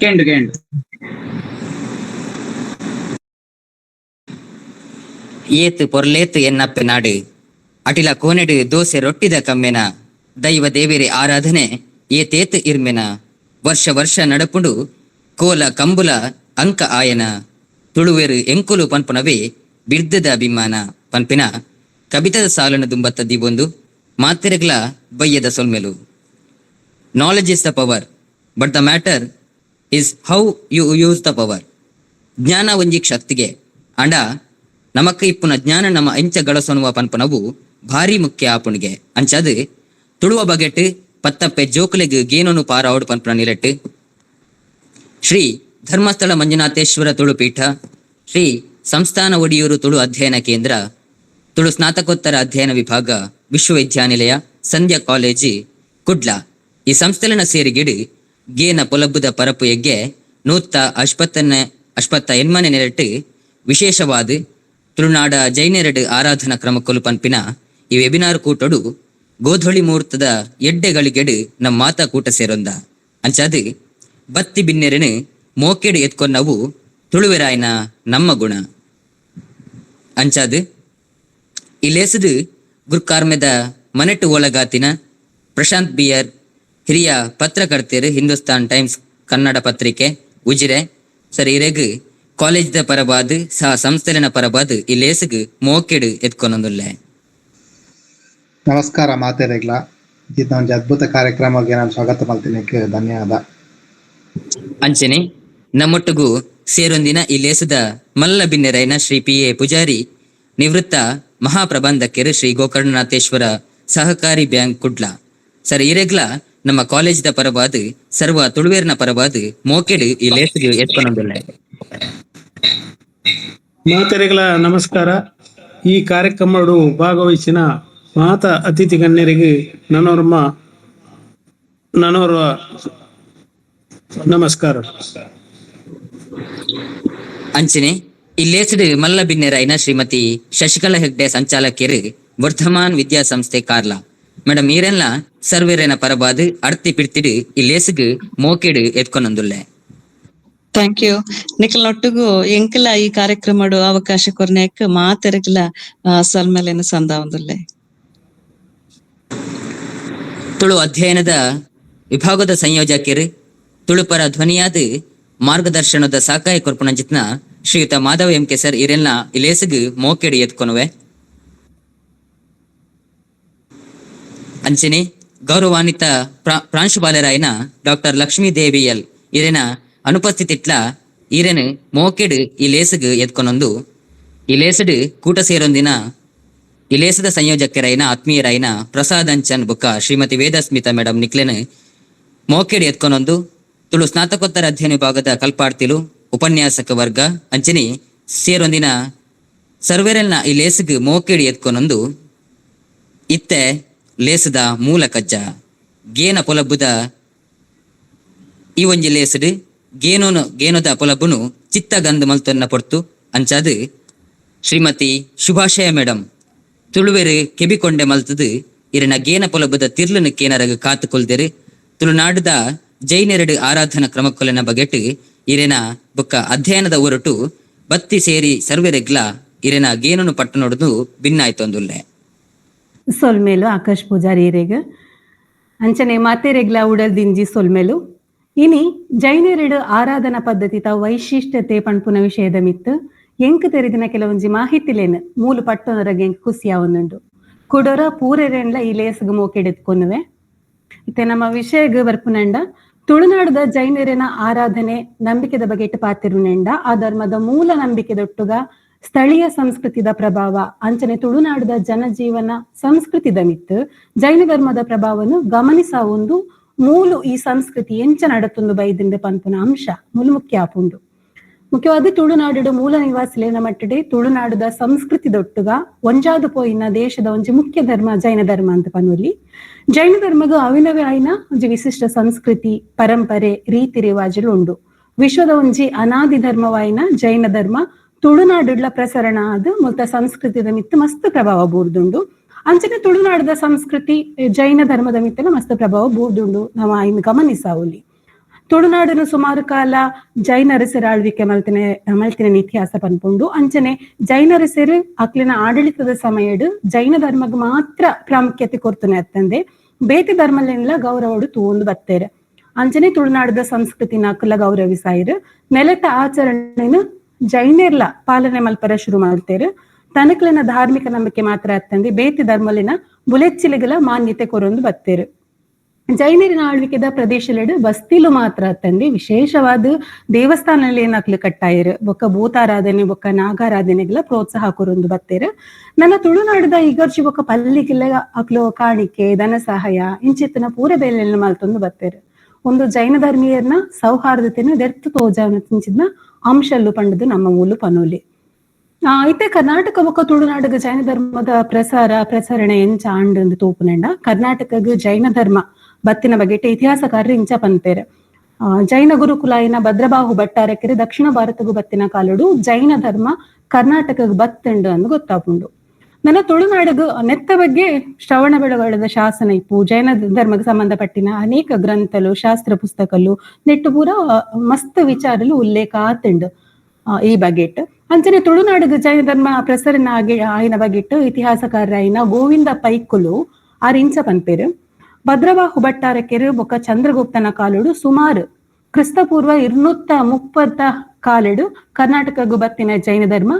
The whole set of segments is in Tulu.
ಕೇಂಡು ಕೇಂಡು. ಏತ್ ಪೊರ್ಲೇತ್ ಎನ್ನಪ್ಪೆ ನಾಡು ಅಟಿಲ ಕೋನೆಡು ದೋಸೆ ರೊಟ್ಟಿದ ಕಮ್ಮೆನ ದೈವ ದೇವೆರೆ ಆರಾಧನೆ ಏತೇತ್ ಇರ್ಮೆನ ವರ್ಷ ವರ್ಷ ನಡಪುಂಡು ಕೋಲ ಕಂಬುಲ ಅಂಕ ಆಯನ ತುಳುವೆರು ಎಂಕುಲು ಪನ್ಪುನವೇ ಬಿರ್ದದ ಅಭಿಮಾನ ಪನ್ಪಿನ ಕಬಿತದ ಸಾಲನ ದುಂಬತ್ತ ದಿವೊಂದು ಮಾತೆರೆಗ್ಲ ಬಯ್ಯದ ಸೊಲ್ಮೆಲು. Knowledge is the power, but the matter is how you use the power. ಜ್ಞಾನ ಒಂಜಿ ಶಕ್ತಿಗೆ ಅಂಡ ನಮಕ್ ಇಪ್ಪುನ ಜ್ಞಾನ ನಮ್ಮ ಎಂಚ ಗಳಸೊನುವ ಪನ್ಪುನವು ಭಾರಿ ಮುಖ್ಯ ಆಪುಣಿಗೆ. ಅಂಚಾದ್ ತುಳುವ ಬಗೆಟ್ ಪತ್ತಪ್ಪೆ ಜೋಕುಲೆಗ್ ಗೇನೊನು ಪಾರಾವಡ್ ಪನ್ಪುನ ನಿಲೆಟ್ ಶ್ರೀ ಧರ್ಮಸ್ಥಳ ಮಂಜುನಾಥೇಶ್ವರ ತುಳು ಪೀಠ, ಶ್ರೀ ಸಂಸ್ಥಾನ ಒಡಿಯೂರು ತುಳು ಅಧ್ಯಯನ ಕೇಂದ್ರ, ತುಳು ಸ್ನಾತಕೋತ್ತರ ಅಧ್ಯಯನ ವಿಭಾಗ, ವಿಶ್ವವಿದ್ಯಾನಿಲಯ, ಸಂಧ್ಯಾ ಕಾಲೇಜಿ ಕುಡ್ಲ ಈ ಸಂಸ್ಥೆಲನ ಸೇರಿಗಿಡು ಗೇನ ಪೊಲಬುದ ಪರಪು ಎಗ್ಗೆ ನೂತ್ತ ಅಶ್ಪತ್ತನೆ ಅಶ್ಪತ್ತ ಎನ್ಮನೆ ನೆರಟು ವಿಶೇಷವಾದ ತುಳುನಾಡ ಜೈನೆರಡು ಆರಾಧನಾ ಕ್ರಮಕ್ಕೊಲು ಪನ್ಪಿನ ಈ ವೆಬಿನಾರ್ ಕೂಟೊಡು ಗೋಧೊಳಿ ಮುಹೂರ್ತದ ಎಡ್ಡೆಗಳಿಗೆಡು ನಮ್ಮ ಮಾತಾ ಕೂಟ ಸೇರೊಂದ. ಅಂಚಾದ್ ಬತ್ತಿ ಬಿನ್ನೆರೆನು ಮೋಕೆಡು ಎತ್ಕೊನ್ನವು ತುಳುವೆರಾಯ್ನ ನಮ್ಮ ಗುಣ. ಅಂಚಾದ್ ಈ ಲೇಸದು ಗುರ್ಕಾರ್ಮೆದ ಮನೆಟ್ಟು ಓಲಗಾತಿನ ಪ್ರಶಾಂತ್ ಬಿಯರ್, ಹಿರಿಯ ಪತ್ರಕರ್ತೆರು, ಹಿಂದೂಸ್ತಾನ್ ಟೈಮ್ಸ್ ಕನ್ನಡ ಪತ್ರಿಕೆ, ಉಜಿರೆ ಸರ್ ಇರೆಗ್ ಕಾಲೇಜ್ದ ಪರಬಾದ್ ಸಹ ಸಂಸ್ಥೆಲಿನ ಪರಬಾದ್ ಈ ಲೇಸುಗ್ ಮೋಕೆಡು ಎತ್ಕೊನೊಂದುಲ್ಲೆ. ನಮಸ್ಕಾರ ಮಾತೆರೆಗ್ಲ. ಇಂಚಿನ ಒಂಜಿ ಅದ್ಭುತ ಕಾರ್ಯಕ್ರಮಕ್ಕೆ ನಾನು ಸ್ವಾಗತ ಮಲ್ತಿನಕ್ಕೆ ಧನ್ಯವಾದ. ಅಂಚನೆ ನಮ್ಮೊಟ್ಟುಗು ಸೇರೊಂದಿನ ಈ ಲೇಸದ ಮಲ್ಲ ಬಿನ್ನೆರೈನ ಶ್ರೀ ಪಿ ಎ ಪೂಜಾರಿ, ನಿವೃತ್ತ ಮಹಾಪ್ರಬಂಧಕರು, ಶ್ರೀ ಗೋಕರ್ಣನಾಥೇಶ್ವರ ಸಹಕಾರಿ ಬ್ಯಾಂಕ್, ಕುಡ್ಲ. ಸರ್ ಇರೆಗ್ಲ ನಮ್ಮ ಕಾಲೇಜ್ದ ಪರವಾದ್ ಸರ್ವ ತುಳುವೇರ್ನ ಪರವಾದ್ ಮೋಕೆಡು ಈ ಲೇಸುಗು ಎತ್ಕೊನೊಂದುಲ್ಲೆ. ಮಾತೆರೆಗಳ ನಮಸ್ಕಾರ. ಈ ಕಾರ್ಯಕ್ರಮಡು ಭಾಗವಹಿಸಿನ ಮಾತ ಅತಿಥಿ ಗಣ್ಯರಿಗೆ ನನೋರ್ಮ ನನೋರ್ವ ನಮಸ್ಕಾರ. ಅಂಚನೆ ಈ ಲೇಸುಡು ಮಲ್ಲ ಬಿನ್ನೆರಾಯಿನ ಶ್ರೀಮತಿ ಶಶಿಕಲಾ ಹೆಗ್ಡೆ, ಸಂಚಾಲಕಿಯರು, ವರ್ಧಮಾನ್ ವಿದ್ಯಾಸಂಸ್ಥೆ, ಕಾರ್ಲಾ. ಮೇಡಮ್ ಈರೆಲ್ಲ ಸರ್ವೇರೇನ ಪರಬಾದ್ ಅರ್ತಿ ಪಿರ್ತಿಡು ಈ ಲೇಸುಗು ಮೋಕೆಡು ಎತ್ಕೊನೊಂದುಲ್ಲೆ. Thank you. ನಿಕಲ್ನೊಟ್ಟುಗು ಎಂಕಲ ಈ ಕಾರ್ಯಕ್ರಮಡು ಅವಕಾಶ ಕೊರ್ನೇಕ್ ಮಾತೆರೆಗ್ಲ ಸಲ್ಮೆಲೆನ್ ಸಂದಾವೊಂದುಲ್ಲೆ. ತುಳು ಅಧ್ಯಯನದ ವಿಭಾಗದ ಸಂಯೋಜಕರು, ತುಳುಪರ ಧ್ವನಿಯಾದ ಮಾರ್ಗದರ್ಶನದ ಸಾಕಾಯ ಕೊರ್ಪುನಂಚಿತ್ನ ಶ್ರೀಯುತ ಮಾಧವ M K sir ಇರೆಲ್ಲ ಇಲೇಸುಗು ಮೋಕೆಡು ಎತ್ಕೊನುವೆ. ಅಂಚನೆ ಗೌರವಾನ್ವಿತ ಪ್ರಾಂಶುಪಾಲರಾಯನ ಡಾಕ್ಟರ್ ಲಕ್ಷ್ಮೀ ದೇವಿ ಎಲ್ ಇರೆನ ಅನುಪಸ್ಥಿತಿಟ್ಲ ಈರೆನ್ ಮೋಕೆಡು ಈ ಲೇಸುಗು ಎತ್ಕೊನೊಂದು ಈ ಲೇಸುಡು ಕೂಟ ಸೇರೊಂದಿನ ಈ ಲೇಸದ ಸಂಯೋಜಕರಾಯಿನ ಆತ್ಮೀಯರಾಯಿನ ಪ್ರಸಾದ್ ಅಂಚನ್ ಬುಕ್ಕ ಶ್ರೀಮತಿ ವೇದಸ್ಮಿತಾ ಮೇಡಮ್ ನಿಕ್ಲೆನ್ ಮೋಕೆಡು ಎತ್ಕೊನೊಂದು ತುಳು ಸ್ನಾತಕೋತ್ತರ ಅಧ್ಯಯನ ವಿಭಾಗದ ಕಲ್ಪಾರ್ಥಿಲು, ಉಪನ್ಯಾಸಕ ವರ್ಗ, ಅಂಚನೆ ಸೇರೊಂದಿನ ಸರ್ವೆರೆಲ್ನ ಈ ಲೇಸುಗು ಮೋಕೆಡು ಎತ್ಕೊನೊಂದು ಇತ್ತೆ ಲೇಸದ ಮೂಲ ಕಜ್ಜ ಗೇನ ಪೊಲಬುದ ಈ ಒಂಜಿ ಲೇಸುಡು ಗೇನೋನು ಗೇನೋದ ಪೊಲಬುನು ಚಿತ್ತಗಂದು ಮಲ್ತೊನ್ನ ಪೊರ್ತು. ಅಂಚಾದ್ ಶ್ರೀಮತಿ ಶುಭಾಶಯ ಮೇಡಮ್ ತುಳುವೆರು ಕೆಬಿಕೊಂಡೆ ಮಲ್ತದು ಇರನ ಗೇನ ಪೊಲಬುದ ತಿರ್ಲುನು ಕೇನರಗ ಕಾತು ಕೊಲ್ದೆರು. ತುಳುನಾಡುದ ಜೈನೆರಡು ಆರಾಧನಾ ಕ್ರಮಕ್ಕೊಲೆನ ಬಗೆಟ್ ಇರೆನ ಬೊಕ್ಕ ಅಧ್ಯಯನದ ಒರಟು ಬತ್ತಿ ಸೇರಿ ಸರ್ವೆರೆಗ್ಲ ಇರೆನ ಗೇನನು ಪಟ್ಟಣೊಡ್ದು ಭಿನ್ನಾಯ್ತೊಂದುಲ್ಲೆ. ಸೊಲ್ಮೇಲು ಆಕಾಶ್ ಪೂಜಾರಿ ಇರೆಗ್. ಅಂಚನೆ ಮಾತೆರೆಗ್ಲ ಉಡಲ್ ದಿಂಜಿ ಸೊಲ್ಮೆಲು. ಇನಿ ಜೈನೆರಡು ಆರಾಧನಾ ಪದ್ಧತಿ ತ ವೈಶಿಷ್ಟ್ಯತೆ ಪಣ್ಪುನ ವಿಷಯದ ಮಿತ್ತು ಎಂಕ್ ತೆರಿದಿನ ಕೆಲವೊಂಜಿ ಮಾಹಿತಿಲೇನು ಮೂಲು ಪಟ್ಟೊನರಗೆ ಎಂಕ್ ಖುಷಿಯಾವೊಂದುಂಡು. ಕುಡೊರ ಪೂರೆರೆನ್ಲ ಈ ಲೇಸ್ಗ್ ಮೋಕೆಡೆತ್ಕೊನುವೆ. ಇತ್ತೆ ನಮ್ಮ ವಿಷಯಗ್ ಬರ್ಪುನಂಡ ತುಳುನಾಡುದ ಜೈನರೆನ ಆರಾಧನೆ ನಂಬಿಕೆದ ಬಗೆಟ್ ಪಾತಿರುನೆಂಡ ಆ ಧರ್ಮದ ಮೂಲ ನಂಬಿಕೆದೊಟ್ಟುಗ ಸ್ಥಳೀಯ ಸಂಸ್ಕೃತಿದ ಪ್ರಭಾವ, ಅಂಚನೆ ತುಳುನಾಡುದ ಜನಜೀವನ ಸಂಸ್ಕೃತಿದ ಮಿತ್ತು ಜೈನ ಧರ್ಮದ ಪ್ರಭಾವನು ಗಮನಿಸವೊಂದು ಮೂಲು ಈ ಸಂಸ್ಕೃತಿ ಎಂಚ ನಡತೊಂದು ಬೈದಿಂದೆ ಪನ್ಪುನ ಅಂಶ ಮೂಲು ಮುಖ್ಯ ಆಪುಂಡು. ಮುಖ್ಯವಾದ ತುಳುನಾಡು ಮೂಲ ನಿವಾಸಿಲೇನ ಮಟ್ಟಡೆ ತುಳುನಾಡುದ ಸಂಸ್ಕೃತಿ ದೊಟ್ಟುಗ ಒಂಜಾದು ಪೋಯಿನ ದೇಶದ ಒಂಜಿ ಮುಖ್ಯ ಧರ್ಮ ಜೈನ ಧರ್ಮ ಅಂತ ಪನ್ನುಲಿ. ಜೈನ ಧರ್ಮಗ ಅವಿನವೇ ಆಯ್ನ ಒಂಜಿ ವಿಶಿಷ್ಟ ಸಂಸ್ಕೃತಿ, ಪರಂಪರೆ, ರೀತಿ ರಿವಾಜುಲು ಉಂಡು. ವಿಶ್ವದ ಒಂಜಿ ಅನಾದಿ ಧರ್ಮವಾಯಿನ ಜೈನ ಧರ್ಮ ತುಳುನಾಡುಡ್ಲ ಪ್ರಸರಣ ಆದ್ ಮುಲ್ತ ಸಂಸ್ಕೃತಿದ ಮಿತ್ತು ಮಸ್ತ್ ಪ್ರಭಾವ ಬೂರ್ದುಂಡು. ಅಂಚನೆ ತುಳುನಾಡದ ಸಂಸ್ಕೃತಿ ಜೈನ ಧರ್ಮದ ಮಿತ್ತಲ ಮಸ್ತ್ ಪ್ರಭಾವ ಬೂರ್ದುಂಡು ನಾವು ಐನ್ ಗಮನಿಸಾವೊಲಿ. ತುಳುನಾಡನ್ನು ಸುಮಾರು ಕಾಲ ಜೈನರಸರ ಆಳ್ವಿಕೆ ಮಲ್ತಿನ ಮಲ್ತಿನ ಇತಿಹಾಸ ಪನ್ಪುಂಡು. ಅಂಚನೆ ಜೈನರಸರು ಅಕ್ಲಿನ ಆಡಳಿತದ ಸಮಯಡ್ ಜೈನ ಧರ್ಮಗ್ ಮಾತ್ರ ಪ್ರಾಮುಖ್ಯತೆ ಕೊರ್ತುನೆ ಅತ್ತಂದೆ ಬೇತೆ ಧರ್ಮಲೆಲ್ಲ ಗೌರವಡು ತೂವೊಂದು ಬತ್ತೇರು. ಅಂಚನೆ ತುಳುನಾಡದ ಸಂಸ್ಕೃತಿನ ಅಕುಲ ಗೌರವಿಸಾಯಿರು. ನೆಲೆತ ಆಚರಣೆನು ಜೈನೆರ್ಲ ಪಾಲನೆ ಮಲ್ಪರ ಶುರು ಮಾಡ್ತೇರು. ತನಕ್ಲಿನ ಧಾರ್ಮಿಕ ನಂಬಿಕೆ ಮಾತ್ರ ಅತ್ತಂದೆ ಬೇತೆ ಧರ್ಮಲಿನ ಬುಲೆಚ್ಚಿಲಿಗಲ ಮಾನ್ಯತೆ ಕೊರೊಂದು ಬತ್ತೇರು. ಜೈನರಿನ ಆಳ್ವಿಕೆದ ಪ್ರದೇಶಲೆಡು ಬಸ್ತಿಲು ಮಾತ್ರ ಅತ್ತಂದೆ ವಿಶೇಷವಾದ ದೇವಸ್ಥಾನದಲ್ಲಿ ಏನಾಕ್ಲು ಕಟ್ಟಾಯಿರು. ಬೊಕ್ಕ ಭೂತಾರಾಧನೆ ಬೊಕ್ಕ ನಾಗಾರಾಧನೆಗೆಲ್ಲ ಪ್ರೋತ್ಸಾಹ ಕೊರೊಂದು ಬತ್ತೇರು. ನನ್ನ ತುಳುನಾಡದ ಇಗರ್ಜಿ ಬೊಕ್ಕ ಪಲ್ಲಿಗೆಲ್ಲ ಅಕ್ಲು ಕಾಣಿಕೆ ಧನ ಸಹಾಯ ಇಂಚಿತ್ತಿನ ಪೂರ ಬೇಲೆಯನ್ನು ಮಲ್ತೊಂದು ಬತ್ತೇರು. ಒಂದು ಜೈನ ಧರ್ಮೀಯರ್ನ ಸೌಹಾರ್ದತೆಯನ್ನು ದೆರ್ತು ತೋಜಾವನ ತಿಂಚಿದ್ನ ಅಂಶಲ್ಲು ಪಂಡದು ನಮ್ಮ ಮೂಲು ಪನೋಲಿ. ಇತ್ತೆ ಕರ್ನಾಟಕ ಬೊಕ್ಕ ತುಳುನಾಡುಗ ಜೈನ ಧರ್ಮದ ಪ್ರಸಾರ ಪ್ರಸರಣೆ ಎಂಚ ಆಂಡ್ ತೋಪುನೆಂಡ ಕರ್ನಾಟಕಗ್ ಜೈನ ಧರ್ಮ ಬತ್ತಿನ ಬಗೆಟ್ ಇತಿಹಾಸಕಾರರು ಇಂಚ ಪನ್ಪೇರು. ಜೈನ ಗುರುಕುಲಾಯಿನ ಭದ್ರಬಾಹು ಭಟ್ಟಾರಕರು ದಕ್ಷಿಣ ಭಾರತಗೂ ಬತ್ತಿನ ಕಾಲುಡು ಜೈನ ಧರ್ಮ ಕರ್ನಾಟಕಗ್ ಬತ್ತುಂಡು ಅಂದ್ ಗೊತ್ತಾಪುಂಡು. ನನ್ನ ತುಳುನಾಡುಗು ನೆತ್ತ ಬಗ್ಗೆ ಶ್ರವಣ ಬೆಳಗೊಳದ ಶಾಸನ ಇಪ್ಪು ಜೈನ ಧರ್ಮಕ್ಕೆ ಸಂಬಂಧಪಟ್ಟಿನ ಅನೇಕ ಗ್ರಂಥಲು ಶಾಸ್ತ್ರ ಪುಸ್ತಕಲು ನೆಟ್ಟು ಪೂರ ಮಸ್ತ್ ವಿಚಾರಲು ಉಲ್ಲೇಖ ಆತುಂಡು ಈ ಬಗೆಟ್. ಅಂಚನೆ ತುಳುನಾಡುಗು ಜೈನ ಧರ್ಮ ಪ್ರಸರಣ ಆಗಿ ಆಯ್ನ ಬಗೆಟ್ ಇತಿಹಾಸಕಾರರಾಯಿನ ಗೋವಿಂದ ಪೈಕುಲು ಆರ್ ಇಂಚ ಪನ್ಪೇರು. ಭದ್ರಬಾಹು ಭಟ್ಟಾರಕೆರು ಬೊಕ್ಕ ಚಂದ್ರಗುಪ್ತನ ಕಾಲುಡು ಸುಮಾರು ಕ್ರಿಸ್ತಪೂರ್ವ 230 ಕಾಲುಡು ಕರ್ನಾಟಕಗು ಬತ್ತಿನ ಜೈನ ಧರ್ಮ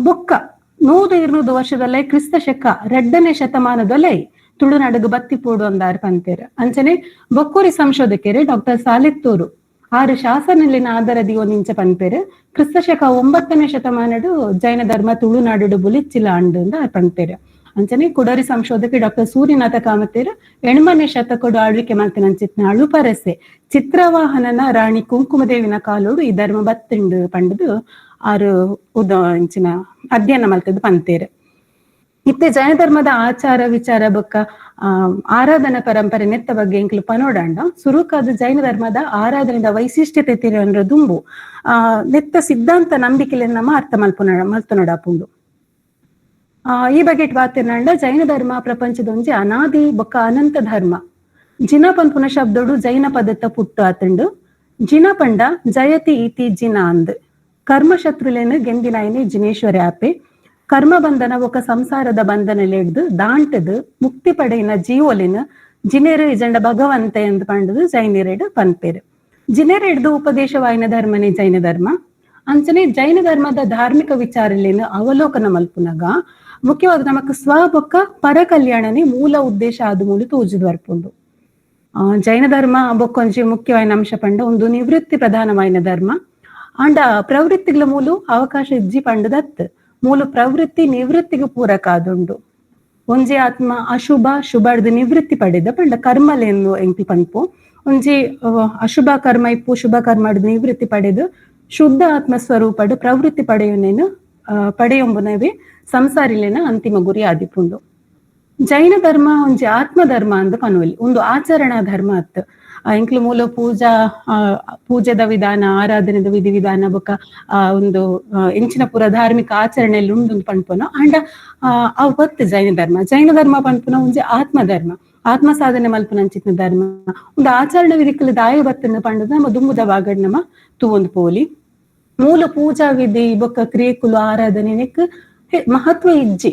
ಬೊಕ್ಕ 100-200 ವರ್ಷದಲ್ಲೇ ಕ್ರಿಸ್ತ ಶಕ 2ನೇ ಶತಮಾನದಲ್ಲೇ ತುಳುನಾಡುಗು ಬತ್ತಿ ಪೋಡು ಅಂದಾರು ಪಂತೇರು. ಅಂಚನೆ ಬೊಕ್ಕೂರಿ ಸಂಶೋಧಕರು ಡಾಕ್ಟರ್ ಸಾಲಿತ್ತೂರು ಆರು ಶಾಸನಲ್ಲಿನ ಆಧಾರ ದಿವೊಂದಿಂಚ ಪನ್ಪೇರು. ಕ್ರಿಸ್ತ ಶಕ 9ನೇ ಶತಮಾನಡು ಜೈನ ಧರ್ಮ ತುಳುನಾಡು ಬುಲಿಚ್ಚಿಲ ಅಂಡು ಅಂದ ಪನ್ಪೇರು. ಅಂಚನೆ ಕುಡರಿ ಸಂಶೋಧಕ ಡಾಕ್ಟರ್ ಸೂರ್ಯನಾಥ ಕಾಮತೇರು 8ನೇ ಶತಕಡು ಆಳ್ವಿಕೆ ಮಲ್ತಿನಂಚಿತ್ನ ಅಳುಪರಸೆ ಚಿತ್ರವಾಹನನ ರಾಣಿ ಕುಂಕುಮದೇವಿನ ಕಾಲೋಡು ಈ ಧರ್ಮ ಬತ್ತುಂಡು ಪಂಡುದು ಆರು ಉದ ಇಂಚಿನ ಅಧ್ಯಯನ ಮಲ್ತದ್ದು ಪಂತೇರು. ಇತ್ತೆ ಜೈನ ಧರ್ಮದ ಆಚಾರ ವಿಚಾರ ಬೊಕ್ಕ ಆರಾಧನಾ ಪರಂಪರೆ ನೆತ್ತ ಬಗ್ಗೆ ಎಂಕ್ಲು ಪನೋಡಾಂಡ ಸುರುಕಾದ ಜೈನ ಧರ್ಮದ ಆರಾಧನೆದ ವೈಶಿಷ್ಟ್ಯತೆ ತಿರಿಯಂದ್ರ ದುಂಬು ನೆತ್ತ ಸಿದ್ಧಾಂತ ನಂಬಿಕೆಲೆನ್ ನಮ ಅರ್ಥ ಮಲ್ಪುನಡಾಪುಂಡು. ಈ ಬಗೆಟ್ ವಾತಿರ್ನಂಡ ಜೈನ ಧರ್ಮ ಪ್ರಪಂಚದೊಂಜಿ ಅನಾದಿ ಬೊಕ್ಕ ಅನಂತ ಧರ್ಮ. ಜಿನ ಪನ್ಪುನ ಶಬ್ದೋಡು ಜೈನ ಪದತ್ತ ಪುಟ್ಟು ಆತುಂಡು. ಜಿನ ಪಂಡ ಜಯತಿ ಇತಿ ಜಿನ ಅಂದ್. ಕರ್ಮಶತ್ರುಲೇನು ಗೆಂದಿನಾಯನೆ ಜಿನೇಶ್ವರ ಆಪೆ. ಕರ್ಮ ಬಂಧನ ಬೊಕ್ಕ ಸಂಸಾರದ ಬಂಧನಲೆಡ್ದು ದಾಂಟದು ಮುಕ್ತಿ ಪಡೆಯಿನ ಜೀವೊಲಿನ ಜಿನೇರು ಇಜಂಡ ಭಗವಂತ ಎಂದು ಪಂಡದು ಜೈನರೆಡು ಪನ್ಪೇರು. ಜಿನೇರೆಡ್ದು ಉಪದೇಶವಾಯಿನ ಧರ್ಮನೇ ಜೈನ ಧರ್ಮ. ಅಂಚನೆ ಜೈನ ಧರ್ಮದ ಧಾರ್ಮಿಕ ವಿಚಾರಲೇನು ಅವಲೋಕನ ಮಲ್ಪುನಗ ಮುಖ್ಯವಾದ ನಮಕ್ ಸ್ವ ಬೊಕ್ಕ ಪರ ಕಲ್ಯಾಣನೇ ಮೂಲ ಉದ್ದೇಶ ಆದ ಮೂಲ ತೋಜುದು ಬರ್ಪುಂಡು. ಜೈನ ಧರ್ಮ ಬೊಕ್ಕೊಂಜಿ ಮುಖ್ಯವಾಯಿನ ಅಂಶ ಪಂಡ ಒಂದು ನಿವೃತ್ತಿ ಪ್ರಧಾನವಾಯಿನ ಧರ್ಮ. ಆಂಡ ಪ್ರವೃತ್ತಿಗಳ ಮೂಲ ಅವಕಾಶ ಇಜ್ಜಿ ಪಂಡದತ್ ಮೂಲ ಪ್ರವೃತ್ತಿ ನಿವೃತ್ತಿಗೆ ಪೂರಕ ಆದುಂಡು. ಒಂಜಿ ಆತ್ಮ ಅಶುಭ ಶುಭರ್ದ ನಿವೃತ್ತಿ ಪಡೆದ ಪಂಡ ಕರ್ಮಲೆಂದು ಎಂಕಿ ಪನ್ಪು. ಒಂಜಿ ಅಶುಭ ಕರ್ಮ ಇಪ್ಪು ಶುಭ ಕರ್ಮ ನಿವೃತ್ತಿ ಪಡೆದು ಶುದ್ಧ ಆತ್ಮ ಸ್ವರೂಪಡು ಪ್ರವೃತ್ತಿ ಪಡೆಯುನೇನು ಪಡೆಯೊಂಬುನವೇ ಸಂಸಾರಿಲೇನ ಅಂತಿಮ ಗುರಿ ಆದಿಪುಂಡು. ಜೈನ ಧರ್ಮ ಒಂಜಿ ಆತ್ಮ ಧರ್ಮ ಅಂದ್ ಪನೋಲಿ. ಒಂದು ಆಚರಣಾ ಧರ್ಮ ಅತ್. ಎಂಕ್ಲು ಮೂಲ ಪೂಜಾ ಪೂಜೆದ ವಿಧಾನ ಆರಾಧನೆದ ವಿಧಿ ವಿಧಾನ ಬೊಕ್ಕ ಒಂದು ಎಂಚಿನ ಪೂರ ಧಾರ್ಮಿಕ ಆಚರಣೆಯಲ್ಲಿ ಉಂಡು ಪನ್ಪುನ ಅಂಡ ಅವು ಬತ್ತು ಜೈನ ಧರ್ಮ. ಜೈನ ಧರ್ಮ ಪನ್ಪುನ ಒಂಜಿ ಆತ್ಮ ಧರ್ಮ, ಆತ್ಮ ಸಾಧನೆ ಮಲ್ಪುನಂಚಿತ್ನ ಧರ್ಮ. ಒಂದು ಆಚರಣೆ ವಿಧಿಕ್ಕಲು ದಾಯ ಬತ್ತನ್ನು ಪಂಡದ ನಮ್ಮ ದುಂಬುದ ಬಾಗಡ್ ನಮ್ಮ ತೂವೊಂದು ಪೋಲಿ. ಮೂಲ ಪೂಜಾ ವಿಧಿ ಬೊಕ್ಕ ಕ್ರಿಯೆಕುಲು ಆರಾಧನೆ ನೆಕ್ ಮಹತ್ವ ಇಜ್ಜಿ.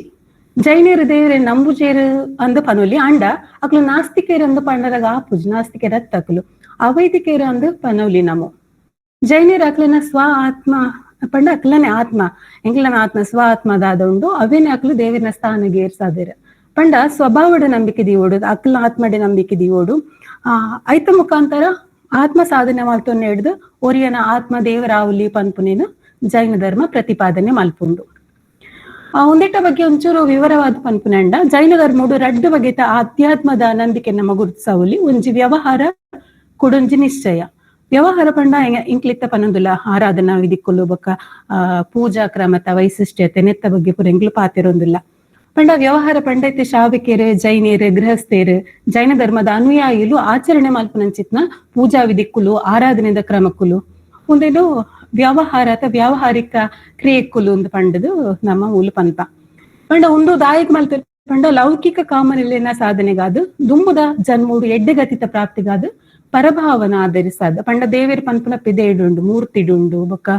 ಜೈನರು ದೇವರೇ ನಂಬುಜೇರು ಅಂದ ಪನೋಲಿ. ಅಂಡ ಅಕ್ಲು ನಾಸ್ತಿಕೇರು ಅಂದ ಪಂಡರಗ ಆಪುಜ್ ನಾಸ್ತಿಕೇರ ಅಕ್ಲು ಅವೈದಿಕೇರು ಅಂದ ಪನೋಲಿ. ನಮೋ ಜೈನರು ಅಕ್ಲನ ಸ್ವ ಆತ್ಮ ಪಂಡ ಅಕ್ಲನೆ ಆತ್ಮ ಎಂಕ್ಲನ ಆತ್ಮ ಸ್ವ ಆತ್ಮ ದಾದ ಉಂಡು ಅವೇನೆ ಅಕ್ಲು ದೇವರನ ಸ್ಥಾನಗೆ ಏರ್ಸಾದೇರು. ಪಂಡ ಸ್ವಭಾವಡ ನಂಬಿಕೆ ದೀವೋಡು ಅಕ್ಲ ಆತ್ಮಡೆ ನಂಬಿಕೆ ದೀವೋಡು ಐತ ಮುಖಾಂತರ ಆತ್ಮ ಸಾಧನೆ ಮಲ್ತೊನ್ನೆ ಹಿಡ್ದು ಒರಿಯನ ಆತ್ಮ ದೇವರಾವುಲಿ ಪನ್ಪುನೇನು ಜೈನ ಧರ್ಮ ಪ್ರತಿಪಾದನೆ ಮಲ್ಪುಂಡು. ಒಂದಿಟ್ಟ ಬಗ್ಗೆ ಒಂಚೂರು ವಿವರವಾದ ಪನ್ಪುನಂಡ ಜೈನ ಧರ್ಮಡು ರಡ್ಡು ಬಗೆತ ಆಧ್ಯಾತ್ಮದ ನಂಬಿಕೆ ನಮ್ಮ ಗುರುತಿಸವಲಿ. ಒಂಜಿ ವ್ಯವಹಾರ ಕುಡೊಂಜಿ ನಿಶ್ಚಯ. ವ್ಯವಹಾರ ಪಂಡ ಇಂಕ್ಲಿತ್ತ ಪನೊಂದುಲ ಆರಾಧನಾ ವಿಧಿಕ್ಕುಲು ಬೊಕ್ಕ ಪೂಜಾ ಕ್ರಮತ ವೈಶಿಷ್ಟ್ಯತೆ ನೆತ್ತ ಬಗ್ಗೆ ಪೂರ ಎಂಕ್ಲು ಪಾತಿರೊಂದುಲ್ಲ. ಪಂಡ ವ್ಯವಹಾರ ಪಂಡೈತೆ ಶಾವಕಿಯರು ಜೈನಿಯರು ಗೃಹಸ್ಥೇರು ಜೈನ ಧರ್ಮದ ಅನುಯಾಯಿಲು ಆಚರಣೆ ಮಲ್ಪುನಂಚಿತ್ನ ಪೂಜಾ ವಿಧಿಕ್ಕುಲು ಆರಾಧನೆದ ಕ್ರಮಕ್ಕುಲು ಒಂದೇನು ವ್ಯವಹಾರ ಅಥವಾ ವ್ಯಾವಹಾರಿಕ ಕ್ರಿಯೆಕ್ಕುಲು ಒಂದು ಪಂಡದು ನಮ್ಮ ಮೂಲ ಪಂತ. ಪಂಡ ಒಂದು ದಾಯಕ ಮಲ್ತ ಪಂಡ ಲೌಕಿಕ ಕಾಮನೆಲೆನ ಸಾಧನೆಗಾದು ದುಂಬುದ ಜನ್ಮೂಡು ಎಡ್ಡೆಗತಿತ ಪ್ರಾಪ್ತಿಗಾದು ಪರಭಾವನ ಆಧರಿಸಾದ ಪಂಡ ದೇವೇರ್ ಪನ್ಪುನ ಪಿದೇಡುಂಡು ಮೂರ್ತಿಡುಂಡು ಬೊಕ್ಕ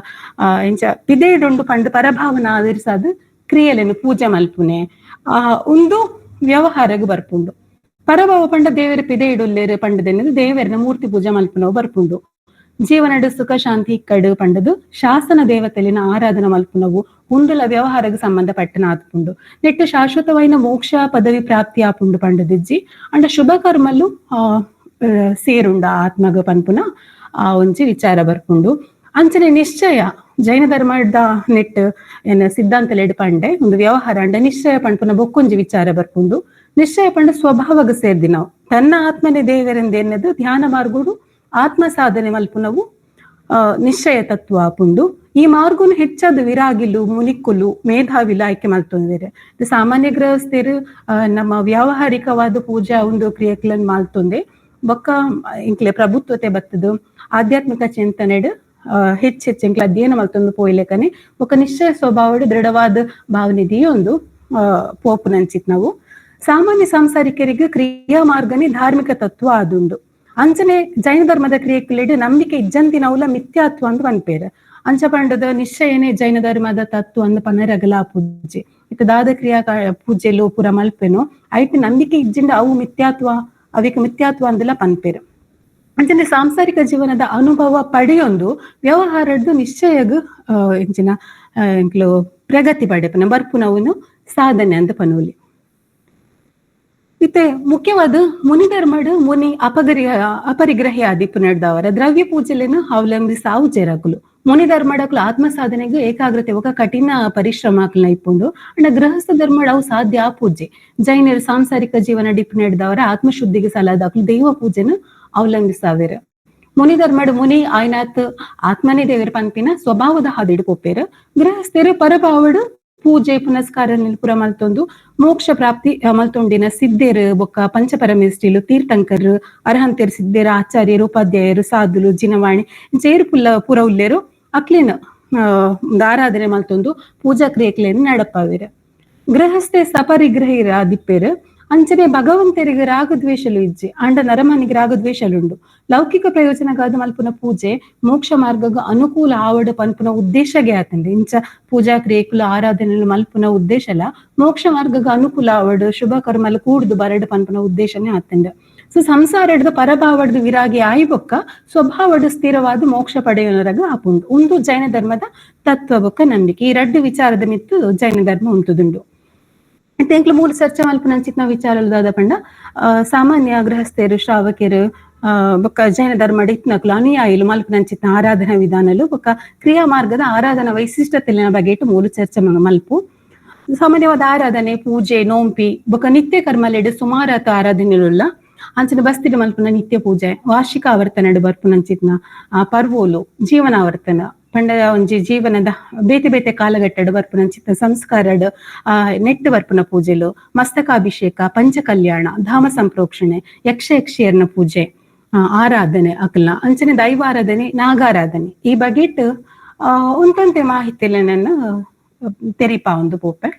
ಎಂಚ ಪಿದೇಡುಂಡು ಪಂಡ ಪರಭಾವನ ಆಧರಿಸಾದ ಕ್ರಿಯೆಲೆನು ಪೂಜೆ ಮಲ್ಪುನೆ ಉಂದು ವ್ಯವಹಾರಗ್ ಬರ್ಪುಂಡು. ಪರಭಾವ ಪಂಡ ದೇವರ ಪಿದೇಡುಲ್ಲೇರು ಪಂಡದೆನ್ನದು ದೇವರನ ಮೂರ್ತಿ ಪೂಜೆ ಮಲ್ಪುನವು ಬರ್ಪುಂಡು. ಜೀವನಡು ಸುಖ ಶಾಂತಿ ಇಕ್ಕಡು ಪಂಡದು ಶಾಸನ ದೇವತೆಲಿನ ಆರಾಧನೆ ಮಲ್ಪುನವು ಉಂದುಲ ವ್ಯವಹಾರಕ್ಕೆ ಸಂಬಂಧಪಟ್ಟನ ಆತ್ಪುಂಡು. ನೆಟ್ಟು ಶಾಶ್ವತವಾಯಿನ ಮೋಕ್ಷ ಪದವಿ ಪ್ರಾಪ್ತಿ ಆಪುಂಡು ಪಂಡದಿಜ್ಜಿ ಅಂಡ ಶುಭ ಕರ್ಮಲ್ಲು ಸೇರುಂಡ ಆತ್ಮಗ ಪನ್ಪುನ ಆ ಒಂಜಿ ವಿಚಾರ ಬರ್ಪುಂಡು. ಅಂಚನೆ ನಿಶ್ಚಯ ಜೈನ ಧರ್ಮದ ನೆಟ್ ಏನ ಸಿದ್ಧಾಂತಲೆಡ್ ಪಂಡೆ ಒಂದು ವ್ಯವಹಾರ ಅಂಡ ನಿಶ್ಚಯ ಪನ್ಪುನ ಬೊಕ್ಕೊಂಜಿ ವಿಚಾರ ಬರ್ಪುಂಡು. ನಿಶ್ಚಯ ಪಂಡ ಸ್ವಭಾವಗ ಸೇರ್ದಿ ನಾವು ತನ್ನ ಆತ್ಮನೇ ದೇವರೆಂದು ಧ್ಯಾನ ಮಾರ್ಗೋಡು ಆತ್ಮ ಸಾಧನೆ ಮಲ್ಪುನವು ನಿಶ್ಚಯ ತತ್ವ ಆಪುಂಡು. ಈ ಮಾರ್ಗುನು ಹೆಚ್ಚಾದ ವಿರಾಗಿಲು ಮುನಿಕ್ಕುಲು ಮೇಧಾವಿಲು ಆಯ್ಕೆ ಮಲ್ತೊಂದಿರೆ. ಸಾಮಾನ್ಯ ಗೃಹಸ್ಥರು ನಮ್ಮ ವ್ಯಾವಹಾರಿಕವಾದ ಪೂಜಾ ಒಂದು ಕ್ರಿಯೆಗಳನ್ನು ಮಾಲ್ತೊಂದೆ ಬೊಕ್ಕ ಇಂಕ್ಲೆ ಪ್ರಭುತ್ವತೆ ಬತ್ತದು ಆಧ್ಯಾತ್ಮಿಕ ಚಿಂತನೆಡ್ ಹೆಚ್ಚೆಚ್ಚು ಎಂಕ್ಲೆ ಅಧ್ಯಯನ ಮಲ್ತೊಂದು ಪೋಯ್ಲೆಕನೆ ಬೊಕ್ಕ ನಿಶ್ಚಯ ಸ್ವಭಾವಡ್ ದೃಢವಾದ ಭಾವನೆ ಒಂದು ಪೋಪುನಂಚಿತ್ ನಾವು. ಸಾಮಾನ್ಯ ಸಾಂಸಾರಿಕರಿಗೆ ಕ್ರಿಯಾ ಮಾರ್ಗನೇ ಧಾರ್ಮಿಕ ತತ್ವ ಆದುಂಡು. ಅಂಚನೆ ಜೈನ ಧರ್ಮದ ಕ್ರಿಯೆಕ್ಲೆಡ್ ನಂಬಿಕೆ ಇಜ್ಜಂತಿನವುಲ ಮಿಥ್ಯಾತ್ವ ಅಂದ್ ಪನ್ಪೇರು. ಅಂಚ ಪಂಡದ ನಿಶ್ಚಯನೇ ಜೈನ ಧರ್ಮದ ತತ್ವ ಅಂದ್ ಪನರಗಲ ಪೂಜೆ ಇತ್ತ ದಾದ ಕ್ರಿಯಾ ಪೂಜೆಲು ಪೂರ ಮಲ್ಪೆನು ಐಟ್ ನಂಬಿಕೆ ಇಜ್ಜಿಂದ ಅವು ಮಿಥ್ಯಾತ್ವ ಅವಿಕ ಮಿಥ್ಯಾತ್ವ ಅಂದಲ ಪನ್ಪೇರು. ಅಂಚನೆ ಸಾಂಸಾರಿಕ ಜೀವನದ ಅನುಭವ ಪಡೆಯೊಂದು ವ್ಯವಹಾರದ್ದು ನಿಶ್ಚಯಗ್ ಎಂಚಿನ ಎಂಕ್ಲು ಪ್ರಗತಿ ಪಡೆಪನ ಬರ್ಪುನವುನು ಸಾಧನೆ ಅಂತ ಪನೋಲಿ. ಇತ್ತೆ ಮುಖ್ಯವಾದ ಮುನಿ ಧರ್ಮಡ್ ಮುನಿ ಅಪರಿಗ್ರಹಿ ಆದಿಪ್ಪು ನಡೆದವರ ದ್ರವ್ಯ ಪೂಜೆಲೇನು ಅವಲಂಬಿಸಾವು ಜೇರಕುಲು. ಮುನಿ ಧರ್ಮಡಕ್ಲು ಆತ್ಮ ಸಾಧನೆಗೆ ಏಕಾಗ್ರತೆ ఒక ಕಠಿಣ ಪರಿಶ್ರಮ ಇಪ್ಪುಂಡು. ಅಂಡ ಗೃಹಸ್ಥ ಧರ್ಮಡ್ ಅವು ಸಾಧ್ಯ ಆ ಪೂಜೆ. ಜೈನರು ಸಾಂಸಾರಿಕ ಜೀವನ ಡಿಪ್ಪು ನಡೆದವರ ಆತ್ಮಶುದ್ಧಿಗೆ ಸಲಾದಾಕ್ಲು ದೈವ ಪೂಜೆನು ಅವಲಂಬಿಸಾವೇರು. ಮುನಿ ಧರ್ಮಡ್ ಮುನಿ ಆಯ್ನಾತ್ ಆತ್ಮನೇ ದೇವರ ಪನ್ಪಿನ ಸ್ವಭಾವದ ಹಾದಿಡು ಪೋಪೇರು. ಗೃಹಸ್ಥರು ಪರಭಾವಡು ಪೂಜೆ ಪುನಸ್ಕಾರ ಪುರ ಮಲ್ತೊಂದು ಮೋಕ್ಷ ಪ್ರಾಪ್ತಿ ಮಲ್ತೊಂಡಿನ ಸಿದ್ಧೇರು ಬೊಕ್ಕ ಪಂಚಪರಮೇಷ್ಠಿಲು ತೀರ್ಥಂಕರು ಅರ್ಹಂತೇರು ಸಿದ್ಧೇರು ಆಚಾರ್ಯರು ಉಪಾಧ್ಯಾಯರು ಸಾಧುಲು ಜಿನವಾಣಿ ಜೇರು ಪುಲ್ಲ ಪುರ ಉಲ್ಲೇರು ಅಕ್ಲೇನು ಆರಾಧನೆ ಮಲ್ತೊಂದು ಪೂಜಾ ಕ್ರಿಯೆಕ್ಲೇನು ನಡಪಾವೇರು. ಗೃಹಸ್ಥೆ ಸಪರಿಗ್ರಹಿರ ದಿಪ್ಪೇರು. ಅಂಚನೆ ಭಗವಂತರಿಗೆ ರಾಗದ್ವೇಷಲು ಇಜ್ಜಿ ಅಂಡ ನರಮನಿಗೆ ರಾಗದ್ವೇಷಲುಂಡು. ಲೌಕಿಕ ಪ್ರಯೋಜನಗಾದ ಮಲ್ಪುನ ಪೂಜೆ ಮೋಕ್ಷ ಮಾರ್ಗಗ ಅನುಕೂಲ ಆವಡ ಪನ್ಪುನ ಉದ್ದೇಶಗೆ ಆತಂದೆ. ಇಂಚ ಪೂಜಾ ಕ್ರಿಯೆಕುಲು ಆರಾಧನೆಲು ಮಲ್ಪುನ ಉದ್ದೇಶಲ ಮೋಕ್ಷ ಮಾರ್ಗಗ ಅನುಕೂಲ ಆವಡು ಶುಭ ಕರ್ಮಲು ಕೂಡ್ದು ಬರಡು ಪನ್ಪುನ ಉದ್ದೇಶನೇ ಆತಂದೆ. ಸೊ ಸಂಸಾರಡ್ದು ಪರಭಾವಡ್ದು ವಿರಾಗಿ ಆಯ್ಬೊಕ್ಕ ಸ್ವಭಾವಡು ಸ್ಥಿರವಾದ ಮೋಕ್ಷ ಪಡೆಯುವನರಗ ಆಪುಂಡು. ಉಂದು ಜೈನ ಧರ್ಮದ ತತ್ವ ಬೊಕ್ಕ ನಂಬಿಕೆ. ಈ ರಡ್ಡು ವಿಚಾರದ ಮಿತ್ತು ಜೈನ ಧರ್ಮ ಉಂಟುದುಂಡು. ಎಂಕ್ಲು ಮೂಲ ಚರ್ಚೆ ಮಲ್ಪುನಂಚಿತ್ನ ವಿಚಾರಲು ದಾದ ಪಂಡ ಸಾಮಾನ್ಯ ಗೃಹಸ್ಥರು ಶ್ರಾವಕರು ಬೊಕ್ಕ ಜೈನ ಧರ್ಮಡ್ ಇತ್ನಕ್ಲು ಅನುಯಾಯಿಲು ಮಲ್ಪುನಂಚಿತ್ನ ಆರಾಧನಾ ವಿಧಾನಲು ಬೊಕ್ಕ ಕ್ರಿಯಾ ಮಾರ್ಗದ ಆರಾಧನಾ ವೈಶಿಷ್ಟ್ಯತೆಲಿನ ಬಗೆಟ್ ಮೂಲ ಚರ್ಚೆ ಮಲ್ಪು. ಸಾಮಾನ್ಯವಾದ ಆರಾಧನೆ ಪೂಜೆ ನೋಂಪಿ ಬೊಕ್ಕ ನಿತ್ಯ ಕರ್ಮಲೆಡ್ ಸುಮಾರಾತ ಆರಾಧನೆಲುಲ್ಲ. ಅಂಚನೆ ಬಸ್ತಿಡ್ ಮಲ್ಪುನ ನಿತ್ಯ ಪೂಜೆ ವಾರ್ಷಿಕ ಆವರ್ತನಡ್ ಬರ್ಪುನಂಚಿತ್ನ ಪರ್ವೋಲು ಜೀವನಾವರ್ತನ ಪಂಡ ಒಂಜಿ ಜೀವನದ ಬೇತೆ ಬೇತೆ ಕಾಲಘಟ್ಟಡ್ ಬರ್ಪುನಂಚಿತ್ನ ಸಂಸ್ಕಾರಡ್ ನೆಟ್ ಬರ್ಪುನ ಪೂಜೆಲು ಮಸ್ತಕಾಭಿಷೇಕ ಪಂಚಕಲ್ಯಾಣ ಧಾಮ ಸಂಪ್ರೋಕ್ಷಣೆ ಯಕ್ಷ ಯಕ್ಷಿಯರ್ನ ಪೂಜೆ ಆರಾಧನೆ ಅಕಲ್ನ ಅಂಚನೆ ದೈವಾರಾಧನೆ ನಾಗಾರಾಧನೆ ಈ ಬಗೆಟ್ ಉಂತಂತೆ ಮಾಹಿತಿಲ ತೆರಿಪಾ ಒಂದು ಪೋಪೆ.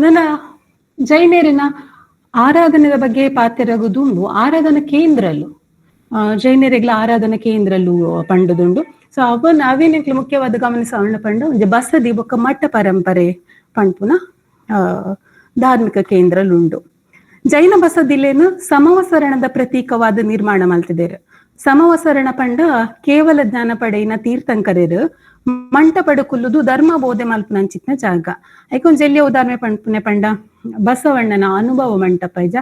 ನನ್ನ ಜೈನರಿನ ಆರಾಧನೆಯ ಬಗ್ಗೆ ಪಾತೆರಗುದುಂಡು ಆರಾಧನಾ ಕೇಂದ್ರಲು ಜೈನರಿಗ್ಲ ಆರಾಧನಾ ಕೇಂದ್ರಲು ಪಂಡುದುಂಡು. ಸೊ ಅವನ್ ಅವೇನೆಂಕ್ಲು ಮುಖ್ಯವಾದ ಗಮನಿಸವಣ್ಣ ಪಂಡ ಒಂಜಿ ಬಸದಿ ಬೊಕ್ಕ ಮಠ ಪರಂಪರೆ ಪನ್ಪುನ ಧಾರ್ಮಿಕ ಕೇಂದ್ರಲುಂಡು. ಜೈನ ಬಸದಿಲೇನು ಸಮವಸರಣದ ಪ್ರತೀಕವಾದ ನಿರ್ಮಾಣ ಮಲ್ತಿದ್ದೇರು. ಸಮವಸರಣ ಪಂಡ ಕೇವಲ ಜ್ಞಾನ ಪಡೆಯಿನ ತೀರ್ಥಂಕರರು ಮಂಟಪಡ ಕುಲ್ಲುದು ಧರ್ಮ ಬೋಧೆ ಮಲ್ಪುನಂಚಿತ್ನ ಜಾಗ. ಐಕೊಂಜಿ ಎಲ್ಯ ಉದಾಹರಣೆ ಪನ್ಪುನೆ ಪಂಡ ಬಸವಣ್ಣನ ಅನುಭವ ಮಂಟಪ ಇಜ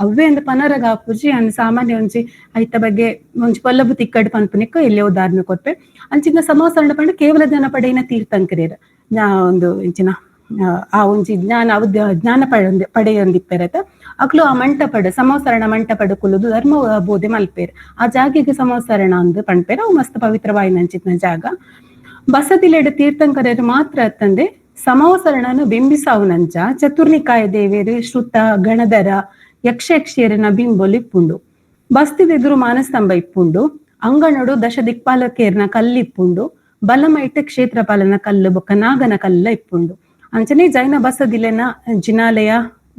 ಅವ್ವೇ ಅಂದ್ ಪನರಗ ಪೂಜಿ ಅಂದ್ ಸಾಮಾನ್ಯ ಒಂಜಿ ಐತ ಬಗ್ಗೆ ಒಂಜಿ ಪೊಲ್ಲಬು ತಿಕ್ಕಡ್ ಪನ್ಪುನೆಕ್ ಎಲ್ಯ ಉದಾಹರಣೆ ಕೊರ್ಪೆ. ಅಂಚಿನ ಸಮವಸರಣ ಪಂಡ ಕೇವಲ ಜ್ಞಾನ ಪಡೆಯಿನ ತೀರ್ಥಂಕರೇರು ಒಂದು ಇಂಚಿನ ಆ ಒಂಜಿ ಜ್ಞಾನ ಅವು ಜ್ಞಾನ ಪಡೆಯೊಂದಿಪ್ಪೆರತ ಅಕ್ಲು ಆ ಮಂಟಪಡ್ ಸಮವಸರಣ ಮಂಟಪಡ್ ಕುಲ್ಲುದು ಧರ್ಮ ಬೋಧೆ ಮಲ್ಪೇರ್. ಆ ಜಾಗೆಗೆ ಸಮವಸರಣ ಅಂದ್ ಪನ್ಪೇರ್. ಅವು ಮಸ್ತ್ ಪವಿತ್ರವಾಯಿನಂಚಿತ್ನ ಜಾಗ. ಬಸದಿಲೆಡ್ ತೀರ್ಥಂಕರರು ಮಾತ್ರ ಅತ್ತಂದೆ ಸಮವಸರಣನು ಬಿಂಬಿಸಾವುನಂಚ ಚತುರ್ನಿಕಾಯ ದೇವೇರು ಶ್ರುತ ಗಣಧರ ಯಕ್ಷಯಕ್ಷಿಯರನ ಬಿಂಬೊಲು ಇಪ್ಪುಂಡು. ಬಸ್ತಿದೆದುರು ಮಾನಸ್ತಂಭ ಇಪ್ಪುಂಡು. ಅಂಗಣಡು ದಶ ದಿಕ್ಪಾಲಕೇರ್ನ ಕಲ್ಲಿಪ್ಪುಂಡು. ಬಲಮೈಟ್ ಕ್ಷೇತ್ರಪಾಲನ ಕಲ್ಲು ಬೊಕ್ಕ ನಾಗನ ಕಲ್ಲ ಇಪ್ಪುಂಡು. ಅಂಚನೆ ಜೈನ ಬಸದಿಲೆನ ಜಿನಾಲಯ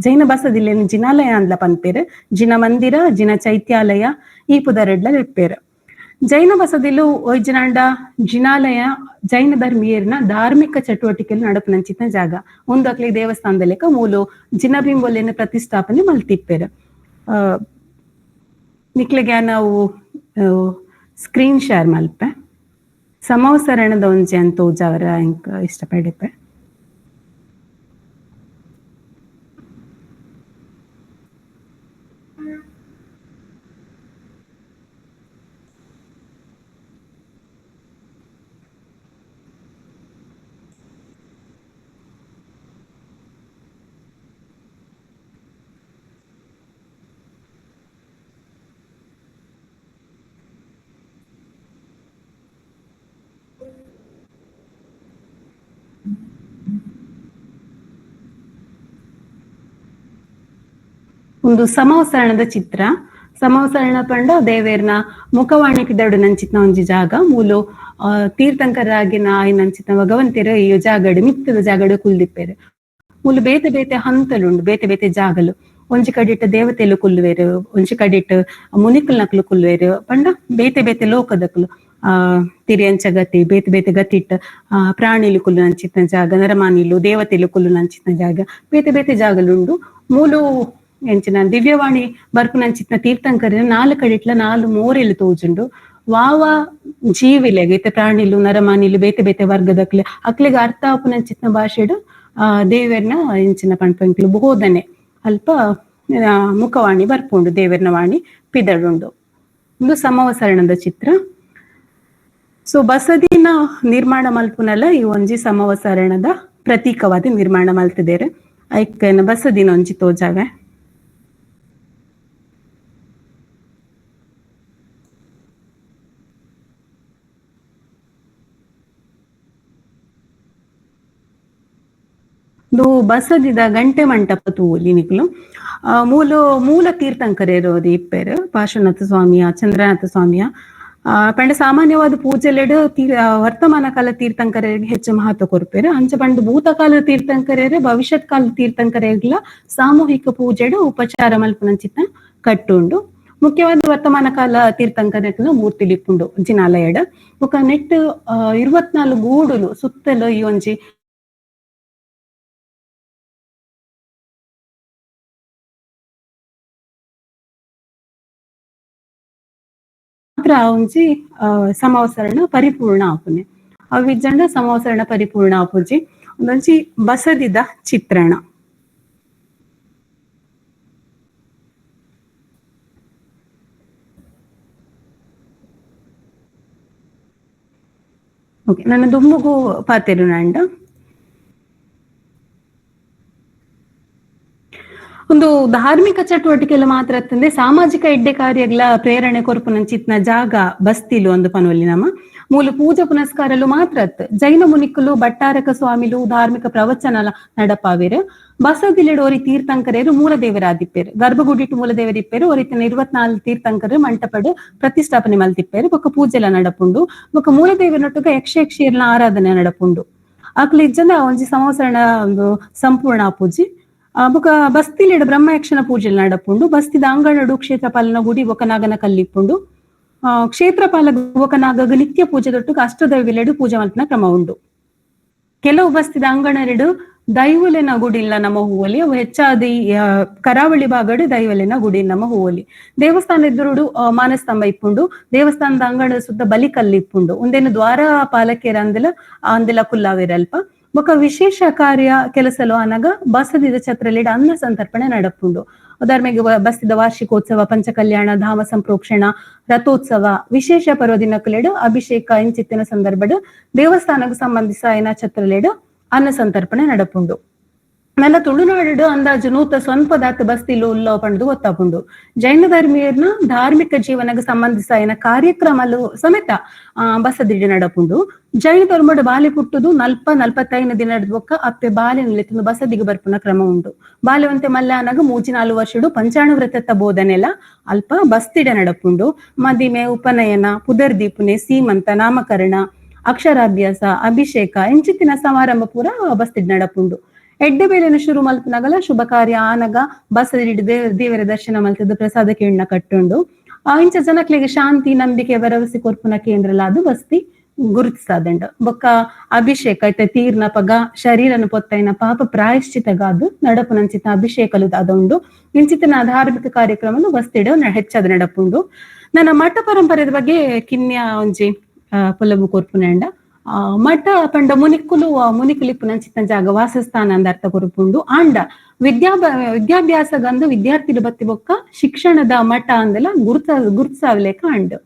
ಜೈನ ಬಸದಿಲ್ಲೇನು ಜಿನಾಲಯ ಅಂದ್ಲ ಪನ್ಪೇರು, ಜಿನ ಮಂದಿರ, ಜಿನ ಚೈತ್ಯಾಲಯ ಈ ಪುದರೆಡ್ಲ ಲೆಪ್ಪೇರು. ಜೈನ ಬಸದಿಲು ಒಯ್ಜನಾಂಡ ಜಿನಾಲಯ ಜೈನ ಧರ್ಮೀಯರ್ನ ಧಾರ್ಮಿಕ ಚಟುವಟಿಕೆಯಲ್ಲಿ ನಡಪುನಂಚಿನ ಜಾಗ. ಒಂದು ಅಕ್ಲಿ ದೇವಸ್ಥಾನದ ಲೆಕ್ಕ ಮೂಲು ಜಿನಬಿಂಬೊಲೆನ ಪ್ರತಿಷ್ಠಾಪನೆ ಮಲ್ತಿಪ್ಪೇರು. ನಿಕ್ಲೆಗೆ ನಾವು ಸ್ಕ್ರೀನ್ ಶೇರ್ ಮಲ್ಪೆ ಸಮವಸರಣದ ಒಂಜಿ ಅಂತ ತೋಜಾವರ ಎಂಕ್ ಇಷ್ಟಪಡಿಪೆ. ಒಂದು ಸಮವಸರಣದ ಚಿತ್ರ. ಸಮವಸರಣ ಪಂಡ ದೇವೇರ್ನ ಮುಖವಾಣಿ ಪಿದಡು ನಂಚಿತ್ನ ಒಂಜಿ ಜಾಗ. ಮೂಲು ತೀರ್ಥಂಕರಾಗಿನ ಆಯ್ನಂಚಿತ್ನ ಭಗವಂತರು ಈ ಜಾಗಡು ಮಿತ್ತದ ಜಾಗಡು ಕುಲ್ದಿಪ್ಪೇರು. ಮೂಲು ಬೇತೆ ಬೇತೆ ಹಂತಲುಂಡು, ಬೇತೆ ಬೇತೆ ಜಾಗಲು. ಒಂಜಿ ಕಡಿಟ್ಟು ದೇವತೆಲು ಕುಲ್ಲುವೇರು, ಒಂಜಿ ಕಡಿಟ್ಟು ಮುನಿಕುಲ್ ನಕಲು ಕುಲ್ಲುವೇರು. ಪಂಡ ಬೇತೆ ಬೇತೆ ಲೋಕದಕುಲು ತಿರಿಯಂಚ ಗತಿ, ಬೇತೆ ಬೇತೆ ಗತಿಟ್ಟು ಪ್ರಾಣಿಲು ಕುಲ್ಲು ನಂಚಿತ್ನ ಜಾಗ, ನರಮಾನಿಲು ದೇವತೆಲು ಕುಲ್ಲು ನಂಚಿತ್ನ ಜಾಗ, ಬೇತೆ ಬೇತೆ ಜಾಗಲುಂಡು. ಮೂಲು ಎಂಚಿನ ದಿವ್ಯವಾಣಿ ಬರ್ಪುನಂಚಿತ್ನ ತೀರ್ಥಂಕರಿನ ನಾಲ್ ಕಡಿಟ್ಲ ನಾಲ್ ಮೋರೆಲು ತೋಜುಂಡು. ವಾವ ಜೀವಿಲೆಗ್ ಇತ್ತೆ ಪ್ರಾಣಿಲು ನರಮಾನಿಲು ಬೇತೆ ಬೇತೆ ವರ್ಗದಕ್ಲೆ ಅಕ್ಲೆಗ್ ಅರ್ಥ ಆಪುನಂಚಿತ್ನ ಭಾಷೆಡು ದೇವೆರ್ನ ಎಂಚಿನ ಪನ್ಪಂಕ್ಲು ಬೋಧನೆ ಅಲ್ಪ ಮುಖವಾಣಿ ಬರ್ಪುಂಡು, ದೇವೆರ್ನ ವಾಣಿ ಪಿದಡುಂಡು. ಒಂದು ಸಮವಸರಣದ ಚಿತ್ರ. ಸೊ ಬಸದಿನ ನಿರ್ಮಾಣ ಮಲ್ಪುನಲ ಈ ಒಂಜಿ ಸಮವಸರಣದ ಪ್ರತೀಕವಾದ ನಿರ್ಮಾಣ ಮಲ್ತಿದ್ದೇರೆ. ಐಕ್ಕನ ಬಸದಿನ ಒಂಜಿ ತೋಜಾವೆ. ಬಸದಿದ ಗಂಟೆ ಮಂಟಪ ತೂಲಿ ನಿಕ್ಲು. ಮೂಲ ಮೂಲ ತೀರ್ಥಂಕರೇರೋದು ಇಪ್ಪೇರು ಪಾರ್ಶ್ವನಾಥ ಸ್ವಾಮಿಯ, ಚಂದ್ರನಾಥ ಸ್ವಾಮಿಯ. ಪಂಡ ಸಾಮಾನ್ಯವಾದ ಪೂಜೆಲೆಡು ವರ್ತಮಾನ ಕಾಲ ತೀರ್ಥಂಕರಿಗೆ ಹೆಚ್ಚು ಮಹತ್ವ ಕೊರ್ಪೇರು. ಅಂಚ ಪಂಡ ಭೂತಕಾಲ ತೀರ್ಥಂಕರೇರು ಭವಿಷ್ಯತ್ ಕಾಲ ತೀರ್ಥಂಕರೇರ್ಲ ಸಾಮೂಹಿಕ ಪೂಜೆಡು ಉಪಚಾರ ಮಲ್ಪುನಂಚಿತ್ತ ಕಟ್ಟುಂಡು. ಮುಖ್ಯವಾದ ವರ್ತಮಾನ ಕಾಲ ತೀರ್ಥಂಕರ ಮೂರ್ತಿ ಲಿಪ್ಪುಂಡು ಜಿನಾಲಯಡ್. ಬೊಕ ನೆಟ್ 24 ಗೂಡುಲು ಸುತ್ತಲೂ ಈ ಒಂಜಿ ಒಂಜಿ ಸಮವಸರಣ ಪರಿಪೂರ್ಣ ಆಪುನೆ. ಅವಿಜಂಡ ಸಮವಸರಣ ಪರಿಪೂರ್ಣ ಆಪುಜಿ. ಒಂದೊಂಜಿ ಬಸದಿದ ಚಿತ್ರಣ. ಓಕೆ, ನನ್ನ ದುಂಬುಗು ಪಾತೆರು ನಂಡ. ಒಂದು ಧಾರ್ಮಿಕ ಚಟುವಟಿಕೆಲ್ಲ ಮಾತ್ರ ಅಂತಂದ್ರೆ ಸಾಮಾಜಿಕ ಎಡ್ಡೆ ಕಾರ್ಯಗಳ ಪ್ರೇರಣೆ ಕೊರ್ಪುನಂಚಿತ್ನ ಜಾಗ ಬಸ್ತಿಲು ಒಂದು ಪನೊಲಿ ನಮ್ಮ. ಮೂಲ ಪೂಜಾ ಪುನಸ್ಕಾರಲು ಮಾತ್ರ ಅತ್ ಜೈನ ಮುನಿಕುಲು ಭಟ್ಟಾರಕ ಸ್ವಾಮಿಲು ಧಾರ್ಮಿಕ ಪ್ರವಚನ ನಡಪಾವಿರು. ಬಸದಿಲೆಡು ಒರಿ ತೀರ್ಥಂಕರೇರು ಮೂಲದೇವರಾದಿಪ್ಪೇರು. ಗರ್ಭಗುಡಿಟ್ಟು ಮೂಲದೇವರಿಪ್ಪೇರು. ಒರಿತಿನ 24 ತೀರ್ಥಂಕರು ಮಂಟಪಡು ಪ್ರತಿಷ್ಠಾಪನೆ ಮಲ್ತಿಪ್ಪೇರು. ಬೊಕ್ಕ ಪೂಜೆಲ ನಡಪುಂಡು. ಬೊಕ್ಕ ಮೂಲದೇವರನೊಟ್ಟುಗ ಯಕ್ಷಯಕ್ಷಿಯರ್ನ ಆರಾಧನೆ ನಡಪುಂಡು. ಅಕ್ಲು ಇಜ್ಜಂದ ಒಂಜಿ ಸಮವಸರಣ ಒಂದು ಸಂಪೂರ್ಣ ಪೂಜೆ. ಬೊಕ ಬಸ್ತಿಲೆಡು ಬ್ರಹ್ಮಯಕ್ಷನ ಪೂಜೆ ನಡಪುಂಡು. ಬಸ್ತಿದ ಅಂಗಣಡು ಕ್ಷೇತ್ರ ಪಾಲನ ಗುಡಿ ಬೊಕ ನಾಗನ ಕಲ್ಲಿಪ್ಪುಂಡು. ಕ್ಷೇತ್ರ ಪಾಲ ಬೊಕ ನಾಗಗ ನಿತ್ಯ ಪೂಜೆ ದೊಟ್ಟು ಅಷ್ಟದೈವಿಲೆಡು ಪೂಜೆ ಮಲ್ಪನ ಕ್ರಮ ಉಂಡು. ಕೆಲವು ಬಸ್ತಿದ ಅಂಗಣರೆಡು ದೈವಲೆನ ಗುಡಿಲ್ಲ ನಮ್ಮ ಹೂವಲಿ, ಅವು ಹೆಚ್ಚಾದ ಕರಾವಳಿ ಭಾಗಡು ದೈವಲೆನ ಗುಡಿ ನಮ್ಮ ಹೂವಲಿ. ದೇವಸ್ಥಾನ ಎದುರುಡು ಮಾನಸ್ತಂಭ ಇಪ್ಪುಂಡು. ದೇವಸ್ಥಾನದ ಅಂಗಣದ ಸುತ್ತ ಬಲಿ ಕಲ್ಲಿಪ್ಪುಂಡು. ಒಂದೇನು ದ್ವಾರ ಪಾಲಕೇರ ಅಂದಲ ಅಂದೆಲ ಕುಲ್ಲಾವಿರಲ್ಪ. ಬೊಕ ವಿಶೇಷ ಕಾರ್ಯ ಕೆಲಸಲು ಅನಗ ಬಸದಿದ ಛತ್ರಲಿಡ ಅನ್ನ ಸಂತರ್ಪಣೆ ನಡಪುಂಡು. ಉದಾಹರಣೆಗೆ ಬಸ್ತಿದ ವಾರ್ಷಿಕೋತ್ಸವ, ಪಂಚಕಲ್ಯಾಣ, ಧಾಮ ಸಂಪ್ರೋಕ್ಷಣ, ರಥೋತ್ಸವ, ವಿಶೇಷ ಪರ್ವದಿನಕುಲೆಡು ಅಭಿಷೇಕ ಇಂಚಿತ್ತಿನ ಸಂದರ್ಭಡು ದೇವಸ್ಥಾನಕ್ಕೆ ಸಂಬಂಧಿಸ ಏನ ಛತ್ರಲೆಡು ಅನ್ನ ಸಂತರ್ಪಣೆ ನಡಪುಂಡು. ನನ್ನ ತುಳುನಾಡು ಅಂದಾಜು 150 ಬಸ್ತಿಲು ಉಲ್ಲ ಪಂಡ್ದು ಗೊತ್ತಾಪುಂಡು. ಜೈನ ಧರ್ಮೀಯರ್ನ ಧಾರ್ಮಿಕ ಜೀವನಕ್ಕೆ ಸಂಬಂಧಿಸ ಏನ ಕಾರ್ಯಕ್ರಮಲು ಸಮೇತ ಬಸದಿಡಿ ನಡಪುಂಡು. ಜೈನ ಧರ್ಮಡು ಬಾಲೆ ಪುಟ್ಟುದು 40-45 ದಿನದ ಬೊಕ್ಕ ಅಪ್ಪೆ ಬಾಲೆ ನಿಲೆತುಂದು ಬಸದಿಗೆ ಬರ್ಪುನ ಕ್ರಮ ಉಂಡು. ಬಾಲೆವಂತೆ ಮಲ್ಲಾನಗ 3-4 ವರ್ಷಡು ಪಂಚಾಣ ವ್ರತತ್ತ ಬೋಧನೆಲ್ಲ ಅಲ್ಪ ಬಸ್ತಿಡ ನಡಪುಂಡು. ಮದಿಮೆ, ಉಪನಯನ, ಪುದರ್ದೀಪುನೆ, ಸೀಮಂತ, ನಾಮಕರಣ, ಅಕ್ಷರಾಭ್ಯಾಸ, ಅಭಿಷೇಕ ಇಂಚಿತ್ತಿನ ಸಮಾರಂಭ ಪೂರ ಬಸ್ತಿಡ್ ನಡಪುಂಡು. ಎಡ್ಡೆ ಬೇಲೆನ ಶುರು ಮಲ್ಪುನಗಲ ಶುಭ ಕಾರ್ಯ ಆನಗ ಬಸದಿ ದೇವರ ದರ್ಶನ ಮಲ್ತದ ಪ್ರಸಾದ ಕೇಂದ್ರ ಕಟ್ಟುಂಡು. ಇಂಚ ಜನಕ್ಲೆಗ್ ಶಾಂತಿ ನಂಬಿಕೆ ಭರವಸೆ ಕೊರ್ಪುನ ಕೇಂದ್ರಲಾದು ಬಸ್ತಿ ಗುರುತಿಸಾದಂಡ. ಬೊಕ್ಕ ಅಭಿಷೇಕ ಐತೆ ತೀರ್ನ ಪಗ ಶರೀರನ ಪೊತ್ತೈನ ಪಾಪ ಪ್ರಾಯಶ್ಚಿತಗಾದು ನಡಪುನಂಚಿತ ಅಭಿಷೇಕಲು ದಾದ ಉಂಡು. ಇಂಚಿತನ ಧಾರ್ಮಿಕ ಕಾರ್ಯಕ್ರಮನು ಬಸ್ತಿಡ ಹೆಚ್ಚಾದ ನಡಪುಂಡು. ನನ್ನ ಮಠ ಪರಂಪರೆದ ಬಗ್ಗೆ ಕಿನ್ಯ ಒಂಜಿ ಪೊಲಬು ಕೊರ್ಪುನಂಡ. ಮಠ ಪಂಡ ಮುನಿಕುಲು ಮುನಿಕುಲಿಪ್ಪುನಂಚಿತನ ಜಾಗ ವಾಸಸ್ಥಾನ ಅಂದ ಅರ್ಥ ಕೊರ್ಪುಂಡು. ಆಂಡ ವಿದ್ಯಾಭ್ಯಾಸಗಂದು ವಿದ್ಯಾರ್ಥಿಲು ಬತ್ತಿ ಬೊಕ್ಕ ಶಿಕ್ಷಣದ ಮಠ ಅಂದಲ ಗುರುತಿಸಾವಲೇಕ ಅಂಡ್.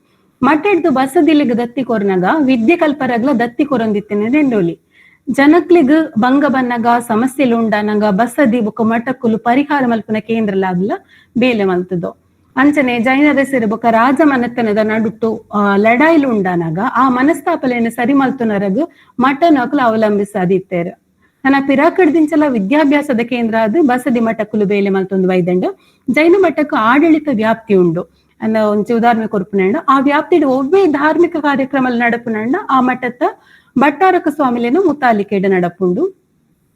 ಮಠಡ್ದು ಬಸದಿಲಿಗ್ ದತ್ತಿ ಕೊರ್ನಗ ವಿದ್ಯೆ ಕಲ್ಪರಗ್ಲ ದತ್ತಿ ಕೊರೊಂದಿತ್ತೇನೆ ನೆಂಡೋಲಿ. ಜನಕ್ಲಿಗ್ ಭಂಗ ಬನ್ನಗ ಸಮಸ್ಯೆಲು ಉಂಡಾನಗ ಬಸದಿ ಬೊಕ್ಕ ಮಠಕ್ಕುಲು ಪರಿಹಾರ ಮಲ್ಪುನ ಕೇಂದ್ರಲಾಗ್ಲ ಬೇಲೆ ಮಲ್ತದೋ. ಅಂಚನೆ ಜೈನರ ಬೊಕ್ಕ ರಾಜ ಮನೆತನದ ನಡುಟ್ಟು ಲಡಾಯಿಲು ಉಂಡಾನಗ ಆ ಮನಸ್ತಾಪಲೆಯನ್ನು ಸರಿ ಮಲ್ತುನರಗ್ ಮಠನಕುಲು ಅವಲಂಬಿಸಾದಿತ್ತೇರು. ನನ್ನ ಪಿರಾಕಡ್ದಿಂಚಲ ವಿದ್ಯಾಭ್ಯಾಸದ ಕೇಂದ್ರ ಅದು ಬಸದಿ ಮಠಕ್ಕುಲು ಬೇಲೆ ಮಲ್ತೊಂದು ವೈದಂಡು. ಜೈನ ಮಠಕ್ಕೂ ಆಡಳಿತ ವ್ಯಾಪ್ತಿ ಉಂಡು ಅನ್ನ ಒಂಜಿ ಉದಾಹರಣೆ ಕೊರ್ಪುನಂಡ. ಆ ವ್ಯಾಪ್ತಿಡ್ ಒವ್ವೇ ಧಾರ್ಮಿಕ ಕಾರ್ಯಕ್ರಮ ನಡಪುನಂಡ ಆ ಮಠತ್ತ ಭಟ್ಟಾರಕ ಸ್ವಾಮಿಲೇನು ಮುತಾಲಿಕೆಡ್ ನಡಪುಂಡು.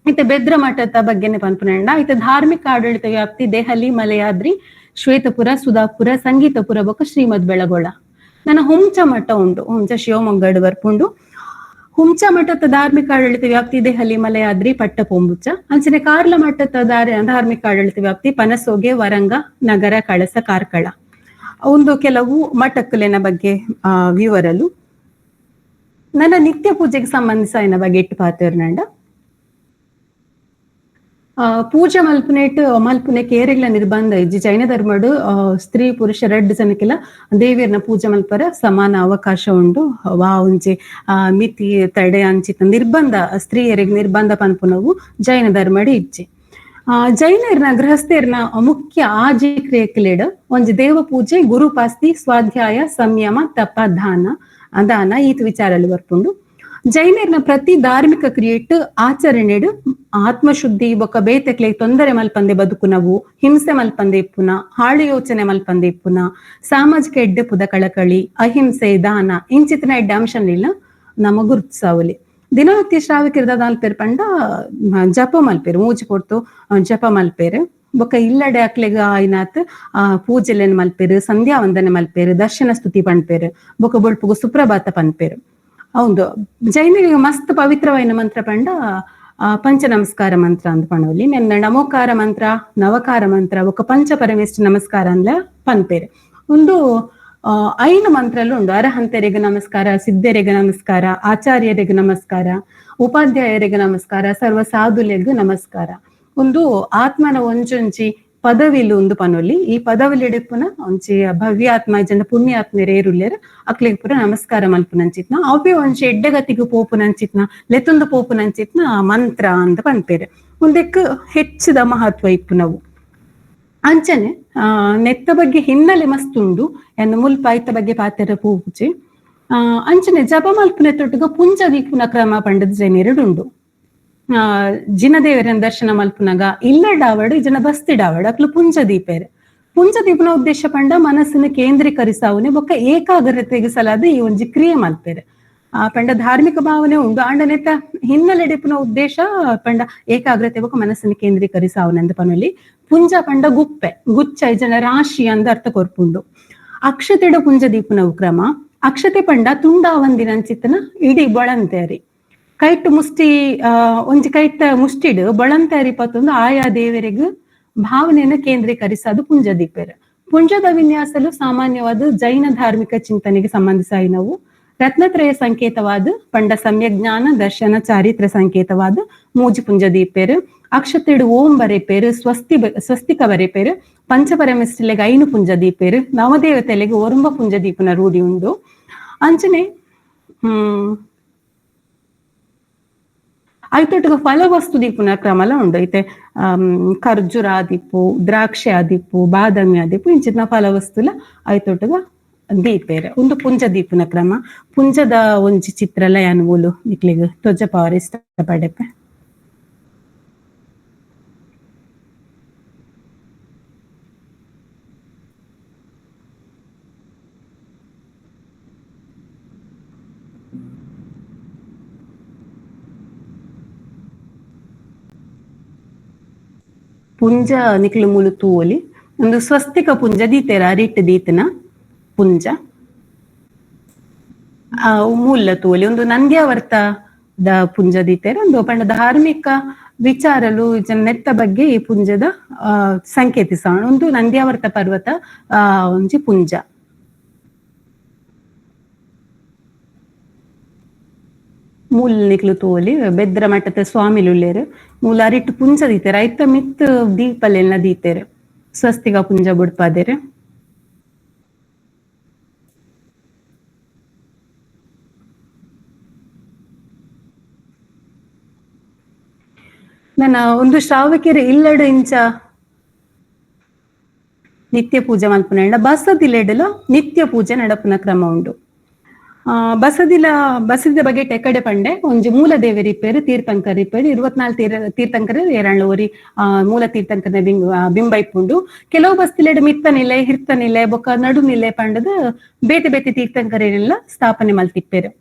ಇತ್ತೆ ಬೆದ್ರ ಮಠದ ಬಗ್ಗೆನೆ ಪನ್ಪುನಂಡ. ಇತ್ತೆ ಧಾರ್ಮಿಕ ಆಡಳಿತ ವ್ಯಾಪ್ತಿ ದೆಹಲಿ, ಮಲಯಾದ್ರಿ, ಶ್ವೇತಪುರ, ಸುಧಾಪುರ, ಸಂಗೀತಪುರ ಬೊಕ್ಕ ಶ್ರೀಮದ್ ಬೆಳಗೊಳ. ನನ್ನ ಹುಂಚ ಮಠ ಉಂಡು, ಹುಂಚ ಶಿವಮೊಗ್ಗಡ್ ಬರ್ಪುಂಡು. ಹುಂಚ ಮಠದ ಧಾರ್ಮಿಕ ಆಡಳಿತ ವ್ಯಾಪ್ತಿ ದೆಹಲಿ, ಮಲಯಾದ್ರಿ, ಪಟ್ಟಪೊಂಬುಚ. ಅಂಚನೆ ಕಾರ್ಲ ಮಠದ ಧಾರ್ಮಿಕ ಆಡಳಿತ ವ್ಯಾಪ್ತಿ ಪನಸೋಗೆ, ವರಂಗ, ನಗರ, ಕಳಸ, ಕಾರ್ಕಳ. ಒಂದು ಕೆಲವು ಮಠಕ್ಕುಲೆನ ಬಗ್ಗೆ ವಿವರಲು. ನನ್ನ ನಿತ್ಯ ಪೂಜೆಗೆ ಸಂಬಂಧಿಸಿದ ಬಗ್ಗೆ ಇಟ್ಟು ಪಾತಿರ್ನಂಡ. ಪೂಜೆ ಮಲ್ಪುನೆಟ್ ಮಲ್ಪುನೆ ಕೇರೆಗ್ಲ ನಿರ್ಬಂಧ ಇಜ್ಜಿ. ಜೈನ ಧರ್ಮಡು ಸ್ತ್ರೀ ಪುರುಷ ರಡ್ಡು ಜನಕ್ಕೆಲ್ಲ ದೇವಿಯರ್ನ ಪೂಜೆ ಮಲ್ಪರ ಸಮಾನ ಅವಕಾಶ ಉಂಡು. ವಾ ಒಂಜಿ ಮಿತಿ ತಡೆ ಅಂಚಿತ ನಿರ್ಬಂಧ ಸ್ತ್ರೀಯರಿಗೆ ನಿರ್ಬಂಧ ಪನ್ಪುನವು ಜೈನ ಧರ್ಮಡು ಇಜ್ಜಿ. ಜೈನರ್ನ ಗೃಹಸ್ಥರ್ನ ಮುಖ್ಯ ಆಜಿ ಕ್ರಿಯೆಕ್ಲೆಡ್ ಒಂಜಿ ದೇವ ಪೂಜೆ, ಗುರುಪಾಸ್ತಿ, ಸ್ವಾಧ್ಯಾಯ, ಸಂಯಮ, ತಪ, ದಾನ ದಾನ ಈತ ವಿಚಾರಲು ಬರ್ಪುಂಡು. ಜೈನರ್ನ ಪ್ರತಿ ಧಾರ್ಮಿಕ ಕ್ರಿಯೆಟ್ ಆಚರಣೆಡ್ ಆತ್ಮಶುದ್ಧಿ ಬೊಕ್ಕ ಬೇತೆಕ್ಲೆ ತೊಂದರೆ ಮಲ್ಪಂದೆ ಬದುಕುನವು, ಹಿಂಸೆ ಮಲ್ಪಂದೆ ಇಪ್ಪುನ, ಹಾಳು ಯೋಚನೆ ಮಲ್ಪಂದೆ ಇಪ್ಪುನ, ಸಾಮಾಜಿಕ ಎಡ್ಡೆ ಪುದ ಕಳಕಳಿ, ಅಹಿಂಸೆ, ದಾನ ಇಂಚಿತನ ಎಡ್ಡೆ ಅಂಶನಿಲ್ಲ ನಮ್ಮ ಗುರುತಿಸಾವಲಿ. ದಿನನಿತ್ಯ ಶ್ರಾವಕಿರದ ದಾಲ್ಪೇರ್ ಪಂಡ ಜಪ ಮಲ್ಪೇರು, ಮೂಜಿ ಪೊರ್ತು ಜಪ ಮಲ್ಪೇರು. ಬೊಕ್ಕ ಇಲ್ಲಡೆ ಅಕ್ಲೆಗ್ ಆಯ್ನಾತ್ ಪೂಜೆಲೆನ್ ಮಲ್ಪೇರು, ಸಂಧ್ಯಾ ವಂದನೆ ಮಲ್ಪೇರು, ದರ್ಶನ ಸ್ತುತಿ ಪನ್ಪೇರು, ಬೊಕ್ಕ ಬೊಳ್ಪುಗು ಸುಪ್ರಭಾತ ಪನ್ಪೇರು. ಹೌದು, ಜೈನರಿಗೆ ಮಸ್ತ್ ಪವಿತ್ರವಾಯಿನ ಮಂತ್ರ ಪಂಡ ಪಂಚ ನಮಸ್ಕಾರ ಮಂತ್ರ ಅಂತ ಪಣೋಲಿ. ನೆನ್ನ ನಮೋಕಾರ ಮಂತ್ರ, ನವಕಾರ ಮಂತ್ರ, ಬೊಕ್ಕ ಪಂಚ ಪರಮೇಶ್ವರ ನಮಸ್ಕಾರ ಅಂದ್ಲ ಪನ್ಪೇರು. ಒಂದು ಐನು ಮಂತ್ರಲು ಉಂಡು. ಅರಹಂತರಿಗೆ ನಮಸ್ಕಾರ, ಸಿದ್ಧರಿಗೆ ನಮಸ್ಕಾರ, ಆಚಾರ್ಯರಿಗೆ ನಮಸ್ಕಾರ, ಉಪಾಧ್ಯಾಯರಿಗೆ ನಮಸ್ಕಾರ, ಸರ್ವ ಸಾಧುಲೆಗ್ ನಮಸ್ಕಾರ. ಒಂದು ಆತ್ಮನ ಒಂಜೊಂಜಿ ಪದವಿಲು ಒಂದು ಪನೊಲಿ. ಈ ಪದವಿಲಿಡಿಪ್ಪುನ ಒಂಜಿ ಭವ್ಯಾತ್ಮ ಜನ ಪುಣ್ಯಾತ್ಮೆರ್ ಏರುಲ್ಲೆರ್ ಅಕ್ಲೆಗ್ ಪೂರ ನಮಸ್ಕಾರ ಮಲ್ಪುನಂಚಿತ್ನ, ಅವೇ ಒಂಜಿ ಎಡ್ಡೆಗತಿಗೆ ಪೋಪುನಂಚಿತ್ನ, ಲೆತ್ತೊಂದು ಪೋಪುನಂಚಿತ್ನ ಮಂತ್ರ ಅಂತ ಪನ್ಪೇರು. ಒಂದೆಕ್ ಹೆಚ್ಚಿದ ಮಹತ್ವ ಇಪ್ಪುನವು. ಅಂಚನೆ ನೆತ್ತ ಬಗ್ಗೆ ಹಿನ್ನೆಲೆ ಮಸ್ತ್ ಉಂಡು ಎನ್ನ ಮುಲ್ಪ ಐತ ಬಗ್ಗೆ ಪಾತೆರ ಪೂಜೆ. ಅಂಚನೆ ಜಪ ಮಲ್ಪುನ ತೊಟ್ಟುಗ ಪುಂಜ ದೀಪುನ ಕ್ರಮ ಪಂಡದ ಜೈನರುಡು ಉಂಡು. ಜಿನದೇವರನ ದರ್ಶನ ಮಲ್ಪುನಗ ಇಲ್ಲ ಡಾವಡು ಜನ ಬಸ್ತಿ ಡಾವಡು ಅಕ್ಲು ಪುಂಜ ದೀಪೇರು. ಪುಂಜ ದೀಪನ ಉದ್ದೇಶ ಪಂಡ ಮನಸ್ಸನ್ನು ಕೇಂದ್ರೀಕರಿಸಾವನೆ ಬೊಕ್ಕ ಏಕಾಗ್ರತೆಗೆ ಸಲಾದ ಈ ಒಂಜಿ ಕ್ರಿಯೆ ಮಲ್ಪೇರು. ಪಂಡ ಧಾರ್ಮಿಕ ಭಾವನೆ ಉಂಡು ಆಂಡನೆತ್ತ ಹಿನ್ನೆಲೆ ಡಿಪುನ ಉದ್ದೇಶ ಪಂಡ ಏಕಾಗ್ರತೆ ಬೊಕ್ಕ ಮನಸ್ಸನ್ನು ಕೇಂದ್ರೀಕರಿಸಾವನೆ ಪನೊಲಿ. ಪುಂಜ ಪಂಡ ಗುಪ್ಪೆ ಗುಚ್ಚ ಜನ ರಾಶಿ ಅಂದ ಅರ್ಥ ಕೊರ್ಪುಂಡು. ಅಕ್ಷತೆಡ ಪುಂಜ ದೀಪುನ ಕ್ರಮ. ಅಕ್ಷತೆ ಪಂಡ ತುಂಡಾವಂದಿನಂಚಿತ್ತನ ಇಡೀ ಬೊಳಂತೇರಿ ಕೈಟ್ ಮುಷ್ಟಿ ಒಂಜಿ ಕೈಟ ಮುಷ್ಟಿಡ್ ಬೊಳಂತೇರಿ ಪತ್ತೊಂದು ಆಯಾ ದೇವರಿಗೂ ಭಾವನೆಯನ್ನು ಕೇಂದ್ರೀಕರಿಸೋದು ಪುಂಜ ದೀಪೇರು. ಪುಂಜದ ವಿನ್ಯಾಸಲು ಸಾಮಾನ್ಯವಾದ ಜೈನ ಧಾರ್ಮಿಕ ಚಿಂತನೆಗೆ ಸಂಬಂಧಿಸಾಯಿನವು. ರತ್ನತ್ರಯ ಸಂಕೇತವಾದ ಪಂಡ ಸಮ್ಯಜ್ಞಾನ ದರ್ಶನ ಚಾರಿತ್ರ ಸಂಕೇತವಾದ ಮೂಜಿ ಪುಂಜ ದೀಪೇರು. ಅಕ್ಷತೆಡು ಓಂ ಬರೆಪೇರು, ಸ್ವಸ್ತಿಕ ಬರೆಪೇರು, ಪಂಚಪರಮೇಶ್ವರಲೆಗ್ ಐನು ಪುಂಜ ದೀಪೇರು, ನವದೇವತೆಲೆಗ್ ಒರುಂಬ ಪುಂಜ ದೀಪನ ರೂಢಿ ಉಂಡು. ಅಂಚನೆ ಐತೊಟ್ಟಿಗೆ ಫಲವಸ್ತು ದೀಪುನ ಕ್ರಮಲ ಉಂಡು. ಐತೆ ಖರ್ಜೂರ ಆದಿಪ್ಪು, ದ್ರಾಕ್ಷಿ ಆದಿಪ್ಪು, ಬಾದಾಮಿ ಆದಿಪ್ಪು ಇಂಚಿನ ಫಲವಸ್ತುಲ ಐತೊಟ್ಟಿಗೆ ದೀಪೇರು. ಒಂದು ಪುಂಜ ದೀಪುನ ಕ್ರಮ. ಪುಂಜದ ಒಂಜಿ ಚಿತ್ರಲ ಯಾನ್ ಓಲು ನಿಕ್ಲೆಗ್ ತೊಜಪಾವರೆ ಇಷ್ಟಪಡೆಪೆ. ಪುಂಜ ನಿಕ್ಲು ಮೂಲು ತೂವೊಲಿ. ಒಂದು ಸ್ವಸ್ತಿಕ ಪುಂಜ ದೀತೆರ್ ಅರಿಟ್ ದೀತನ ಪುಂಜ ಆ ಮೂಲ ತೂವೊಲಿ. ಒಂದು ನಂದ್ಯಾವರ್ತ the ಪುಂಜ ದೀತೆರ್. ಒಂದು ಪಂಡ ಧಾರ್ಮಿಕ ವಿಚಾರಲು ನೆತ್ತ ಬಗ್ಗೆ ಈ ಪುಂಜದ ಸಂಕೇತಿಸ. ಒಂದು ನಂದ್ಯಾವರ್ತ ಪರ್ವತ ಒಂಜಿ ಪುಂಜ. ಮೂಲ ನಿಕ್ಲು ತೂವೊಲಿ ಬೆದ್ರ ಮಠದ ಸ್ವಾಮಿಲುಲ್ಲೇರು ಮೂಲ ಅರಿಟ್ ಪುಂಜ ದೀತೆರ್. ಐತ ಮಿತ್ ದೀಪಲೆಲ್ಲ ದೀತೆರ್. ಸ್ವಸ್ತಿಕ ಪುಂಜ ಬುಡ್ಪಾದೆರ್. ನನ್ನ ಒಂದು ಶ್ರಾವಕಿಯರ ಇಲ್ಲಡು ಇಂಚ ನಿತ್ಯ ಪೂಜೆ ಮಲ್ಪುನ ಬಸದಿಲೆಡಲ ನಿತ್ಯ ಪೂಜೆ ನಡಪುನ ಕ್ರಮ ಉಂಡು. ಬಸದಿದ ಬಗ್ಗೆ ಟೆಕಡೆ ಪಂಡೆ ಒಂಜಿ ಮೂಲ ದೇವರಿಪ್ಪೇರು ತೀರ್ಥಂಕರ್ ಇಪ್ಪೇರು 24 ತೀರ್ಥಂಕರ ಏರಾಳು ಒರಿ ಮೂಲ ತೀರ್ಥಂಕರನ ಬಿಂಬ ಇಪ್ಪುಂಡು. ಕೆಲವು ಬಸ್ತಿಲೆಡ್ ಮಿತ್ತ ನಿಲೆ ಹಿರ್ತ ನಿಲೆ ಬೊಕ್ಕ ನಡು ನಿಲೆ ಪಂಡದ ಬೇತೆ ಬೇತೆ ತೀರ್ಥಂಕರೆಲ್ಲ ಸ್ಥಾಪನೆ ಮಲ್ತಿಪ್ಪೇರು.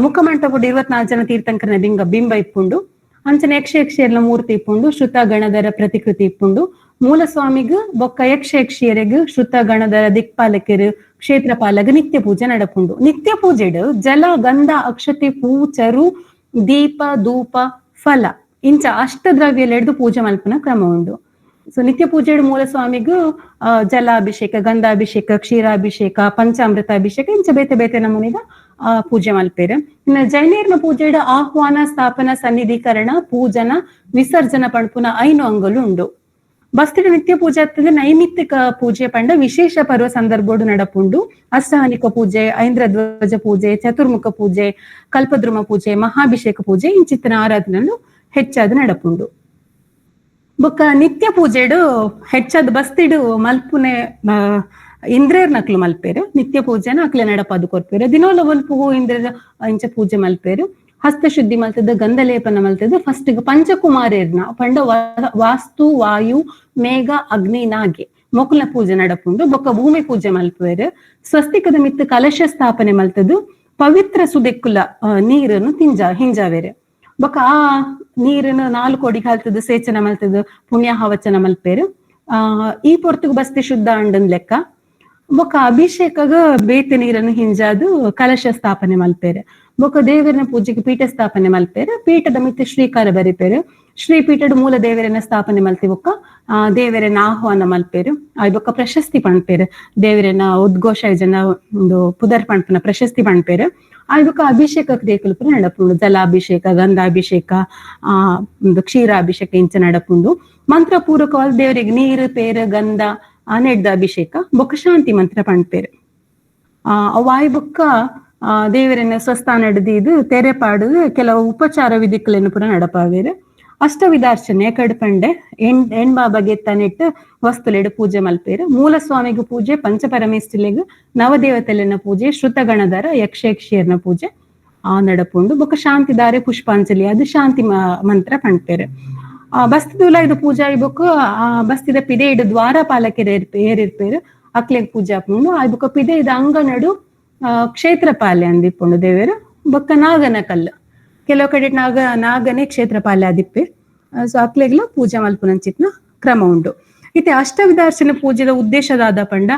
ಮುಖಮಂಟಪುಡು 24 ಜನ ತೀರ್ಥಂಕರನ ಬಿಂಬ ಇಪ್ಪುಂಡು. ಅಂಚನೆ ಯಕ್ಷ ಯಕ್ಷಿಯರ್ನ ಮೂರ್ತಿ ಇಪ್ಪುಂಡು. ಶ್ರುತ ಗಣಧರ ಪ್ರತಿಕೃತಿ ಇಪ್ಪುಂಡು. ಮೂಲ ಸ್ವಾಮಿಗ್ ಬೊಕ್ಕ ಯಕ್ಷ ಯಕ್ಷಿಯರಿಗ್ ಶ್ರುತ ಗಣಧರ ದಿಕ್ಪಾಲಕರು ಕ್ಷೇತ್ರ ಪಾಲಕ ನಿತ್ಯ ಪೂಜೆ ನಡಪುಂಡು. ನಿತ್ಯ ಪೂಜೆಡ್ ಜಲ ಗಂಧ ಅಕ್ಷತೆ ಪೂ ಚರು ದೀಪ ಧೂಪ ಫಲ ಇಂಚ ಅಷ್ಟ ದ್ರವ್ಯಲೆಡ್ದು ಪೂಜೆ ಮಲ್ಪುನ ಕ್ರಮ ಉಂಡು. ಸೊ ನಿತ್ಯ ಪೂಜೆಡ್ ಮೂಲ ಸ್ವಾಮಿಗ್ ಜಲಾಭಿಷೇಕ ಗಂಧಾಭಿಷೇಕ ಕ್ಷೀರಾಭಿಷೇಕ ಪಂಚಾಮೃತ ಅಭಿಷೇಕ ಇಂಚ ಬೇತೆ ಬೇತೆ ನಮೂನಿದ ಪೂಜೆ ಮಲ್ಪೇರು. ಇನ್ನು ಜೈನೇರ್ನ ಪೂಜೆಡ್ ಆಹ್ವಾನ ಸ್ಥಾಪನ ಸನ್ನಿಧೀಕರಣ ಪೂಜನ ವಿಸರ್ಜನ ಪಣಪುನ 5 ಅಂಗಲು ಉಂಡು. ಬಸ್ತಿಡ ನಿತ್ಯ ಪೂಜೆ ಆಗ್ತದೆ. ನೈಮಿತ್ತಿಕ ಪೂಜೆ ಪಂಡ ವಿಶೇಷ ಪರ್ವ ಸಂದರ್ಭೋಡು ನಡಪುಂಡು. ಅಷ್ಟಾನಿಕ ಪೂಜೆ, ಐಂದ್ರಧ್ವಜ ಪೂಜೆ, ಚತುರ್ಮುಖ ಪೂಜೆ, ಕಲ್ಪದ್ರುಮ ಪೂಜೆ, ಮಹಾಭಿಷೇಕ ಪೂಜೆ ಇಂಚಿತ್ತಿನ ಆರಾಧನೆಲು ಹೆಚ್ಚಾದ ನಡಪುಂಡು. ಬೊಕ್ಕ ನಿತ್ಯ ಪೂಜೆಡು ಹೆಚ್ಚಾದ ಬಸ್ತಿಡು ಮಲ್ಪುನೆ ಇಂದ್ರೇರ್ ನಕ್ಲು ಮಲ್ಪೇರು. ನಿತ್ಯ ಪೂಜೆನ ಅಕ್ಲೆ ನಡಪಾದು ಕೊರ್ಪೇರು. ದಿನೋಲ ಒಲ್ಪುಗು ಇಂದ್ರೇರ್ ಇಂಚ ಪೂಜೆ ಮಲ್ಪೇರು. ಹಸ್ತಶುದ್ಧಿ ಮಲ್ತದ ಗಂಧಲೇಪನ ಮಲ್ತದ ಫಸ್ಟ್ ಪಂಚಕುಮಾರೇರ್ನ ಪಂಡ ವಾಸ್ತು ವಾಯು ಮೇಘ ಅಗ್ನಿ ನಾಗೆ ಮೊಕುಲ ಪೂಜೆ ನಡಪುಂಡು. ಬೊಕ್ಕ ಭೂಮಿ ಪೂಜೆ ಮಲ್ಪುವೇರು. ಸ್ವಸ್ತಿಕದ ಮಿತ್ತು ಕಲಶ ಸ್ಥಾಪನೆ ಮಲ್ತದು ಪವಿತ್ರ ಸುದೆಕ್ಕುಲ ನೀರನ್ನು ಹಿಂಜಾವೇರು. ಬೊಕ್ಕ ಆ ನೀರನ್ನು 4 ಕೋಡಿ ಹಾಲ್ತದ ಸೇಚನ ಮಲ್ತದ ಪುಣ್ಯಹಾವಚನ ಮಲ್ಪೇರು. ಈ ಪೊರ್ತುಗು ಬಸ್ತಿ ಶುದ್ಧ ಅಂಡನ್ ಲೆಕ್ಕ. ಬೊಕ್ಕ ಅಭಿಷೇಕಗ ಬೇತೆ ನೀರನ್ನು ಹಿಂಜಾದು ಕಲಶ ಸ್ಥಾಪನೆ ಮಲ್ಪೇರು. ಬೊಕ್ಕ ದೇವರನ ಪೂಜೆಗೆ ಪೀಠ ಸ್ಥಾಪನೆ ಮಲ್ಪೇರು. ಪೀಠದ ಮಿತ್ತ ಶ್ರೀಕಾರ ಬರಿಪೇರು. ಶ್ರೀ ಪೀಠದ ಮೂಲ ದೇವರನ್ನ ಸ್ಥಾಪನೆ ಮಲ್ತಿ ಬೊಕ್ಕ ದೇವರನ್ನ ಆಹ್ವಾನ ಮಲ್ಪೇರು. ಆ ಬೊಕ್ಕ ಪ್ರಶಸ್ತಿ ಪಣ್ಪೇರು. ದೇವರನ್ನ ಉದ್ಘೋಷ ಜನ ಒಂದು ಪುದರ್ ಪಣ್ಪುನ ಪ್ರಶಸ್ತಿ ಪಣ್ಪೇರು. ಆ ಬೊಕ್ಕ ಅಭಿಷೇಕ ಕ್ರಿಯೆಗಳು ಪೂರ ನಡಪುಂಡು. ಜಲಾಭಿಷೇಕ ಗಂಧಾಭಿಷೇಕ ಒಂದು ಕ್ಷೀರಾಭಿಷೇಕ ಇಂಚ ನಡಪುಂಡು. ಮಂತ್ರ ಪೂರ್ವಕವಾದ ದೇವರಿಗೆ ನೀರು ಪೇರು ಗಂಧ ನೆಡ್ದ ಅಭಿಷೇಕ ಬೊಕ್ಕ ಶಾಂತಿ ಮಂತ್ರ ಪಣ್ಪೇರು. ವಾಯು ಬೊಕ್ಕ ದೇವರನ್ನ ಸ್ವಸ್ಥಾನ ಹಿಡಿದು ತೆರೆ ಪಾಡುದು ಕೆಲವು ಉಪಚಾರ ವಿಧಿಗಳನ್ನು ಪೂರ ನಡಪಾವೇರು. ಅಷ್ಟವಿಧಾರ್ಚನೆ ಕಡ್ಪಂಡೆ ಹೆಣ್ಬಾ ಬಗೆ ತನಿಟ್ಟು ವಸ್ತುಲೆಡು ಪೂಜೆ ಮಲ್ಪೇರು. ಮೂಲ ಸ್ವಾಮಿಗೆ ಪೂಜೆ, ಪಂಚಪರಮೇಶ್ವರಿಗೂ ನವದೇವತೆಲೆನ ಪೂಜೆ, ಶ್ರುತಗಣಧರ ಯಕ್ಷಯಕ್ಷಿಯರ್ನ ಪೂಜೆ ಆ ನಡಪುಂಡು. ಬೊಕ್ಕ ಶಾಂತಿದಾರೆ ಪುಷ್ಪಾಂಜಲಿ ಅದು ಶಾಂತಿ ಮಂತ್ರ ಪಣ್ಪೇರು. ಬಸ್ತಿದೂಲ ಇದು ಪೂಜಾ ಬೊಕ್ಕ ಆ ಬಸ್ತಿದ ಪಿದೆ ಇಡು ದ್ವಾರ ಪಾಲಕೆರೆ ಏರಿರ್ಪೇರು ಅಕ್ಲೆಗ್ ಪೂಜೆ ಆಪುಂಡು. ಆ ಬೊಕ್ಕ ಪಿದೆ ಇದು ಅಂಗನಡು ಕ್ಷೇತ್ರ ಪಾಲೆ ಅಂದಿಪ್ಪುಂಡು ದೇವರು. ಬೊಕ್ಕ ನಾಗನ ಕಲ್ಲು ಕೆಲವು ಕಡೆ ನಾಗನೇ ಕ್ಷೇತ್ರ ಪಾಲೆ ಆದಿಪ್ಪೆ. ಸೊ ಅಕ್ಲೆಗ್ಲ ಪೂಜೆ ಮಲ್ಪುನಂಚಿತ್ನ ಕ್ರಮ ಉಂಡು. ಇತ್ತೆ ಅಷ್ಟವಿಧಾರ್ಚನೆ ಪೂಜೆದ ಉದ್ದೇಶದಾದ ಪಂಡ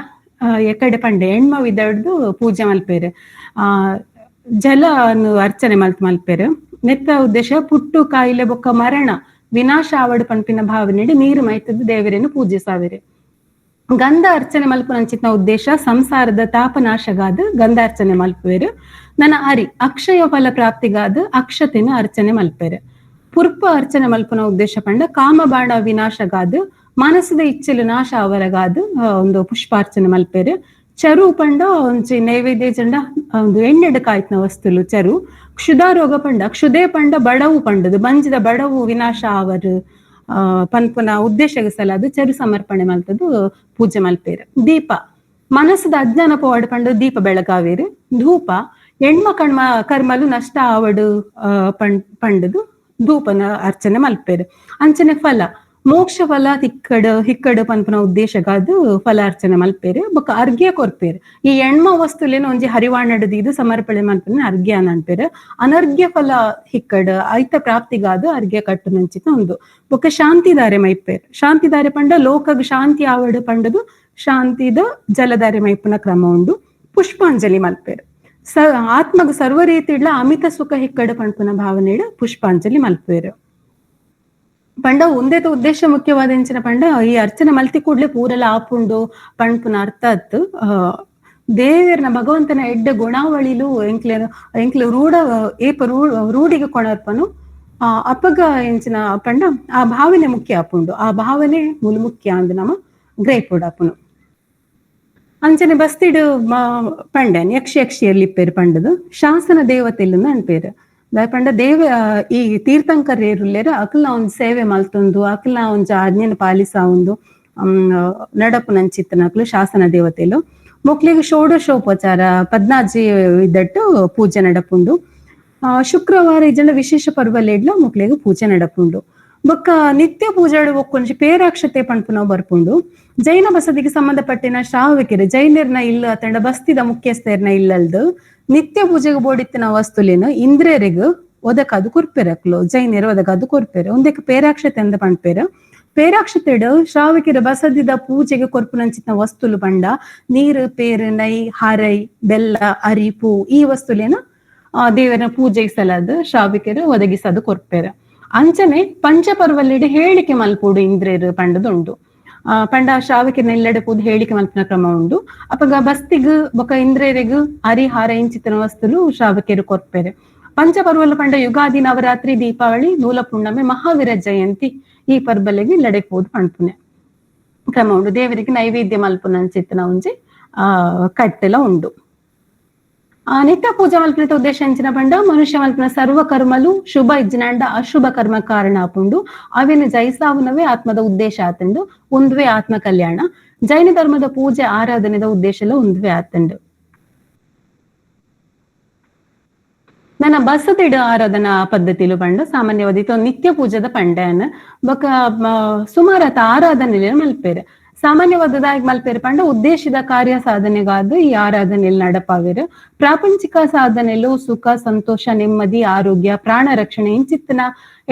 ಎಕಡೆ ಪಂಡೆ ಹೆಣ್ಮ ವಿದಡ್ದು ಪೂಜೆ ಮಲ್ಪೇರು. ಜಲ ಅರ್ಚನೆ ಮಲ್ಪೇರು. ನೆತ್ತ ಉದ್ದೇಶ ಪುಟ್ಟು ಕಾಯಿಲೆ ಬೊಕ್ಕ ಮರಣ ವಿನಾಶ ಆವಡು ಪಂಪಿನ ಭಾವನೆಡು ನೀರು ಮೈತದ್ದು ದೇವರನ್ನು ಪೂಜಿಸಾವಿರು. ಗಂಧ ಅರ್ಚನೆ ಮಲ್ಪುನಂಚಿತ್ನ ಉದ್ದೇಶ ಸಂಸಾರದ ತಾಪನಾಶಗಾದ ಗಂಧಾರ್ಚನೆ ಮಲ್ಪುವೆರು. ನನ್ನ ಅರಿ ಅಕ್ಷಯ ಫಲ ಪ್ರಾಪ್ತಿಗಾದ ಅಕ್ಷತೆನ ಅರ್ಚನೆ ಮಲ್ಪೇರು. ಪುರ್ಪ ಅರ್ಚನೆ ಮಲ್ಪುನ ಉದ್ದೇಶ ಪಂಡ ಕಾಮಬಾಣ ವಿನಾಶಗಾದ ಮನಸ್ಸದ ಇಚ್ಛೆಲು ನಾಶ ಅವರಗಾದ ಒಂದು ಪುಷ್ಪಾರ್ಚನೆ ಮಲ್ಪೇರು. ಚರು ಪಂಡ ಒಂಜಿ ನೈವೇದ್ಯ ಜಂಡ ಒಂದು ಎಣ್ಣೆಡು ಕಾಯ್ತನ ವಸ್ತುಲು ಚರು. ಕ್ಷುದಾ ರೋಗ ಪಂಡ ಕ್ಷುದೇ ಪಂಡ ಬಡವು ಪಂಡದು ಬಂಜಿದ ಬಡವು ವಿನಾಶ ಅವರು ಪನ್ಪುನ ಉದ್ದೇಶಕ್ಕೆ ಸಲಾದ ಚರು ಸಮರ್ಪಣೆ ಮಲ್ತದು ಪೂಜೆ ಮಲ್ಪೇರು. ದೀಪ ಮನಸ್ಸದ ಅಜ್ಞಾನ ಪೋವಾಡು ಪಂಡ ದೀಪ ಬೆಳಗಾವೇರು. ಧೂಪ ಎಣ್ಮ ಕಣ್ಮ ಕರ್ಮಲು ನಷ್ಟ ಆವಡು ಪಂಡದು ಧೂಪನ ಅರ್ಚನೆ ಮಲ್ಪೇರು. ಅಂಚನೆ ಫಲ ಮೋಕ್ಷ ಫಲ ತಿಕ್ಕಡು ಹಿಕ್ಕಡು ಪನ್ಪುನ ಉದ್ದೇಶಗಾದ್ ಫಲಾರ್ಚನೆ ಮಲ್ಪೇರು ಬೊಕ್ಕ ಅರ್ಘ್ಯ ಕೊರ್ಪೇರು. ಈ ಎಣ್ಮ ವಸ್ತುಲೇನ ಒಂಜಿ ಹರಿವಾಣಡ್ ದೀದ್ ಸಮರ್ಪಣೆ ಮಲ್ಪುನ ಅರ್ಘ್ಯ ಅನ್ಪೇರು. ಅನರ್ಘ್ಯ ಫಲ ಹಿಕ್ಕಡು ಐತ ಪ್ರಾಪ್ತಿಗಾದ ಅರ್ಘ್ಯ ಕಟ್ಟುನಂಚಿತ ಉಂದು. ಬೊಕ್ಕ ಶಾಂತಿದಾರೆ ಮೈಪೇರು. ಶಾಂತಿದಾರೆ ಪಂಡ ಲೋಕಗ್ ಶಾಂತಿ ಆವಡು ಪಂಡದು ಶಾಂತಿದ ಜಲಧಾರೆ ಮೈಪುನ ಕ್ರಮ ಉಂಡು. ಪುಷ್ಪಾಂಜಲಿ ಮಲ್ಪೇರು. ಆತ್ಮಗ ಸರ್ವ ರೀತಿಡ್ಲ ಅಮಿತ ಸುಖ ಹಿಕ್ಕಡು ಪನ್ಪುನ ಭಾವನೆಡು ಪುಷ್ಪಾಂಜಲಿ ಮಲ್ಪೇರು. ಪಂಡ ಒಂದೇತ ಉದ್ದೇಶ ಮುಖ್ಯವಾದ ಎಂಚಿನ ಪಂಡ ಈ ಅರ್ಚನೆ ಮಲ್ತಿ ಕೂಡ್ಲೆ ಪೂರೆಲ್ಲ ಆಪುಂಡು ಪಣ್ಪುನ ಅರ್ಥ ಅತ್ತು. ದೇವೆರ್ನ ಭಗವಂತನ ಎಡ್ಡ ಗುಣಾವಳಿಲು ಎಂಕ್ಲೆ ಎಂಕ್ಲೆ ರೂಢ ಏಪ ರೂಢಿಗೆ ಕೊಣರ್ಪನು ಅಪ್ಪಗ ಎಂಚಿನ ಪಂಡ ಆ ಭಾವನೆ ಮುಖ್ಯ ಆಪುಂಡು. ಆ ಭಾವನೆ ಮೂಲ ಮುಖ್ಯ ಅಂದ್ ನಮ ಗ್ರಹಿಪುಡಾಪುನು. ಅಂಚನೆ ಬಸ್ತಿಡು ಪಂಡನ್ ಯಕ್ಷ ಯಕ್ಷಿಯಲ್ಲಿ ಇಪ್ಪೇರು ಪಂಡದು ಶಾಸನ ದೇವತೆಲ್ಲುಂದು ಅನ್ಪೇರು. ಪಂಡ ದೇವ ಈ ತೀರ್ಥಂಕರೇರುಲ್ಲೇರು ಅಕ್ಲ ಒಂದ್ ಸೇವೆ ಮಲ್ತೊಂದು ಅಕ್ಲ ಒಂಜ ಆಜ್ಞೆನ ಪಾಲಿಸ ಒಂದು ನಡಪು ನಂಚಿತ್ತನಕ್ಲು ಶಾಸನ ದೇವತೆಲು. ಮೊಕ್ಲಿಗೆ ಷೋಡಶೋಪಚಾರ ಪದ್ನಾಜಿ ಇದ್ದಟ್ಟು ಪೂಜೆ ನಡಪುಂಡು. ಶುಕ್ರವಾರ ಇಜನ ವಿಶೇಷ ಪರ್ವಲೇಡ್ಲ ಮೊಕ್ಲಿಗೆ ಪೂಜೆ ನಡಪುಂಡು. ಬೊಕ್ಕ ನಿತ್ಯ ಪೂಜಾಡು ಒಕ್ಕೊಂಜಿ ಪೇರಾಕ್ಷತೆ ಪಣ್ಪುನವು ಬರ್ಪುಂಡು. ಜೈನ ಬಸದಿಗೆ ಸಂಬಂಧಪಟ್ಟಿನ ಶ್ರಾವಕಿರು ಜೈನರ್ನ ಇಲ್ಲ ತಂಡ ಬಸ್ತಿದ ಮುಖ್ಯಸ್ಥರ್ನ ಇಲ್ಲಲ್ದು ನಿತ್ಯ ಪೂಜೆಗೆ ಬೋಡಿತ್ತಿನ ವಸ್ತುಲೇನು ಇಂದ್ರರಿಗೂ ಒದಕಾದು ಕೊರ್ಪೆರಕ್ಲು ಜೈನರು ಒದಕಾದು ಕೊರ್ಪೆರು. ಒಂದಕ್ಕೆ ಪೇರಾಕ್ಷತೆ ಅಂದ ಪಣ್ಪೇರು. ಪೇರಾಕ್ಷತೆಡು ಶ್ರಾವಕಿರ ಬಸದಿದ ಪೂಜೆಗೆ ಕೊರ್ಪುನಂಚಿನ ವಸ್ತುಲು ಪಂಡ ನೀರು, ಪೇರು, ನೈ, ಹಾರೈ, ಬೆಲ್ಲ, ಅರಿ, ಪೂ ಈ ವಸ್ತುಲೇನು ದೇವರ ಪೂಜೆಗೆ ಸಲಾದ ಶ್ರಾವಿಕರು ಒದಗಿಸದು ಕೊರ್ಪೇರು. ಅಂಚನೆ ಪಂಚಪರ್ವಲ್ಲಿಡು ಹೇಳಿಕೆ ಮಲ್ಪುಡು ಇಂದ್ರೇರು ಪಂಡದುಂಡು. ಪಂಡ ಶ್ರಾವಕಿನ ಎಲ್ಲೆಡೆ ಪೂದು ಹೇಳಿಕೆ ಮಲ್ಪನ ಕ್ರಮ ಉಂಡು. ಅಪಗ ಬಸ್ತಿಗ್ ಬೊಕ ಇಂದ್ರೇರಿಗ್ ಹರಿಹಾರ ಇಂಚಿತನ ವಸ್ತುಲು ಶ್ರಾವಕಿಯರು ಕೊರ್ಪೇರು. ಪಂಚಪರ್ವಲು ಪಂಡ ಯುಗಾದಿ, ನವರಾತ್ರಿ, ದೀಪಾವಳಿ, ನೂಲ ಪುಣ್ಣಮೆ, ಮಹಾವೀರ ಜಯಂತಿ ಈ ಪರ್ಬಲೆಗೆ ಇಲ್ಲಡೆ ಪೋದು ಪಣ್ಪುನೆ ಕ್ರಮ ಉಂಡು. ದೇವರಿಗೆ ನೈವೇದ್ಯ ಮಲ್ಪುನ ಅಂಚಿತ್ತನ ಒಂಜಿ ಕಟ್ಟೆಲ ಉಂಡು. ನಿತ್ಯ ಪೂಜಾ ಮಲ್ಪನ ಉದ್ದೇಶ ಎಂಚಿನ ಪಂಡ ಮನುಷ್ಯ ಮಲ್ಪನ ಸರ್ವ ಕರ್ಮಲು ಶುಭ ಇಜ್ಜಿನಾಂಡ ಅಶುಭ ಕರ್ಮ ಕಾರಣ ಆಪುಂಡು. ಅವೇನು ಜೈಸಾವನವೇ ಆತ್ಮದ ಉದ್ದೇಶ ಆತಂಡು. ಒಂದುವೆ ಆತ್ಮ ಕಲ್ಯಾಣ. ಜೈನ ಧರ್ಮದ ಪೂಜೆ ಆರಾಧನೆದ ಉದ್ದೇಶ ಎಲ್ಲ ಒಂದುವೆ ಆತಂಡು. ನನ್ನ ಬಸದಿಡು ಆರಾಧನಾ ಪದ್ಧತಿಲು ಪಂಡ ಸಾಮಾನ್ಯವಾದ ನಿತ್ಯ ಪೂಜೆದ ಪಂಡನ ಬೊಕ ಸುಮಾರತ ಆರಾಧನೆ ಮಲ್ಪೇರು. ಸಾಮಾನ್ಯವಾದದಾಗಿ ಮಲ್ಪೇರು ಪಂಡ ಉದ್ದೇಶದ ಕಾರ್ಯ ಸಾಧನೆಗಾದ ಈ ಆರಾಧನೆಯಲ್ಲಿ ನಡಪಾವೇರು. ಪ್ರಾಪಂಚಿಕ ಸಾಧನೆಲು ಸುಖ, ಸಂತೋಷ, ನೆಮ್ಮದಿ, ಆರೋಗ್ಯ, ಪ್ರಾಣ ರಕ್ಷಣೆ ಇಂಚಿತ್ತನ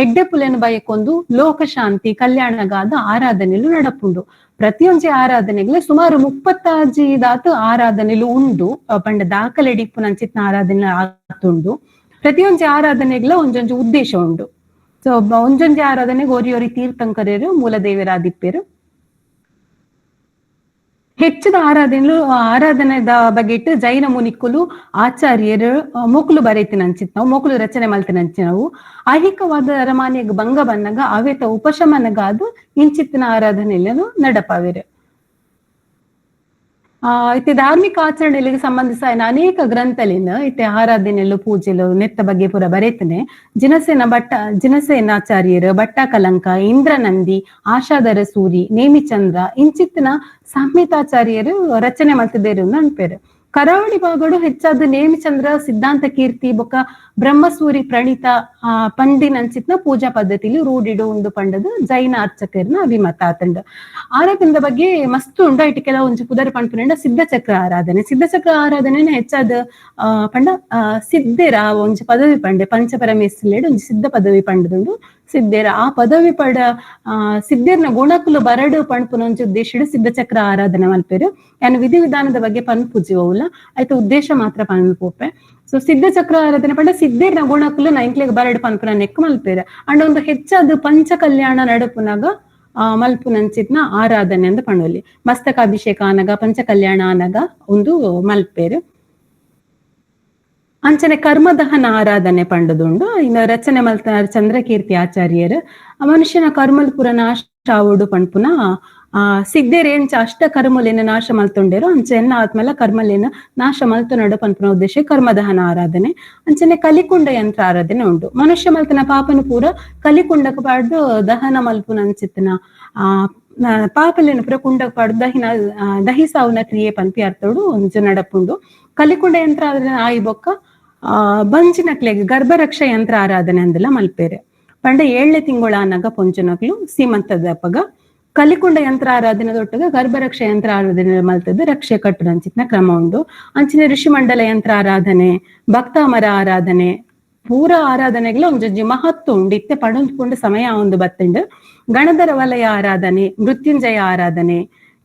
ಎಡ್ಡೆ ಪುಲೆನ ಬಯಕೊಂದು ಲೋಕ ಶಾಂತಿ ಕಲ್ಯಾಣಗಾದ ಆರಾಧನೆಲು ನಡಪುಂಡು. ಪ್ರತಿಯೊಂಜಿ ಆರಾಧನೆಗಳು ಸುಮಾರು 35 ದಾತು ಆರಾಧನೆಲು ಉಂಡು. ಪಂಡ ದಾಖಲೆ ಡಿಪ್ಪುನಂಚಿತ್ನ ಆರಾಧನೆ ಆತುಂಡು. ಪ್ರತಿಯೊಂಜಿ ಆರಾಧನೆಗಳ ಒಂಜೊಂಜಿ ಉದ್ದೇಶ ಉಂಡು. ಸೊ ಒಂಜೊಂಜಿ ಆರಾಧನೆಗೆ ಒರಿ ತೀರ್ಥಂಕರರು ಮೂಲದೇವರಾದಿಪ್ಪೇರು. ಹೆಚ್ಚಿದ ಆರಾಧನೆಲು ಆರಾಧನೆದ ಬಗೆಟ್ ಜೈನ ಮುನಿಕುಲು ಆಚಾರ್ಯರು ಮೋಕುಲು ಬರೆತಿನ ಅಂಚಿತ್ ನಾವು ಮೋಕುಲು ರಚನೆ ಮಲ್ತಿನ ನಾವು. ಐಹಿಕವಾದ ಅರಮಾನೆಗೆ ಭಂಗ ಬನ್ನಗ ಅವೇತ ಉಪಶಮನಗಾದು ಇಂಚಿತ್ತಿನ ಆರಾಧನೆಯನ್ನು ನಡಪಾವಿರು. ಇತ್ತೆ ಧಾರ್ಮಿಕ ಆಚರಣೆಗಳಿಗೆ ಸಂಬಂಧಿಸ ಅನೇಕ ಗ್ರಂಥಲಿನ ಇತ್ತೆ ಆರಾಧನೆಲು ಪೂಜೆಲು ನೆತ್ತ ಬಗ್ಗೆ ಪೂರ ಬರೆತನೆ. ಜಿನಸೇನಾಚಾರ್ಯರು, ಭಟ್ಟ ಕಲಂಕ, ಇಂದ್ರನಂದಿ, ಆಶಾದರ ಸೂರಿ, ನೇಮಿಚಂದ್ರ ಇಂಚಿತ್ತಿನ ಸಂಹಿತಾಚಾರ್ಯರು ರಚನೆ ಮಾಡ್ತಿದ್ದೇರು ಅನ್ಪೇರು. ಕರಾವಳಿ ಭಾಗಡು ಹೆಚ್ಚಾದ ನೇಮಿಚಂದ್ರ ಸಿದ್ಧಾಂತ ಕೀರ್ತಿ ಬೊಕ್ಕ ಬ್ರಹ್ಮಸೂರಿ ಪ್ರಣೀತ ಪಂಡಿನಂಚಿತ್ನ ಪೂಜಾ ಪದ್ಧತಿಲಿ ರೂಢಿಡು ಉಂಡು ಪಂಡದು ಜೈನ ಅರ್ಚಕರ್ನ ಅಭಿಮತ ಆತಂಡ. ಆರಾಧನೆದ ಬಗ್ಗೆ ಮಸ್ತ್ ಉಂಡು. ಇಟ್ಟು ಕೆಲವೊಂಜಿ ಪುದರ್ ಪನ್ಪುನೆಂಡ ಸಿದ್ಧಚಕ್ರ ಆರಾಧನೆ. ಸಿದ್ಧಚಕ್ರ ಆರಾಧನೆ ಹೆಚ್ಚಾದ ಪಂಡ ಸಿದ್ಧರ ಒಂಜಿ ಪದವಿ ಪಂಡೆ ಪಂಚಪರಮೇಶ್ವರಡು ಒಂಜಿ ಸಿದ್ಧ ಪದವಿ ಪಂಡದುಂಡು. ಸಿದ್ಧರ ಆ ಪದವಿ ಪಡ ಸಿದ್ಧರ್ನ ಗುಣಕುಲು ಬರಡು ಪಣ್ಪುನ ಒಂಜಿ ಉದ್ದೇಶಡು ಸಿದ್ಧಚಕ್ರ ಆರಾಧನೆ ಮಲ್ಪೇರು. ಯಾನು ವಿಧಿ ವಿಧಾನದ ಬಗ್ಗೆ ಪನ್ಪುಜಿ ಆಯ್ತು ಉದ್ದೇಶ ಮಾತ್ರ ಪನ್ಪುಪೆ. ಸೊ ಸಿದ್ಧಚಕ್ರ ಆರಾಧನೆ ಪಂಡ ಸಿದ್ಧರ್ನ ಗುಣಕುಲು ನೈಂಕ್ಲೆಗ್ ಬರಡು ಪನ್ಪುನ ನೆಕ್ ಮಲ್ಪೇರು. ಅಂಡ್ ಒಂದು ಹೆಚ್ಚಾದ ಪಂಚ ಕಲ್ಯಾಣ ನಡಪುನಾಗ ಮಲ್ಪುನಂಚಿತ್ನ ಆರಾಧನೆ ಅಂದ್ ಪಣೋಲಿ. ಮಸ್ತಕಾಭಿಷೇಕ ಆನಗ ಪಂಚ ಕಲ್ಯಾಣ ಆನಗ ಒಂದು ಮಲ್ಪೇರು. ಅಂಚನೆ ಕರ್ಮದಹನ ಆರಾಧನೆ ಪಂಡದುಂಡು. ಇನ್ನು ರಚನೆ ಮಲ್ತ ಚಂದ್ರಕೀರ್ತಿ ಆಚಾರ್ಯರು ಮನುಷ್ಯನ ಕರ್ಮಲ್ ಪುರ ನಾಶ ಆವೊಡು ಪನ್ಪುನ ಸಿದ್ಧರೇಂಚ ಅಷ್ಟ ಕರ್ಮಲೇನ ನಾಶ ಮಲ್ತೊಂಡೇರು ಅಂಚೆ ಎನ್ನ ಆತ್ಮಲ ಕರ್ಮಲೇನ ನಾಶ ಮಲ್ತೊನಡು ಪನ್ಪುನ ಉದ್ದೇಶ ಕರ್ಮದಹನ ಆರಾಧನೆ. ಅಂಚನೆ ಕಲಿಕುಂಡ ಯಂತ್ರ ಆರಾಧನೆ ಉಂಡು. ಮನುಷ್ಯ ಮಲ್ತನ ಪಾಪನು ಪೂರ ಕಲಿಕುಂಡಕ್ಕೆ ಪಾಡ್ದು ದಹನ ಮಲ್ಪುನ ಅಂಚಿತ್ತನ ಪಾಪಲೇನ ಪೂರ ಕುಂಡಕ್ಕೆ ಪಾಡ್ದು ದಹಿಸಾವುನ ಕ್ರಿಯೆ ಪನ್ಪಿ ಅರ್ಥೋಡು ಒಂಜು ನಡಪುಂಡು. ಕಲಿಕುಂಡ ಯಂತ್ರ ಆರಾಧನೆ ಆಯಿ ಬೊಕ್ಕ ಬಂಜಿನಕ್ಲೆಗ್ ಗರ್ಭರಕ್ಷಾ ಯಂತ್ರ ಆರಾಧನೆ ಅಂದೆಲ್ಲ ಮಲ್ಪೇರೆ. ಪಂಡ 7ನೇ ತಿಂಗಳ ಆನಗ ಪೊಂಚನಕ್ಲು ಸೀಮಂತದಪ್ಪಗ ಕಲಿಕೊಂಡ ಯಂತ್ರ ಆರಾಧನೆ ದೊಟ್ಟಗ ಗರ್ಭರಕ್ಷೆ ಯಂತ್ರ ಆರಾಧನೆ ಮಲ್ತದ ರಕ್ಷೆ ಕಟ್ಟುನಂಚಿತ್ನ ಕ್ರಮ ಉಂಡು. ಅಂಚಿನ ಋಷಿಮಂಡಲ ಯಂತ್ರ ಆರಾಧನೆ, ಭಕ್ತಾಮರ ಆರಾಧನೆ, ಪೂರ ಆರಾಧನೆಗಳ ಒಂಜೊಂಜಿ ಮಹತ್ವ ಉಂಡು. ಇತ್ತೆ ಪಡೊಂದುಕೊಂಡು ಸಮಯ ಒಂದು ಬತ್ತುಂಡು. ಗಣಧರ ವಲಯ ಆರಾಧನೆ, ಮೃತ್ಯುಂಜಯ ಆರಾಧನೆ,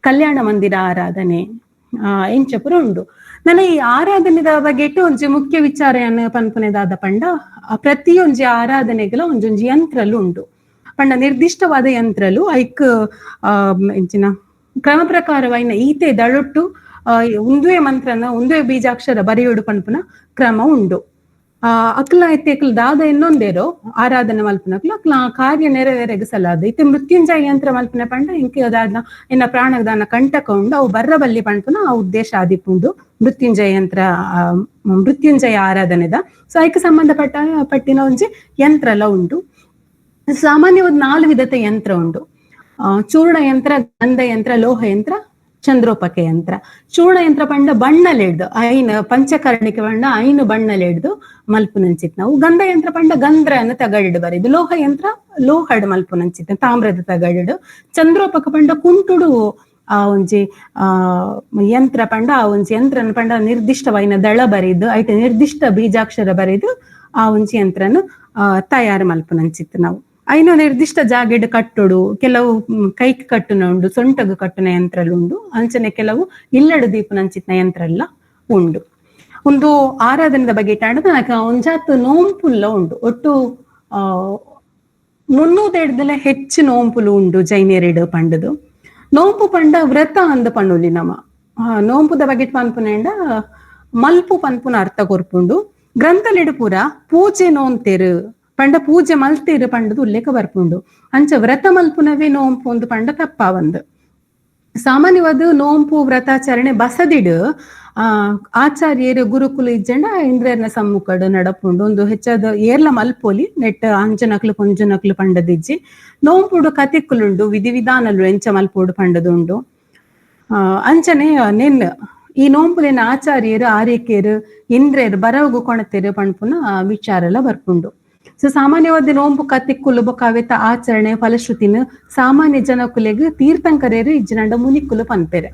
ಕಲ್ಯಾಣ ಮಂದಿರ ಆರಾಧನೆ ಇಂಚಪುರ ಉಂಡು. ನನ್ನ ಈ ಆರಾಧನೆದ ಬಗ್ಗೆ ಒಂಜಿ ಮುಖ್ಯ ವಿಚಾರ ಪನ್ಪುನೆದಾದ ಪಂಡ ಪ್ರತಿಯೊಂಜಿ ಆರಾಧನೆಗಳ ಒಂಜೊಂಜಿ ಯಂತ್ರಲು ಉಂಡು. ಪಂಡ ನಿರ್ದಿಷ್ಟವಾದ ಯಂತ್ರಲು ಐಕ್ ಎಂಚಿನ ಕ್ರಮ ಪ್ರಕಾರವಾಯಿನ ಈತೆ ದಳೊಟ್ಟು ಒಂದುವೇ ಮಂತ್ರನ ಒಂದುವೇ ಬೀಜಾಕ್ಷರ ಬರೆಯೋಡು ಪನ್ಪುನ ಕ್ರಮ ಉಂಡು. ಅಕ್ಲ ಐತೆ ಅಕ್ಲ ದಾದ ಇನ್ನೊಂದೇರೋ ಆರಾಧನೆ ಮಲ್ಪುನಕ್ಲ ಅಕ್ಲ ಕಾರ್ಯ ನೆರವೇರೆಗಸಲಾದ ಇತ್ತೆ ಮೃತ್ಯುಂಜಯ ಯಂತ್ರ ಮಲ್ಪುನ ಪಂಡ ಇಂಕೆ ದಾದ ಎನ್ನ ಪ್ರಾಣದಾನ ಕಂಟಕ ಉಂಡು ಅವು ಬರ್ರಬಲ್ಲಿ ಪನ್ಪುನ ಆ ಉದ್ದೇಶ ಆದಿಪ್ಪುಂಡು ಮೃತ್ಯುಂಜಯ ಯಂತ್ರ ಮೃತ್ಯುಂಜಯ ಆರಾಧನೆದ. ಸೊ ಐಕ್ ಸಂಬಂಧಪಟ್ಟ ಪಟ್ಟಿನ ಒಂಜಿ ಯಂತ್ರ ಎಲ್ಲ ಉಂಟು. ಸಾಮಾನ್ಯವಾದ 4 ವಿಧದ ಯಂತ್ರ ಉಂಟು. ಚೂರ್ಣ ಯಂತ್ರ, ಗಂಧ ಯಂತ್ರ, ಲೋಹ ಯಂತ್ರ, ಚಂದ್ರೋಪಕ ಯಂತ್ರ. ಚೂರ್ಣ ಯಂತ್ರ ಪಂಡ ಬಣ್ಣಲೆಡ್ದು ಐನ್ ಪಂಚಕರ್ಣಿಕೆ ಬಣ್ಣ ಐನು ಬಣ್ಣಲೆಡ್ದು ಮಲ್ಪುನಂಚಿತ್ ನಾವು. ಗಂಧ ಯಂತ್ರ ಪಂಡ ಗಂಧ್ರನ ತಗಡಿಡು ಬರಿದು. ಲೋಹ ಯಂತ್ರ ಲೋಹಡ್ ಮಲ್ಪುನಂಚಿತ್ ತಾಮ್ರದ ತಗಡಿಡು. ಚಂದ್ರೋಪಕ ಪಂಡ ಕುಂಟುಡು ಆ ಒಂಜಿ ಆ ಯಂತ್ರ ಪಂಡ ಆ ಒಂಜಿ ಯಂತ್ರನ ಪಂಡ ನಿರ್ದಿಷ್ಟವಾಯಿನ ದಳ ಬರಿದು ಐಟ ನಿರ್ದಿಷ್ಟ ಬೀಜಾಕ್ಷರ ಬರಿದು ಆ ಒಂಜಿ ಯಂತ್ರನ ತಯಾರು ಮಲ್ಪುನಂಚಿತ್ ನಾವು. ಐನು ನಿರ್ದಿಷ್ಟ ಜಾಗೆಡ್ ಕಟ್ಟುಡು, ಕೆಲವು ಕೈಕ್ ಕಟ್ಟುನ ಉಂಡು, ಸೊಂಟಗು ಕಟ್ಟುನ ಯಂತ್ರಲು ಉಂಡು, ಅಂಚನೆ ಕೆಲವು ಇಲ್ಲಡು ದೀಪನಂಚಿತ್ನ ಯಂತ್ರ ಎಲ್ಲ ಉಂಡು. ಒಂದು ಆರಾಧನೆದ ಬಗ್ಗೆ ಇಟ್ಟಾಂಡ ಒಂಜಾತ್ ನೋಂಪುಲ್ಲ ಉಂಡು. ಒಟ್ಟು 300 ಹೆಚ್ಚು ನೋಂಪುಲು ಉಂಡು ಜೈನೆರೆಡು ಪಂಡದು. ನೋಂಪು ಪಂಡ ವ್ರತ ಅಂದ ಪಣ್ಣುಲಿ ನಮ. ನೋಂಪುದ ಬಗ್ಗೆ ಪನ್ಪುನೇಂಡ ಮಲ್ಪು ಪನ್ಪುನ ಅರ್ಥ ಕೊರ್ಪುಂಡು. ಗ್ರಂಥಲಿಡು ಪೂರ ಪೂಜೆ ನೋಂತೇರು ಪಂಡ ಪೂಜೆ ಮಲ್ತೇರು ಪಂಡದು ಉಲ್ಲೇಖ ಬರ್ಪುಂಡು. ಅಂಚ ವ್ರತ ಮಲ್ಪುನವೇ ನೋಂಪು ಒಂದು ಪಂಡ ತಪ್ಪಾವಂದು. ಸಾಮಾನ್ಯವಾದ ನೋಂಪು ವ್ರತಾಚರಣೆ ಬಸದಿಡು ಆಚಾರ್ಯರು ಗುರುಕುಲು ಇಜ್ಜಂಡ ಇಂದ್ರನ ಸಮ್ಮುಖಡು ನಡಪುಂಡು. ಒಂದು ಹೆಚ್ಚಾದ ಏರ್ಲ ಮಲ್ಪೊಲಿ ನೆಟ್ ಅಂಜನಕ್ಲು ಪೊಂಜನಕ್ಲು ಪಂಡದಿಜ್ಜಿ. ನೋಂಪುಡು ಕತೆಕ್ಕುಲುಂಡು, ವಿಧಿವಿಧಾನಲು ಎಂಚ ಮಲ್ಪೋಡು ಪಂಡದುಂಡು. ಅಂಚನೆ ನೆನ್ ಈ ನೋಂಪುಲಿನ ಆಚಾರ್ಯರು ಆರ್ಯಕೇರು ಇಂದ್ರೆರು ಬರವಗು ಕೊಣತೇರು ಪಣ್ಪುನ ವಿಚಾರ ಎಲ್ಲ ಬರ್ಪುಂಡು. ಸೊ ಸಾಮಾನ್ಯವಾದ ನೋಂಪು ಕತಿಕ್ಕುಲು ಬೊಕ ಅವೆತ ಆಚರಣೆ ಫಲಶ್ರುತಿನ ಸಾಮಾನ್ಯ ಜನಕುಲೆಗ್ ತೀರ್ಥಂಕರೇರು ಇಜ್ಜನಂಡ ಮುನಿಕ್ಕುಲು ಪನ್ಪೆರೆ.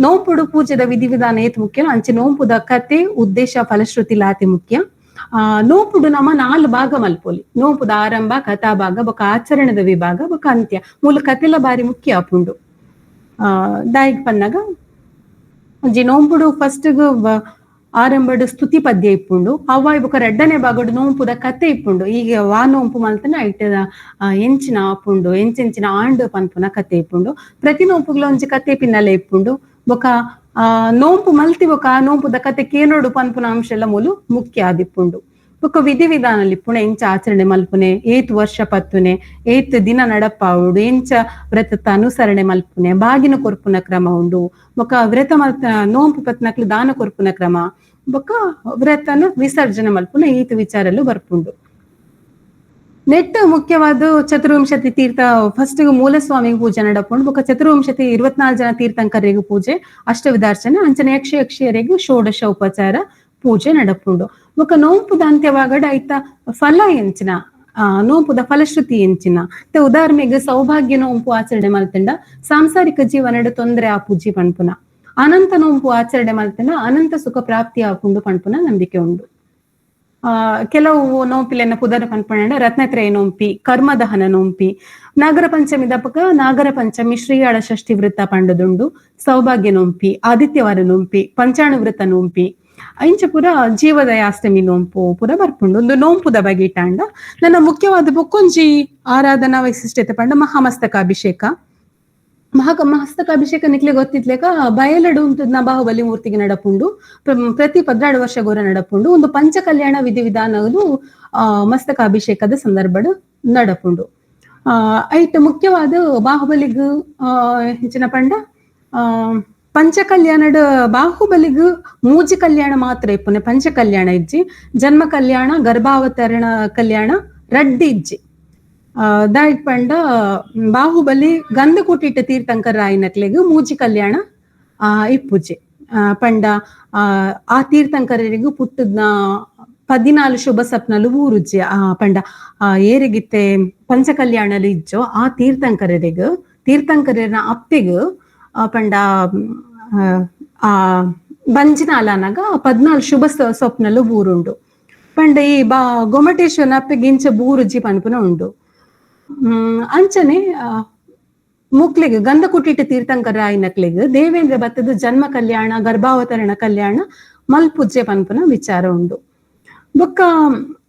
ನೋಂಪುಡು ಪೂಜೆದ ವಿಧಿವಿಧಾನ ಏತ್ ಮುಖ್ಯ ಅಂಚೆ ನೋಂಪುದ ಕತೆ ಉದ್ದೇಶ ಫಲಶ್ರುತಿ ಲಾತಿ ಮುಖ್ಯ. ನೋಂಪುಡು ನಮ್ಮ 4 ಭಾಗ ಮಲ್ಪೊಲಿ. ನೋಂಪುದ ಆರಂಭ, ಕಥಾ ಭಾಗ, ಬೊಕ ಆಚರಣೆದ ವಿಭಾಗ, ಬೊಕ ಅಂತ್ಯ. ಮೂಲ ಕತೆಲ ಬಾರಿ ಮುಖ್ಯ ಆಪುಂಡು. ದಾಯಿಗ್ ಪನ್ನಗ ಒಂಜಿ ನೋಂಪುಡು ಫಸ್ಟ್ ಆರಂಭಡು ಸ್ತುತಿ ಪದ್ಯ ಇಪ್ಪುಂಡು. ಅವ್ವಾಯ್ ಬೊಕ ರಡ್ಡನೆ ಭಾಗಡು ನೋಂಪುದ ಕತೆ ಇಪ್ಪುಂಡು. ಈಗ ವಾ ನೋಂಪು ಮಲ್ತನ ಐಟದ ಎಂಚಿನ ಆಪುಂಡು, ಎಂಚೆಂಚಿನ ಆಂಡು ಪನ್ಪುನ ಕತೆ ಇಪ್ಪುಂಡು. ಪ್ರತಿ ನೋಂಪುಗ್ಲ ಒಂಜಿ ಕತೆ ಪಿನ್ನಲೆ ಇಪ್ಪುಂಡು. ಬೊಕ ನೋಂಪು ಮಲ್ತಿ ಬೊಕ ನೋಂಪುದ ಕತೆ ಕೇನೋಡು ಪನ್ಪುನ ಅಂಶ ಎಲ್ಲ ಮೂಲು ಮುಖ್ಯ ಆದಿಪ್ಪುಂಡು. ಬೊಕ ವಿಧಿ ವಿಧಾನ ಇಪ್ಪುಣೆ ಎಂಚ ಆಚರಣೆ ಮಲ್ಪುನೆ, ಏತ್ ವರ್ಷ ಪತ್ತುನೆ, ಏತ್ ದಿನ ನಡಪಾವುಡು, ಎಂಚ ವ್ರತದ ಅನುಸರಣೆ ಮಲ್ಪುನೆ, ಬಾಗಿನ ಕೊರ್ಪುನ ಕ್ರಮ ಉಂಡು. ಬೊಕ ವ್ರತ ಮಲ್ತ ನೋಂಪು ಪತ್ನಕ್ಲು ದಾನ ಕೊರ್ಪುನ ಕ್ರಮ, ಬೊಕ ವ್ರತನ ವಿಸರ್ಜನೆ ಮಲ್ಪುನ ಈತ ವಿಚಾರಲ್ಲೂ ಬರ್ಪುಂಡು. ನೆಟ್ ಮುಖ್ಯವಾದ ಚತುರ್ವಿಂಶತಿ ತೀರ್ಥ ಫಸ್ಟ್ ಮೂಲಸ್ವಾಮಿಗೆ ಪೂಜೆ ನಡಪುಂಡು. ಬೊಕ ಚತುರ್ವಿಂಶತಿ 24 ಜನ ತೀರ್ಥಂಕರಿಗೆ ಪೂಜೆ, ಅಷ್ಟವಿಧಾರ್ಚನೆ, ಅಂಚನೆ ಯಕ್ಷ ಯಕ್ಷಿಯರಿಗೆ ಷೋಡಶ ಉಪಚಾರ ಪೂಜೆ ನಡಪುಂಡು. ಬೊಕ ನೋಂಪುದ ಅಂತ್ಯವಾಗಡ ಐತ ಫಲ ಎಂಚಿನ, ನೋಂಪುದ ಫಲಶ್ರುತಿ ಎಂಚಿನ. ಉದಾಹರಣೆಗೆ ಸೌಭಾಗ್ಯ ನೋಂಪು ಆಚರಣೆ ಮಲ್ತಂಡ ಸಾಂಸಾರಿಕ ಜೀವನದ ತೊಂದರೆ ಆ ಪೂಜೆ ಪನ್ಪುನ, ಅನಂತ ನೋಂಪು ಆಚರಣೆ ಮಲ್ತಂಡ ಅನಂತ ಸುಖ ಪ್ರಾಪ್ತಿ ಆಪುಂಡು ಪನ್ಪುನ ನಂಬಿಕೆ ಉಂಡು. ಕೆಲವು ನೋಂಪಿಲೆನ ಪುದರ ಪನ್ಪುನ ರತ್ನತ್ರಯ ನೋಂಪಿ, ಕರ್ಮದಹನ ನೋಂಪಿ, ನಾಗರ ಪಂಚಮಿ ದಪಕ ನಾಗರ ಪಂಚಮಿ ಶ್ರೀಯಾಳ ಷಷ್ಠಿ ವೃತ್ತ ಪಂಡದುಂಡು, ಸೌಭಾಗ್ಯ ನೋಂಪಿ, ಆದಿತ್ಯವಾರ ನೋಂಪಿ, ಪಂಚಾಣು ವೃತ್ತ ನೋಂಪಿ, ಇಂಚ ಪೂರ ಜೀವದಯಾಷ್ಟಮಿ ನೋಂಪು ಪೂರ ಬರ್ಪುಂಡು. ಒಂದು ನೋಂಪುದ ಬಗ್ಗೆ ಇಟ್ಟಾಂಡ ನನ್ನ ಮುಖ್ಯವಾದ ಬೊಕ್ಕೊಂಜಿ ಆರಾಧನಾ ವೈಶಿಷ್ಟ್ಯತೆ ಪಂಡ ಮಹಾಮಸ್ತಕಾಭಿಷೇಕ. ಮಹಾಮಸ್ತಕಾಭಿಷೇಕ ನಿಕ್ಲೆ ಗೊತ್ತಿತ್ಲೇಕ ಬಯಲಡು ಉಂಟುದ್ನ ಬಾಹುಬಲಿ ಮೂರ್ತಿಗೆ ನಡಪುಂಡು. ಪ್ರತಿ 12 ವರ್ಷ ಗೋರ ನಡಪುಂಡು. ಒಂದು ಪಂಚಕಲ್ಯಾಣ ವಿಧಿವಿಧಾನಗಳು ಮಸ್ತಕಾಭಿಷೇಕದ ಸಂದರ್ಭಡು ನಡಪುಂಡು. ಐಟ್ ಮುಖ್ಯವಾದ ಬಾಹುಬಲಿಗ್ ಹೆಚ್ಚಿನ ಪಂಡ ಪಂಚಕಲ್ಯಾಣಡ್ ಬಾಹುಬಲಿಗ್ ಮೂಜಿ ಕಲ್ಯಾಣ ಮಾತ್ರ ಇಪ್ಪುನೆ, ಪಂಚಕಲ್ಯಾಣ ಇಜ್ಜಿ. ಜನ್ಮ ಕಲ್ಯಾಣ, ಗರ್ಭಾವತರಣ ಕಲ್ಯಾಣ ರಡ್ಡಿ ಇಜ್ಜಿ. ದಾಯಿಟ್ ಪಂಡ ಬಾಹುಬಲಿ ಗಂಧಕೂಟಿಟ್ಟ ತೀರ್ಥಂಕರ ರಾಯನಕ್ಲೆಗ್ ಮೂಜಿ ಕಲ್ಯಾಣ ಇಪ್ಪುಜಿ. ಪಂಡ ಆ ತೀರ್ಥಂಕರರಿಗೂ ಪುಟ್ಟದ್ನ 14 ಶುಭ ಸಪ್ನಲು ಊರುಜ್ಜಿ ಆ ಪಂಡ ಆ ಏರಿಗಿತ್ತೆ ಪಂಚಕಲ್ಯಾಣಲು ಇಜ್ಜೋ ಆ ತೀರ್ಥಂಕರರಿಗ್ ತೀರ್ಥಂಕರನ ಅಪ್ಪೆಗ್ ಪಂಡ ಆ ಬಂಜಿನಾಲನಾಗ 14 ಶುಭ ಸ್ವಪ್ನಲು ಬೂರುಂಡು. ಪಂಡ ಈ ಬಾ ಗೊಮಟೇಶ್ವರನ ಅಪ್ಪೆಗ್ ಇಂಚ ಬೂರುಜ್ಜಿ ಪನ್ಪುನ ಉಂಡು. ಅಂಚನೆ ಮುಕ್ಲಿಗ್ ಗಂಧಕುಟ್ಟಿಟ್ಟ ತೀರ್ಥಂಕರ ಆಯ್ನಕ್ಲಿಗ್ ದೇವೇಂದ್ರ ಭತ್ತದ ಜನ್ಮ ಕಲ್ಯಾಣ ಗರ್ಭಾವತರಣ ಕಲ್ಯಾಣ ಮಲ್ಪುಜ್ಜೆ ಪನ್ಪುನ ವಿಚಾರ ಉಂಡು. ಬೊಕ್ಕ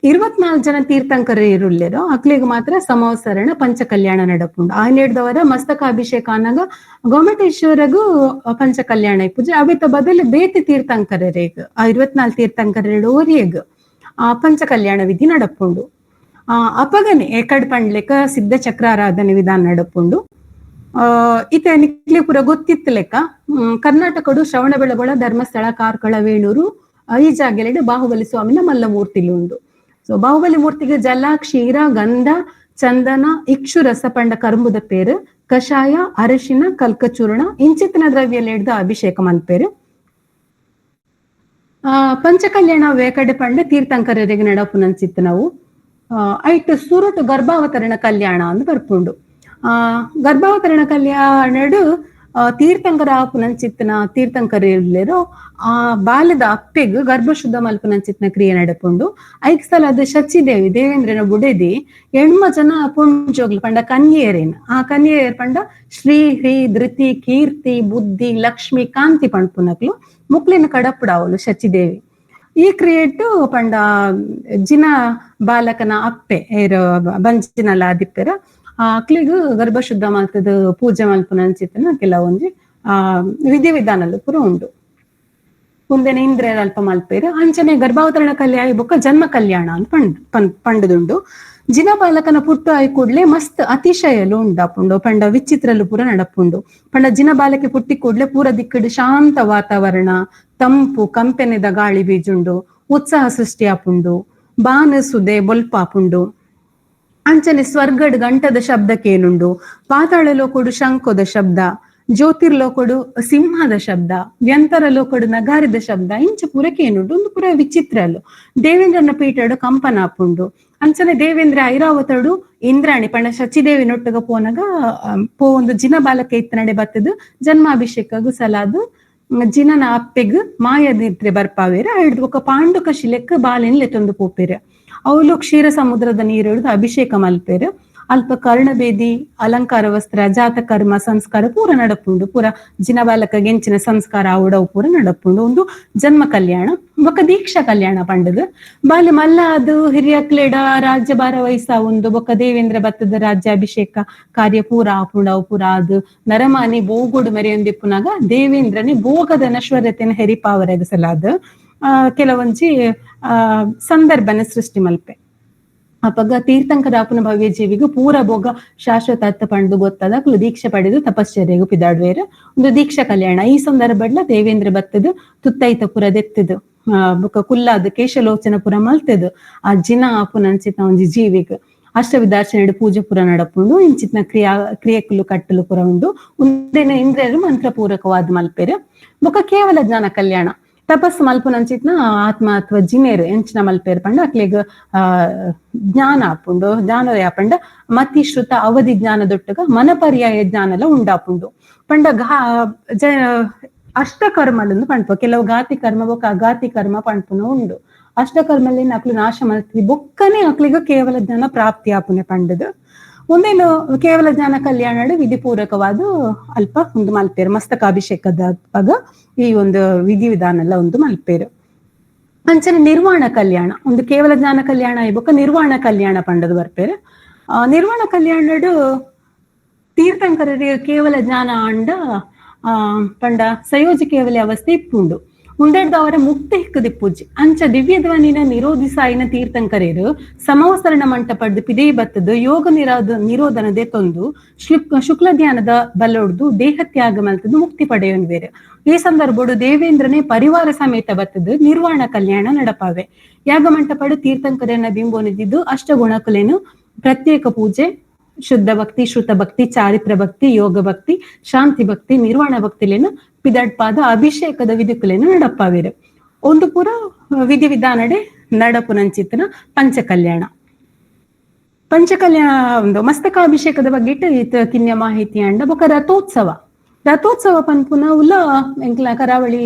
24 ಜನ ತೀರ್ಥಂಕರ ಇರುಲ್ಲೇರೋ ಅಕ್ಲಿಗ್ ಮಾತ್ರ ಸಮವಸರಣ ಪಂಚಕಲ್ಯಾಣ ನಡಪುಂಡು. ಆಯ್ನೆಡ್ದವರ ಮಸ್ತಕಾಭಿಷೇಕ ಅನ್ನಾಗ ಗೊಮಟೇಶ್ವರಗೂ ಪಂಚಕಲ್ಯಾಣ ಪೂಜೆ ಅವೆತ ಬದಲು ಬೇತೆ ತೀರ್ಥಂಕರರೇಗ್ ಆ 24 ತೀರ್ಥಂಕರ ಓರಿಯಗ್ ಆ ಪಂಚಕಲ್ಯಾಣ ವಿಧಿ ನಡಪುಂಡು. ಆ ಅಪಗನೆ ಏಕಡ್ ಪಂಡ್ಲೆಕ ಸಿದ್ಧ ಚಕ್ರಾರಾಧನೆ ವಿಧಾನ ನಡಪುಂಡು. ಇತ ನಿಕ್ಲೆ ಪೂರ ಗೊತ್ತಿತ್ತು ಲೆಕ್ಕ ಕರ್ನಾಟಕಡು ಶ್ರವಣಬೆಳಗೊಳ ಧರ್ಮಸ್ಥಳ ಕಾರ್ಕಳ ವೇಣೂರು ಈ ಜಾಗೆಲೆಡು ಬಾಹುಬಲಿ ಸ್ವಾಮಿನ ಮಲ್ಲ ಮೂರ್ತಿಲು ಉಂಡು. ಸೊ ಬಾಹುಬಲಿ ಮೂರ್ತಿಗೆ ಜಲ ಕ್ಷೀರ ಗಂಧ ಚಂದನ ಇಕ್ಷು ರಸ ಪಂಡ ಕರುಂಬುದ ಪೇರು ಕಷಾಯ ಅರಶಿನ ಕಲ್ಕಚೂರ್ಣ ಇಂಚಿತ್ತಿನ ದ್ರವ್ಯ ಹಿಡ್ದು ಅಭಿಷೇಕ ಮನ್ಪೇರು. ಪಂಚಕಲ್ಯಾಣ ವೇಕಡೆ ಪಂಡ ತೀರ್ಥಂಕರರಿಗೆ ನಡಪುನಂಚಿತ್ತು ನಾವು. ಐಟ್ ಸುರುಟು ಗರ್ಭಾವತರಣ ಕಲ್ಯಾಣ ಅಂದ್ ಬರ್ಪುಂಡು. ಆ ಗರ್ಭಾವತರಣ ಕಲ್ಯಾಣಡು ತೀರ್ಥಂಕರ ಆಪುನಂಚಿತ್ತನ ತೀರ್ಥಂಕರ ಇರ್ಲೇರೋ ಆ ಬಾಲ್ಯದ ಅಪ್ಪೆಗ್ ಗರ್ಭಶುದ್ಧ ಮಲ್ಪುನಂಚಿತ್ನ ಕ್ರಿಯೆ ನಡಪುಂಡು. ಐಕ್ ಸಲ ಅದು ಶಚಿದೇವಿ ದೇವೇಂದ್ರನ ಬುಡೆದಿ ಎಣ್ಮ ಜನ ಪುಂಜೋಗ್ಲು ಪಂಡ ಕನ್ಯೇರೇನ್ ಆ ಕನ್ಯೇರ್ ಪಂಡ ಶ್ರೀ ಹ್ರೀ ಧೃತಿ ಕೀರ್ತಿ ಬುದ್ಧಿ ಲಕ್ಷ್ಮಿ ಕಾಂತಿ ಪಣ್ಪುನಕ್ಲು ಮುಕ್ಲಿನ ಕಡಪುಡಾವಲು ಶಚಿದೇವಿ. ಈ ಕ್ರಿಯೇಟು ಪಂಡ ಜಿನ ಬಾಲಕನ ಅಪ್ಪೆ ಏರು ಬಂಜಿನಲ ಆದಿಪ್ಪೆರ ಆ ಅಕ್ಲಿಗ್ ಗರ್ಭಶುದ್ಧ ಮಲ್ತದ ಪೂಜೆ ಮಲ್ಪುನಂಚಿತ್ತನ ಕೆಲವೊಂಜಿ ಆ ವಿಧಿ ವಿಧಾನಲು ಪೂರ ಉಂಡು. ಮುಂದೆನೆ ಇಂದ್ರಿಯರ ಅಲ್ಪ ಮಲ್ಪೇರು. ಅಂಚನೆ ಗರ್ಭಾವತರಣ ಕಲ್ಯಾಣ ಬೊಕ್ಕ ಜನ್ಮ ಕಲ್ಯಾಣ ಅಂತ ಪಂಡದುಂಡು. ಜಿನ ಬಾಲಕನ ಪುಟ್ಟು ಆಯಿ ಕೂಡ್ಲೆ ಮಸ್ತ್ ಅತಿಶಯಲು ಉಂಡಾಪುಂಡು ಪಂಡ ವಿಚಿತ್ರಲು ಪೂರ ನಡಪುಂಡು. ಪಂಡ ಜಿನ ಬಾಲಕೆ ಪುಟ್ಟಿ ಕೂಡ್ಲೆ ಪೂರ ದಿಕ್ಕಡು ಶಾಂತ ವಾತಾವರಣ ತಂಪು ಕಂಪೆನೆದ ಗಾಳಿ ಬೀಜುಂಡು ಉತ್ಸಾಹ ಸೃಷ್ಟಿ ಆಪುಂಡು ಬಾನ ಸುದೆ ಬೊಲ್ಪಾಪುಂಡು. ಅಂಚನೆ ಸ್ವರ್ಗಡ್ ಗಂಟದ ಶಬ್ದಕ್ಕೇನುಂಡು ಪಾತಾಳ ಲೋಕೊಡು ಶಂಕೋದ ಶಬ್ದ ಜ್ಯೋತಿರ್ಲೋಕೊಡು ಸಿಂಹದ ಶಬ್ದ ವ್ಯಂತರ ಲೋಕೊಡು ನಗಾರಿದ ಶಬ್ದ ಇಂಚ ಪೂರಕೇನುಂಡು ಒಂದು ಪೂರ ವಿಚಿತ್ರ ಅಲ್ಲು. ದೇವೇಂದ್ರನ ಪೀಠಡು ಕಂಪನಾಪುಂಡು. ಅಂಚನೆ ದೇವೇಂದ್ರ ಐರಾವತಡು ಇಂದ್ರಾಣಿ ಪಂಡ ಶಚಿದೇವಿ ನೊಟ್ಟಗ ಪೋನಗ ಪೋ ಒಂದು ಜಿನ ಬಾಲಕ ಇತ್ತನಡೆ ಬತ್ತದು ಜನ್ಮಾಭಿಷೇಕಗು ಸಲಾದು ಜಿನನ ಅಪ್ಪೆಗ್ ಮಾಯ ನಿದ್ರೆ ಬರ್ಪಾವೇರ ಹಿಡ್ದು ಬೊಕ್ಕ ಪಾಂಡುಕ ಶಿಲೆಕ್ ಬಾಲೆನ್ ಲೆತ್ತೊಂದು ಪೋಪೇರು. ಅವಳು ಕ್ಷೀರ ಸಮುದ್ರದ ನೀರು ಹಿಡಿದು ಅಭಿಷೇಕ ಮಲ್ಪೇರು. ಅಲ್ಪ ಕರ್ಣಬೇದಿ ಅಲಂಕಾರ ವಸ್ತ್ರ ಜಾತಕರ್ಮ ಸಂಸ್ಕಾರ ಪೂರ ನಡಪುಂಡು. ಪೂರ ಜಿನ ಬಾಲಕ ಗೆಂಚಿನ ಸಂಸ್ಕಾರ ಆವುಡವು ಪೂರ ನಡಪುಂಡು. ಒಂದು ಜನ್ಮ ಕಲ್ಯಾಣ ಬೊಕ್ಕ ದೀಕ್ಷಾ ಕಲ್ಯಾಣ ಪಂಡದು ಬಾಲೆ ಮಲ್ಲ ಅದು ಹಿರಿಯಕ್ಲೇಡ ರಾಜ್ಯಭಾರ ವಯಸ್ಸ ಒಂದು ಬೊಕ್ಕ ದೇವೇಂದ್ರ ಭತ್ತದ ರಾಜ್ಯಾಭಿಷೇಕ ಕಾರ್ಯ ಪೂರ ಆಪುಂಡವು ಪೂರ ಅದು ನರಮಾನಿ ಬೋಗೋಡು ಮೆರೆಯೊಂದಿಪ್ಪುನಾಗ ದೇವೇಂದ್ರನೇ ಭೋಗದ ನಶ್ವರತೆನ ಹೆರಿಪಾವರಗಸಲಾದ ಕೆಲವೊಂಜಿ ಸಂದರ್ಭನ ಸೃಷ್ಟಿ ಮಲ್ಪೆ. ಅಪಗ ತೀರ್ಥಂಕರಾಪುನ ಭವ್ಯ ಜೀವಿಗೂ ಪೂರ ಭೋಗ ಶಾಶ್ವತ ಅತ್ತ ಪಂಡು ಗೊತ್ತಾದ ಅಕ್ಲು ದೀಕ್ಷೆ ಪಡೆದು ತಪಶ್ಚರ್ಯಗೂ ಪಿದಾಡ್ವೇರು. ಒಂದು ದೀಕ್ಷಾ ಕಲ್ಯಾಣ ಈ ಸಂದರ್ಭಡ್ಲ ದೇವೇಂದ್ರ ಬತ್ತದು ತುತ್ತೈತ ಪುರ ದೆತ್ತದು ಬೊಕ್ಕ ಕುಲ್ಲಾದ ಕೇಶಲೋಚನ ಪುರ ಮಲ್ತದು ಆ ಜಿನ ಆಪುನಂಚಿತ ಒಂಜಿ ಜೀವಿಗ್ ಅಷ್ಟವಿದಾರ್ಚನೆ ಪೂಜೆ ಪುರ ನಡಪುಂಡು. ಇಂಚಿತ್ನ ಕ್ರಿಯೆಕುಲು ಕಟ್ಟಲು ಪುರ ಉಂಡು. ಉಂದೇನ ಇಂದ್ರಿಯರು ಮಂತ್ರ ಪೂರಕವಾದ ಮಲ್ಪೇರು. ಬೊಕ್ಕ ಕೇವಲ ಜ್ಞಾನ ಕಲ್ಯಾಣ ತಪಸ್ಸು ಮಲ್ಪುನಂಚಿತ್ನ ಆತ್ಮ ಅಥವಾ ಜಿನೇರು ಎಂಚಿನ ಮಲ್ಪೇರು ಪಂಡ ಅಕ್ಲೆಗ್ ಜ್ಞಾನ ಆಪುಂಡು. ಜ್ಞಾನೋದಯ ಪಂಡ ಮತಿ ಶ್ರುತ ಅವಧಿ ಜ್ಞಾನ ದೊಟ್ಟಗ ಮನಪರ್ಯಾಯ ಜ್ಞಾನಲ ಉಂಡಾಪುಂಡು. ಪಂಡ ಅಷ್ಟಕರ್ಮಲಂದು ಪಣ್ಪ ಕೆಲವು ಘಾತಿ ಕರ್ಮ ಬೊಕ್ಕ ಅಘಾತಿ ಕರ್ಮ ಪಣ್ಪುನ ಉಂಡು. ಅಷ್ಟಕರ್ಮಲ್ಲಿ ಅಕ್ಲು ನಾಶ ಮಲ್ತಿ ಬೊಕ್ಕನೆ ಅಕ್ಲಿಗ ಕೇವಲ ಜ್ಞಾನ ಪ್ರಾಪ್ತಿ ಆಪುನೆ ಪಂಡದು. ಒಂದೇನು ಕೇವಲ ಜ್ಞಾನ ಕಲ್ಯಾಣ ವಿಧಿಪೂರ್ವಕವಾದ ಅಲ್ಪ ಒಂದು ಮಲ್ಪೇರು ಮಸ್ತಕಾಭಿಷೇಕದ ಪಗ ಈ ಒಂದು ವಿಧಿ ವಿಧಾನ ಎಲ್ಲ ಒಂದು ಮಲ್ಪೇರು. ಅಂಚನೆ ನಿರ್ವಾಣ ಕಲ್ಯಾಣ ಒಂದು ಕೇವಲ ಜ್ಞಾನ ಕಲ್ಯಾಣ ಬೊಕ್ಕ ನಿರ್ವಾಣ ಕಲ್ಯಾಣ ಪಂಡದು ಬರ್ಪೇರು. ನಿರ್ವಾಣ ಕಲ್ಯಾಣಡು ತೀರ್ಥಂಕರರಿಗೆ ಕೇವಲ ಜ್ಞಾನ ಅಂಡ ಪಂಡ ಸಯೋಜ ಕೇವಲ ಅವಸ್ಥೆ ಇಪ್ಪುಂಡು. ಉಂಡೆಡ್ದವರ ಮುಕ್ತಿ ಹಿಕ್ಕದಿಪ್ಪುಜಿ ಅಂಚ ದಿವ್ಯ ಧ್ವನಿನ ನಿರೋಧಿಸಾಯಿನ ತೀರ್ಥಂಕರೇರು ಸಮವಸರಣ ಮಂಟಪಡ್ದು ಪಿದೇ ಬತ್ತದು ಯೋಗ ನಿರೋಧನದೆ ತೊಂದು ಶುಕ್ಲ ಧ್ಯಾನದ ಬಲೊಡ್ದು ದೇಹ ತ್ಯಾಗ ಮಲ್ತದು ಮುಕ್ತಿ ಪಡೆಯೊನ್ವೇರು. ಈ ಸಂದರ್ಭಡು ದೇವೇಂದ್ರನೇ ಪರಿವಾರ ಸಮೇತ ಬತ್ತದು ನಿರ್ವಾಣ ಕಲ್ಯಾಣ ನಡಪಾವೆ. ಯಾಗ ಮಂಟಪಡು ತೀರ್ಥಂಕರನ ಬಿಂಬೋನಿದ್ದು ಅಷ್ಟಗುಣಕುಲೇನು ಪ್ರತ್ಯೇಕ ಪೂಜೆ ಶುದ್ಧ ಭಕ್ತಿ ಶ್ರುತ ಭಕ್ತಿ ಚಾರಿತ್ರ ಭಕ್ತಿ ಯೋಗ ಭಕ್ತಿ ಶಾಂತಿ ಭಕ್ತಿ ನಿರ್ವಾಣ ಭಕ್ತಿಲೇನು ಪಿದಡ್ಪಾದ ಅಭಿಷೇಕದ ವಿಧಿಕುಲೇನು ನಡಪಾವೇರು. ಒಂದು ಪೂರ ವಿಧಿ ವಿಧಾನಡೆ ನಡಪುನಂಚಿತ್ತಿನ ಪಂಚಕಲ್ಯಾಣ. ಪಂಚಕಲ್ಯಾಣ ಒಂದು ಮಸ್ತಕಾಭಿಷೇಕದ ಬಗ್ಗೆ ಇತ್ ಕಿನ್ಯ ಮಾಹಿತಿ ಅಂಡ ಬೊಕ ರಥೋತ್ಸವ. ರಥೋತ್ಸವ ಪನ್ಪುನ ಉಲ ಎಂಕ್ಲ ಕರಾವಳಿ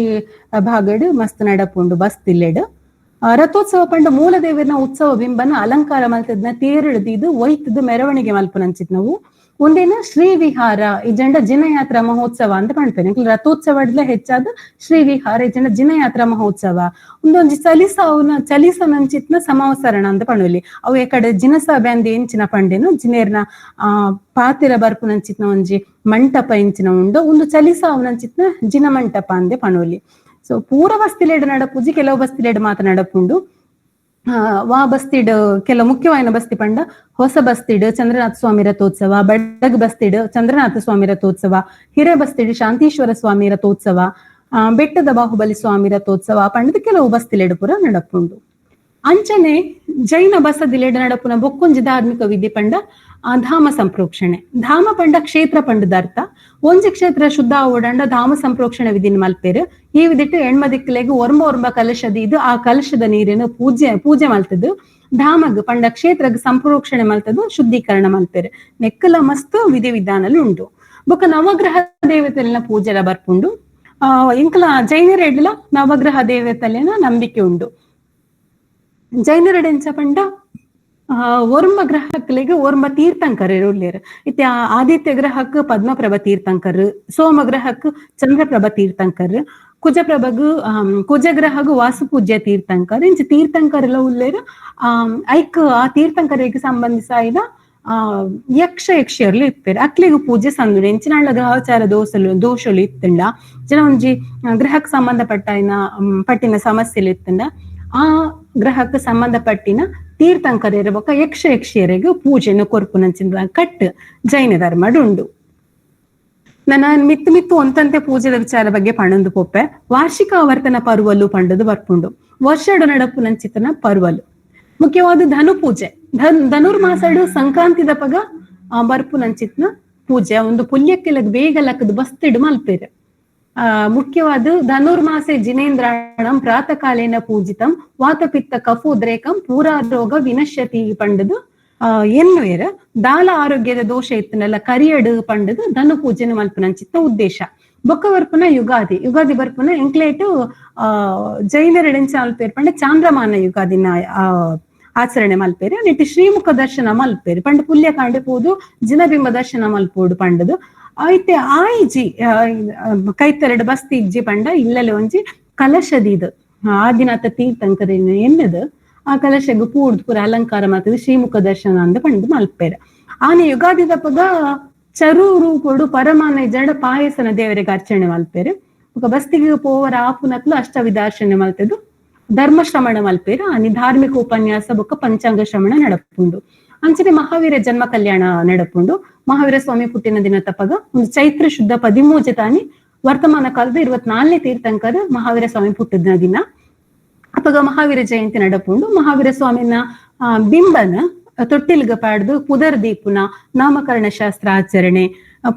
ಭಾಗಡ್ ಮಸ್ತ್ ನಡಪುಂಡು ಬಸ್ತಿಲ್ಲೆಡ್. ರಥೋತ್ಸವ ಪಂಡ ಮೂಲ ದೇವರನ ಉತ್ಸವ ಬಿಂಬನ ಅಲಂಕಾರ ಮಲ್ತದ್ನ ತೇರಿಡ್ದಿದ್ದು ಒಯ್ತದ್ದು ಮೆರವಣಿಗೆ ಮಲ್ಪುನಂಚಿತ್ ನಾವು. ಒಂದೇನ ಶ್ರೀ ವಿಹಾರ ಇಜಂಡ ಜಿನಯಾತ್ರಾ ಮಹೋತ್ಸವ ಅಂತ ಪಣ್ಪೇನೆ. ರಥೋತ್ಸವ ಹೆಚ್ಚಾದ ಶ್ರೀ ವಿಹಾರ ಇಜಂಡ ಜಿನಯಾತ್ರಾ ಮಹೋತ್ಸವ. ಒಂದೊಂಜಿ ಚಲಿಸ ಅವನ ಚಲಿಸನಂಚಿತ್ನ ಸಮಾವಸರಣ ಅಂತ ಪಣುಲಿ. ಅವು ಕಡೆ ಜಿನಸಭೆ ಅಂದ ಎಂಚಿನ ಪಂಡೇನು ಜಿನೇರ್ನ ಆ ಪಾತಿರ ಬರ್ಪುನಂಚಿತ್ನ ಒಂಜಿ ಮಂಟಪ ಎಂಚಿನ ಉಂಡು ಒಂದು ಚಲಿಸ ಅವನಂಚಿತ್ನ ಜಿನ ಮಂಟಪ ಅಂದೆ ಪಣೋಲಿ. ಸೊ ಪೂರ ಬಸ್ತಿಲೇಡ್ ನಡಪುಜಿ, ಕೆಲವು ಬಸ್ತಿಲೇಡ್ ಮಾತ್ರ ನಡಪುಂಡು. ವಾ ಬಸ್ತಿಡ್ ಕೆಲವು ಮುಖ್ಯವಾಯಿನ ಬಸ್ತಿ ಪಂಡ ಹೊಸ ಬಸ್ತಿಡ್ ಚಂದ್ರನಾಥ ಸ್ವಾಮಿ ರಥೋತ್ಸವ, ಬಡಗ್ ಬಸ್ತಿಡ್ ಚಂದ್ರನಾಥ ಸ್ವಾಮಿ ರಥೋತ್ಸವ, ಹಿರೇ ಬಸ್ತಿಡ್ ಶಾಂತೀಶ್ವರ ಸ್ವಾಮಿ ರಥೋತ್ಸವ, ಬೆಟ್ಟದ ಬಾಹುಬಲಿ ಸ್ವಾಮಿ ರಥೋತ್ಸವ ಪಂಡದ ಕೆಲವು ಬಸ್ತಿಲೆಡ್ ಪೂರ ನಡಪುಂಡು. ಅಂಚನೆ ಜೈನ ಬಸದಿಲೆಡ್ ನಡಪುನ ಬೊಕ್ಕೊಂಜಿ ಧಾರ್ಮಿಕ ವಿಧಿ ಪಂಡ ಧಾಮ ಸಂಪ್ರೋಕ್ಷಣೆ. ಧಾಮ ಪಂಡ ಕ್ಷೇತ್ರ ಪಂಡದ ಅರ್ಥ. ಒಂಜಿ ಕ್ಷೇತ್ರ ಶುದ್ಧ ಓಡಂಡ ಧಾಮ ಸಂಪ್ರೋಕ್ಷಣೆ ವಿಧಿನ ಮಲ್ಪೇರು. ಈ ವಿಧಿಟ್ಟು ಎಣ್ಮದಿಕ್ಕಲೆಗ್ ಒರ್ಂಬ ಒರ್ಂಬ ಕಲಶದ ಇದು ಆ ಕಲಶದ ನೀರಿನ ಪೂಜೆ ಪೂಜೆ ಮಲ್ತದ್ದು ಧಾಮಗ್ ಪಂಡ ಕ್ಷೇತ್ರಗ್ ಸಂಪ್ರೋಕ್ಷಣೆ ಮಲ್ತದ್ದು ಶುದ್ಧೀಕರಣ ಮಲ್ಪೇರು. ನೆಕ್ಕಲ ಮಸ್ತ್ ವಿಧಿ ವಿಧಾನಲು ಉಂಡು. ಬೊಕ್ಕ ನವಗ್ರಹ ದೇವತೆಲೆನ ಪೂಜೆಲ ಬರ್ಪುಂಡು. ಇಂಕಲ ಜೈನರೆಡ್ಲ ನವಗ್ರಹ ದೇವತೆಲೆನ ನಂಬಿಕೆ ಉಂಡು. ಜೈನರೆಡ್ ಎಂಚ ಪಂಡ ಒರ್ಂಬ ಗ್ರಹಕ್ಲೆಗ್ ಒರ್ಂಬ ತೀರ್ಥಂಕರರು ಉಲ್ಲೇರ್. ಇತ್ತೆ ಆದಿತ್ಯ ಗ್ರಹಕ್ ಪದ್ಮಪ್ರಭ ತೀರ್ಥಂಕರ್, ಸೋಮ ಗ್ರಹಕ್ ಚಂದ್ರಪ್ರಭ ತೀರ್ಥಂಕರ್, ಕುಜಪ್ರಭಗ್ ಕುಜಗ್ರಹಗ್ ವಾಸುಪೂಜ್ಯ ತೀರ್ಥಂಕರ್, ಇಂಚ ತೀರ್ಥಂಕರೆಲ್ಲ ಉಲ್ಲೇರ್. ಐಕ್ ಆ ತೀರ್ಥಂಕರಿಗೆ ಸಂಬಂಧಿಸಾಯಿನ ಆ ಯಕ್ಷ ಯಕ್ಷಿಯರ್ಲು ಇಪ್ಪೆರ್. ಅಕ್ಲೆಗ್ ಪೂಜೆ ಸಂದುಂಡು. ಎಂಚಿನಾಳ ಗ್ರಹಚಾರ ದೋಸಲು ದೋಷಲು ಇತ್ತುಂಡ ಜನ ಒಂಜಿ ಗ್ರಹಕ್ಕೆ ಸಂಬಂಧಪಟ್ಟ ಪಟ್ಟಿನ ಸಮಸ್ಯೆಲು ಇತ್ತುಂಡ ಆ ಗ್ರಹಕ್ಕೆ ಸಂಬಂಧಪಟ್ಟಿನ ತೀರ್ಥಂಕರರ ಬೊಕ್ಕ ಯಕ್ಷ ಯಕ್ಷಿಯರಿಗೆ ಪೂಜೆಯನ್ನು ಕೊರ್ಪುನಂಚಿನ ಕಟ್ ಜೈನ ಧರ್ಮಡ್ ಉಂಡು. ನನ್ನ ಮಿತ್ತು ಮಿತ್ತು ಒಂತಂತೆ ಪೂಜೆದ ವಿಚಾರ ಬಗ್ಗೆ ಪಣೊಂದು ಪೋಪೆ. ವಾರ್ಷಿಕ ಆವರ್ತನ ಪರ್ವಲು ಪಂಡದು ಬರ್ಪುಂಡು. ವರ್ಷಡು ನಡಪುನಂಚಿತನ ಪರ್ವಲು ಮುಖ್ಯವಾದ ಧನು ಪೂಜೆ. ಧನುರ್ಮಾಸಡು ಸಂಕ್ರಾಂತಿದ ಪಗ ಬರ್ಪುನಂಚಿತ್ನ ಪೂಜೆ ಒಂದು ಪುಲ್ಯಕ್ಕೆಲಗ್ ಬೇಗ ಲಕ್ಕದ ಬಸ್ತಿಡ್ ಮಲ್ಪೇರು. ಮುಖ್ಯವಾದ ಧನುರ್ಮಾಸೆ ಜಿನೇಂದ್ರಾಣಂ ಪ್ರಾತಃಕಾಲೇನ ಪೂಜಿತಂ ವಾತಪಿತ್ತ ಕಫೋದ್ರೇಕಂ ಪೂರಾ ರೋಗ ವಿನಶ್ಯತಿ ಪಂಡದು ಎನ್ನುವೇರ್. ದಾಲ ಆರೋಗ್ಯದ ದೋಷ ಇತ್ತನೆಲ್ಲ ಕರಿಯಡು ಪಂಡದು ಧನು ಪೂಜೆನ ಮಲ್ಪುನಂಚಿತ್ತ ಉದ್ದೇಶ. ಬೊಕ್ಕ ಬರ್ಪುನ ಯುಗಾದಿ. ಯುಗಾದಿ ಬರ್ಪುನ ಎಂಕ್ಲೇಟು ಜೈನರೆಡೆಂಚ ಮಲ್ಪೇರ್ ಪಂಡ ಚಾಂದ್ರಮಾನ ಯುಗಾದಿನ ಆಚರಣೆ ಮಲ್ಪೇರು. ನೆಟ್ಟು ಶ್ರೀಮುಖ ದರ್ಶನ ಮಲ್ಪೇರು ಪಂಡ ಪುಲ್ಯ ಕಾಂಡೆ ಪೋದು ಜಿನಬಿಂಬ ದರ್ಶನ ಮಲ್ಪೋಡು ಪಂಡದು. ಐತೆ ಆಯಿಜಿ ಕೈತರೆಡ್ ಬಸ್ತಿ ಇಜ್ಜಿ ಪಂಡ ಇಲ್ಲಲೆ ಒಂಜಿ ಕಲಶದಿದು ಆದಿನಾಥ ತೀರ್ಥಂಕರಿನ ಎನ್ನದು ಆ ಕಲಶಗ್ ಪೂರ್ದು ಪೂರ ಅಲಂಕಾರ ಮಾಡ್ತದೆ ಶ್ರೀಮುಖ ದರ್ಶನ ಅಂದ ಪಂಡ್ ಮಲ್ಪೇರು. ಆನೆ ಯುಗಾದಿ ದಪಗ ಚರು ರೂಪೊಡು ಪರಮಾನ ಜಡ ಪಾಯಸನ ದೇವರಿಗೆ ಅರ್ಚನೆ ಮಲ್ಪೇರು. ಬೊಕ ಬಸ್ತಿಗೆ ಪೋವರ ಆಪುನಕ್ಲು ಅಷ್ಟವಿಧಾರ್ಚನೆ ಮಲ್ತದು ಧರ್ಮ ಶ್ರವಣ ಮಲ್ಪೇರು. ಆನಿ ಧಾರ್ಮಿಕ ಉಪನ್ಯಾಸ ಬೊಕ್ಕ ಪಂಚಾಂಗ ಶ್ರವಣ ನಡಪುಂಡು. ಅಂಚನೆ ಮಹಾವೀರ ಜನ್ಮ ಕಲ್ಯಾಣ ನಡಪುಂಡು. ಮಹಾವೀರ ಸ್ವಾಮಿ ಪುಟ್ಟಿನ ದಿನ ತಪಗ ಒಂದು ಚೈತ್ರ ಶುದ್ಧ 13 ತಾನಿ ವರ್ತಮಾನ ಕಾಲದ 24ನೇ ತೀರ್ಥಂಕರ ಮಹಾವೀರ ಸ್ವಾಮಿ ಪುಟ್ಟಿನ ದಿನ ಅಪಗ ಮಹಾವೀರ ಜಯಂತಿ ನಡಪುಂಡು. ಮಹಾವೀರ ಸ್ವಾಮಿನ ಬಿಂಬನ ತೊಟ್ಟಿಲ್ಗ ಪಾಡ್ದು ಪುದರ್ ದೀಪುನ ನಾಮಕರಣ ಶಾಸ್ತ್ರ ಆಚರಣೆ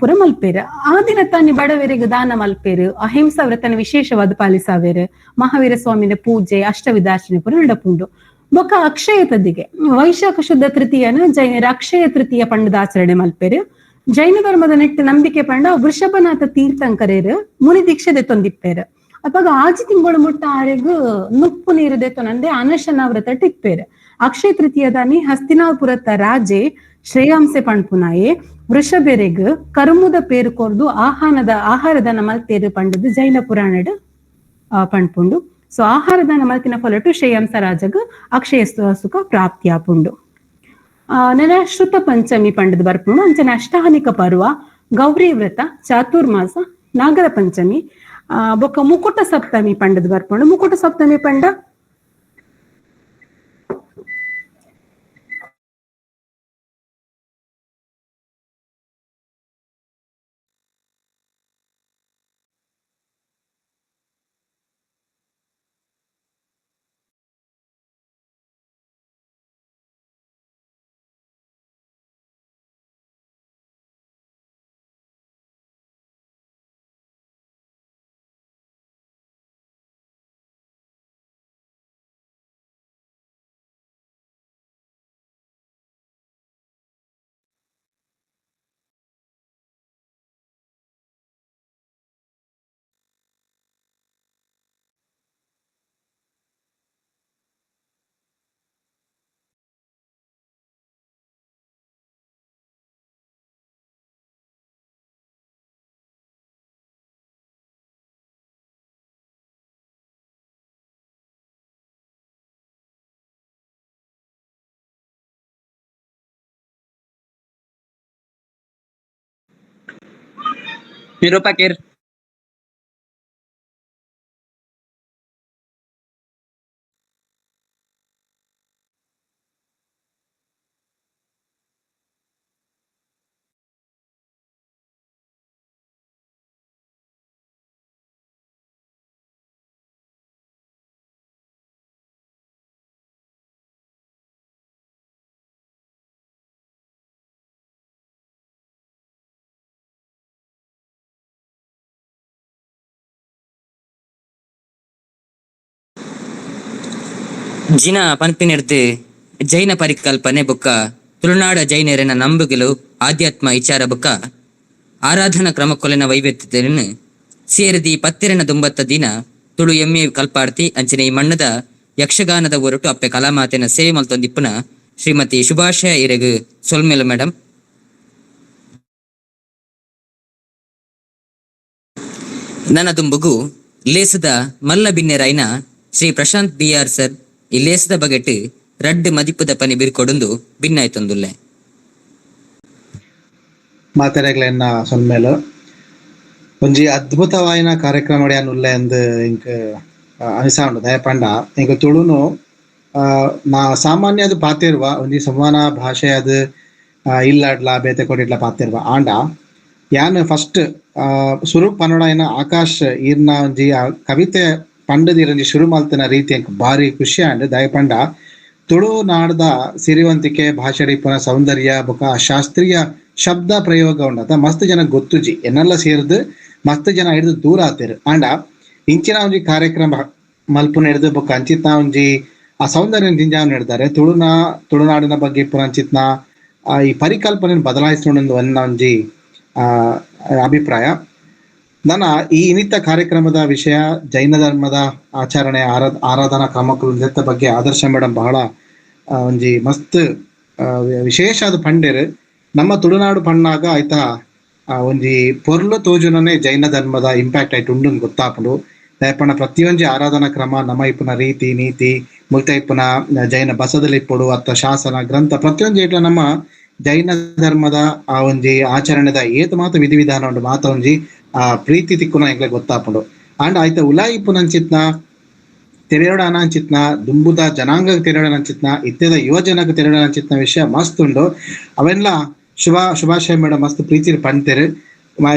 ಪುರ ಮಲ್ಪೇರು. ಆ ದಿನ ತಾನಿ ಬಡವರಿಗೆ ದಾನ ಮಲ್ಪೇರು. ಅಹಿಂಸಾ ವ್ರತನ ವಿಶೇಷವಾದ ಪಾಲಿಸಾವೇರು. ಮಹಾವೀರ ಸ್ವಾಮಿನ ಪೂಜೆ ಅಷ್ಟವಿಧಾರ್ಚನೆ ಪುರ ನಡಪುಂಡು. ಬೊಕ್ಕ ಅಕ್ಷಯ ತದಿಗೆ ವೈಶಾಖ ಶುದ್ಧ ತೃತೀಯನ ಜೈನರ ಅಕ್ಷಯ ತೃತೀಯ ಪಂಡದ ಆಚರಣೆ ಮಲ್ಪೇರು. ಜೈನ ಧರ್ಮದ ನೆಟ್ಟು ನಂಬಿಕೆ ಪಂಡ ವೃಷಭನಾಥ ತೀರ್ಥಂಕರೇರು ಮುನಿ ದೀಕ್ಷೆ ದೆತ್ತೊಂದಿಪ್ಪೇರು. ಅಪಗ ಆಜಿ ತಿಂಗಳು ಮುಟ್ಟ ಆರೆಗ್ ನುಪ್ಪು ನೀರು ದೆತ್ತೊನಂದೆ ಅನಶನ ವ್ರತ ಟಿಪ್ಪೇರು. ಅಕ್ಷಯ ತೃತೀಯದಾನಿ ಹಸ್ತಿನಾಪುರತ ರಾಜೆ ಶ್ರೇಯಾಂಸೆ ಪಣ್ಪುನಾಯೆ ವೃಷಭೆರೆಗ್ ಕರುಮುದ ಪೇರು ಕೊರ್ದು ಆಹಾರದಾನ ಮಲ್ತೇರು ಪಂಡದು ಜೈನ ಪುರಾಣಡ್ ಪಣ್ಪುಂಡು. ಸೊ ಆಹಾರದಾನ ಮಲ್ತಿನ ಫಲಟು ಶ್ರೇಯಾಂಸ ರಾಜಗ್ ಅಕ್ಷಯ ಸುಖ ಪ್ರಾಪ್ತಿಯಾಪುಂಡು. ನೆನ ಶ್ರುತ ಪಂಚಮಿ ಪಂಡದ ಬರ್ಪುಂಡು. ಅಂಚನೆ ಅಷ್ಟಾಹನಿಕ ಪರ್ವ, ಗೌರಿ ವ್ರತ, ಚಾತುರ್ಮಾಸ, ನಾಗರ ಪಂಚಮಿ, ಬೊಕ್ಕ ಮುಕುಟ ಸಪ್ತಮಿ ಪಂಡದ ಬರ್ಪುಂಡು. ಮುಕುಟ ಸಪ್ತಮಿ ಪಂಡ ನಿರೂಪಕರ್ ಜಿನ ಪನ್ಪಿನೆರ್ದು ಜೈನ ಪರಿಕಲ್ಪನೆ ಬುಕ್ಕ ತುಳುನಾಡ ಜೈನರೆನ ನಂಬುಗೆಲು ಆಧ್ಯಾತ್ಮ ವಿಚಾರ ಬುಕ್ಕ ಆರಾಧನಾ ಕ್ರಮಕ್ಕೊಲೆನ ವೈವಿಧ್ಯತೆಯನ್ನು ಸೇರಿದಿ ಪತ್ತಿರನ ದುಂಬತ್ತ ದಿನ ತುಳು ಎಮ್ಮೆ ಕಲ್ಪಾರ್ತಿ ಅಂಚನೆ ಈ ಮಣ್ಣದ ಯಕ್ಷಗಾನದ ಒರಟು ಅಪ್ಪೆ ಕಲಾಮಾತೆನ ಸೇವೆ ಮಲ್ತೊಂದಿಪ್ಪುನ ಶ್ರೀಮತಿ ಶುಭಾಶಯ ಇರೆಗು ಸೊಲ್ಮೆಲು ಮೇಡಮ್. ನನ್ನ ದುಂಬುಗು ಲೇಸದ ಮಲ್ಲ ಬಿನ್ನೆರಾಯ್ನ Shri Prashant B R sir ಈ ಲೇಸದ ಬಗೆಟ್ ರಡ್ಡ್ ಮದಿಪುದ ಪನಿ ಬಿರ್ಕೊಡುಂದು ಭಿನ್ನಾಯ್ತೊಂದುಲ್ಲೆ. ಮಾತೆರೆಗ್ಲೆನ್ನ ಸೊಲ್ಮೆಲು ಒಂಜಿ ಅದ್ಭುತವಾಯಿನ ಕಾರ್ಯಕ್ರಮ ಉಲ್ಲೆ ಅಂದ್ ಇಂಕ್ ಅನಿಸಾಂಡು. ದಯಪಂಡ ಇಂಕ್ ತುಳುನು ನಾ ಸಾಮಾನ್ಯ ಅದು ಪಾತಿರುವ ಒಂಜಿ ಸಂವಹನ ಭಾಷೆ ಅದು ಇಲ್ಲಾಡ್ಲ ಬೇತೆ ಕೊಡಿಡ್ಲ ಪಾತಿರುವ ಆಂಡ ಯಾನ್ ಫಸ್ಟ್ ಸುರು ಪನ್ನಡ ಆಕಾಶ್ ಈರ್ನ ಒಂಜಿ ಕವಿತೆ ಪಂಡದಿರಂಜಿ ಶುರು ಮಲ್ತನ ರೀತಿ ಅಂಕ್ ಭಾರಿ ಖುಷಿ ಆಂಡ್. ದಯಪಂಡ ತುಳುನಾಡ್ದ ಸಿರಿವಂತಿಕೆ ಭಾಷೆ ಇಪ್ಪುನ ಸೌಂದರ್ಯ ಬೊಕ ಶಾಸ್ತ್ರೀಯ ಶಬ್ದ ಪ್ರಯೋಗ ಉಂಡತ ಮಸ್ತ್ ಜನ ಗೊತ್ತುಜಿ ಎನ್ನೆಲ್ಲ ಸೇರ್ದು ಮಸ್ತ್ ಜನ ಹಿಡಿದು ದೂರ ಆತೇರು. ಆಂಡ ಇಂಚಿನ ಒಂಜಿ ಕಾರ್ಯಕ್ರಮ ಮಲ್ಪುನ ಹಿಡಿದು ಬೊಕ ಅಂಚಿತ್ನ ಒಂಜಿ ಆ ಸೌಂದರ್ಯ ದಿಂಜಾವ್ ಹಿಡ್ದಾರೆ. ತುಳುನಾಡಿನ ಬಗ್ಗೆ ಇಪ್ಪುನ ಅಂಚಿತ್ನ ಈ ಪರಿಕಲ್ಪನೆ ಬದಲಾಯಿಸೋಣ ಅನ್ನ ಒಂಜಿ ಅಭಿಪ್ರಾಯ. ನನ್ನ ಈ ಇನ್ನಿತ ಕಾರ್ಯಕ್ರಮದ ವಿಷಯ ಜೈನ ಧರ್ಮದ ಆಚರಣೆ ಆರಾಧನಾ ಕ್ರಮಗಳ ಬಗ್ಗೆ ಆದರ್ಶ ಮೇಡಮ್ ಬಹಳ ಒಂಜಿ ಮಸ್ತ್ ವಿಶೇಷ ಅದು ಪಂಡೇರು. ನಮ್ಮ ತುಳುನಾಡು ಪಣ್ಣಾಗ ಆಯ್ತಾ ಒಂಜಿ ಪೊರ್ಲು ತೋಜುನನೆ ಜೈನ ಧರ್ಮದ ಇಂಪ್ಯಾಕ್ಟ್ ಆಯ್ತು ಉಂಡು ಗೊತ್ತಾಪುಂಡು. ದಯಪಣ್ಣ ಪ್ರತಿಯೊಂಜಿ ಆರಾಧನಾ ಕ್ರಮ ನಮ್ಮ ಇಪ್ಪುನ ರೀತಿ ನೀತಿ ಮುಲ್ತ ಇಪ್ಪುನ ಜೈನ ಬಸದಲ್ಲಿ ಇಪ್ಪುಡು ಅಥವಾ ಶಾಸನ ಗ್ರಂಥ ಪ್ರತಿಯೊಂಜಿ ಇಟ್ಲ ನಮ್ಮ ಜೈನ ಧರ್ಮದ ಆ ಒಂಜಿ ಆಚರಣೆದ ಏತ ಮಾತ ವಿಧಿವಿಧಾನ ಉಂಡು ಮಾತ ಒಂಜಿ ಆ ಪ್ರೀತಿ ತಿಕ್ಕುನ ಎಂಗ್ಲೆ ಗೊತ್ತಾಪುಂಡು. ಅಂಡ್ ಆಯ್ತ ಉಲಾಯಿ ಇಪ್ಪುನಂಚಿತ್ನ ತೆರೆಯೋಡ ಅನಂಚಿತ್ನ ದುಂಬುದ ಜನಾಂಗ ತೆರೆಯೋಡ ಅನಂಚಿತ್ನ ಇತ್ಯದ ಯುವ ಜನಕ್ಕೆ ತೆರೆಯೋಡ ಅನಂಚಿತ್ನ ವಿಷಯ ಮಸ್ತ್ ಉಂಡು. ಅವೆಲ್ಲ ಶುಭಾಶಯ ಮೇಡಮ್ ಮಸ್ತ್ ಪ್ರೀತಿ ಪಂತೇರು.